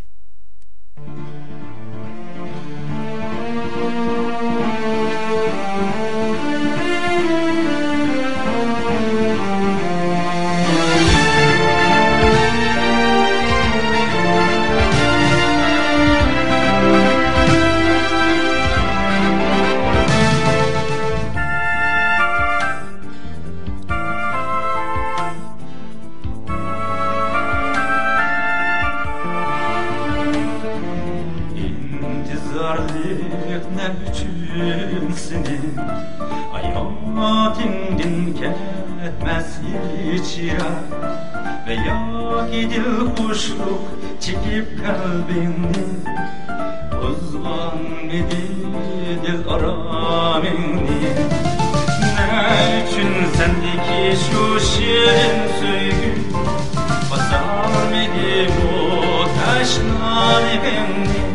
ئىنتىزارلىق نەم ئۈچۈن سېنى، ھاياتىڭدىن كەتمەس ھېچ يىراق. ۋە ياكى دىل خۇشلۇق چېكىپ قەلبىڭنى، بۇزغانمىدى دىل ئارامىڭنى؟ نە ئۈچۈن سەندىكى شۇ شېرىن سۆيگۈ باسالمىدى بۇ تەشنا نېپىڭنى؟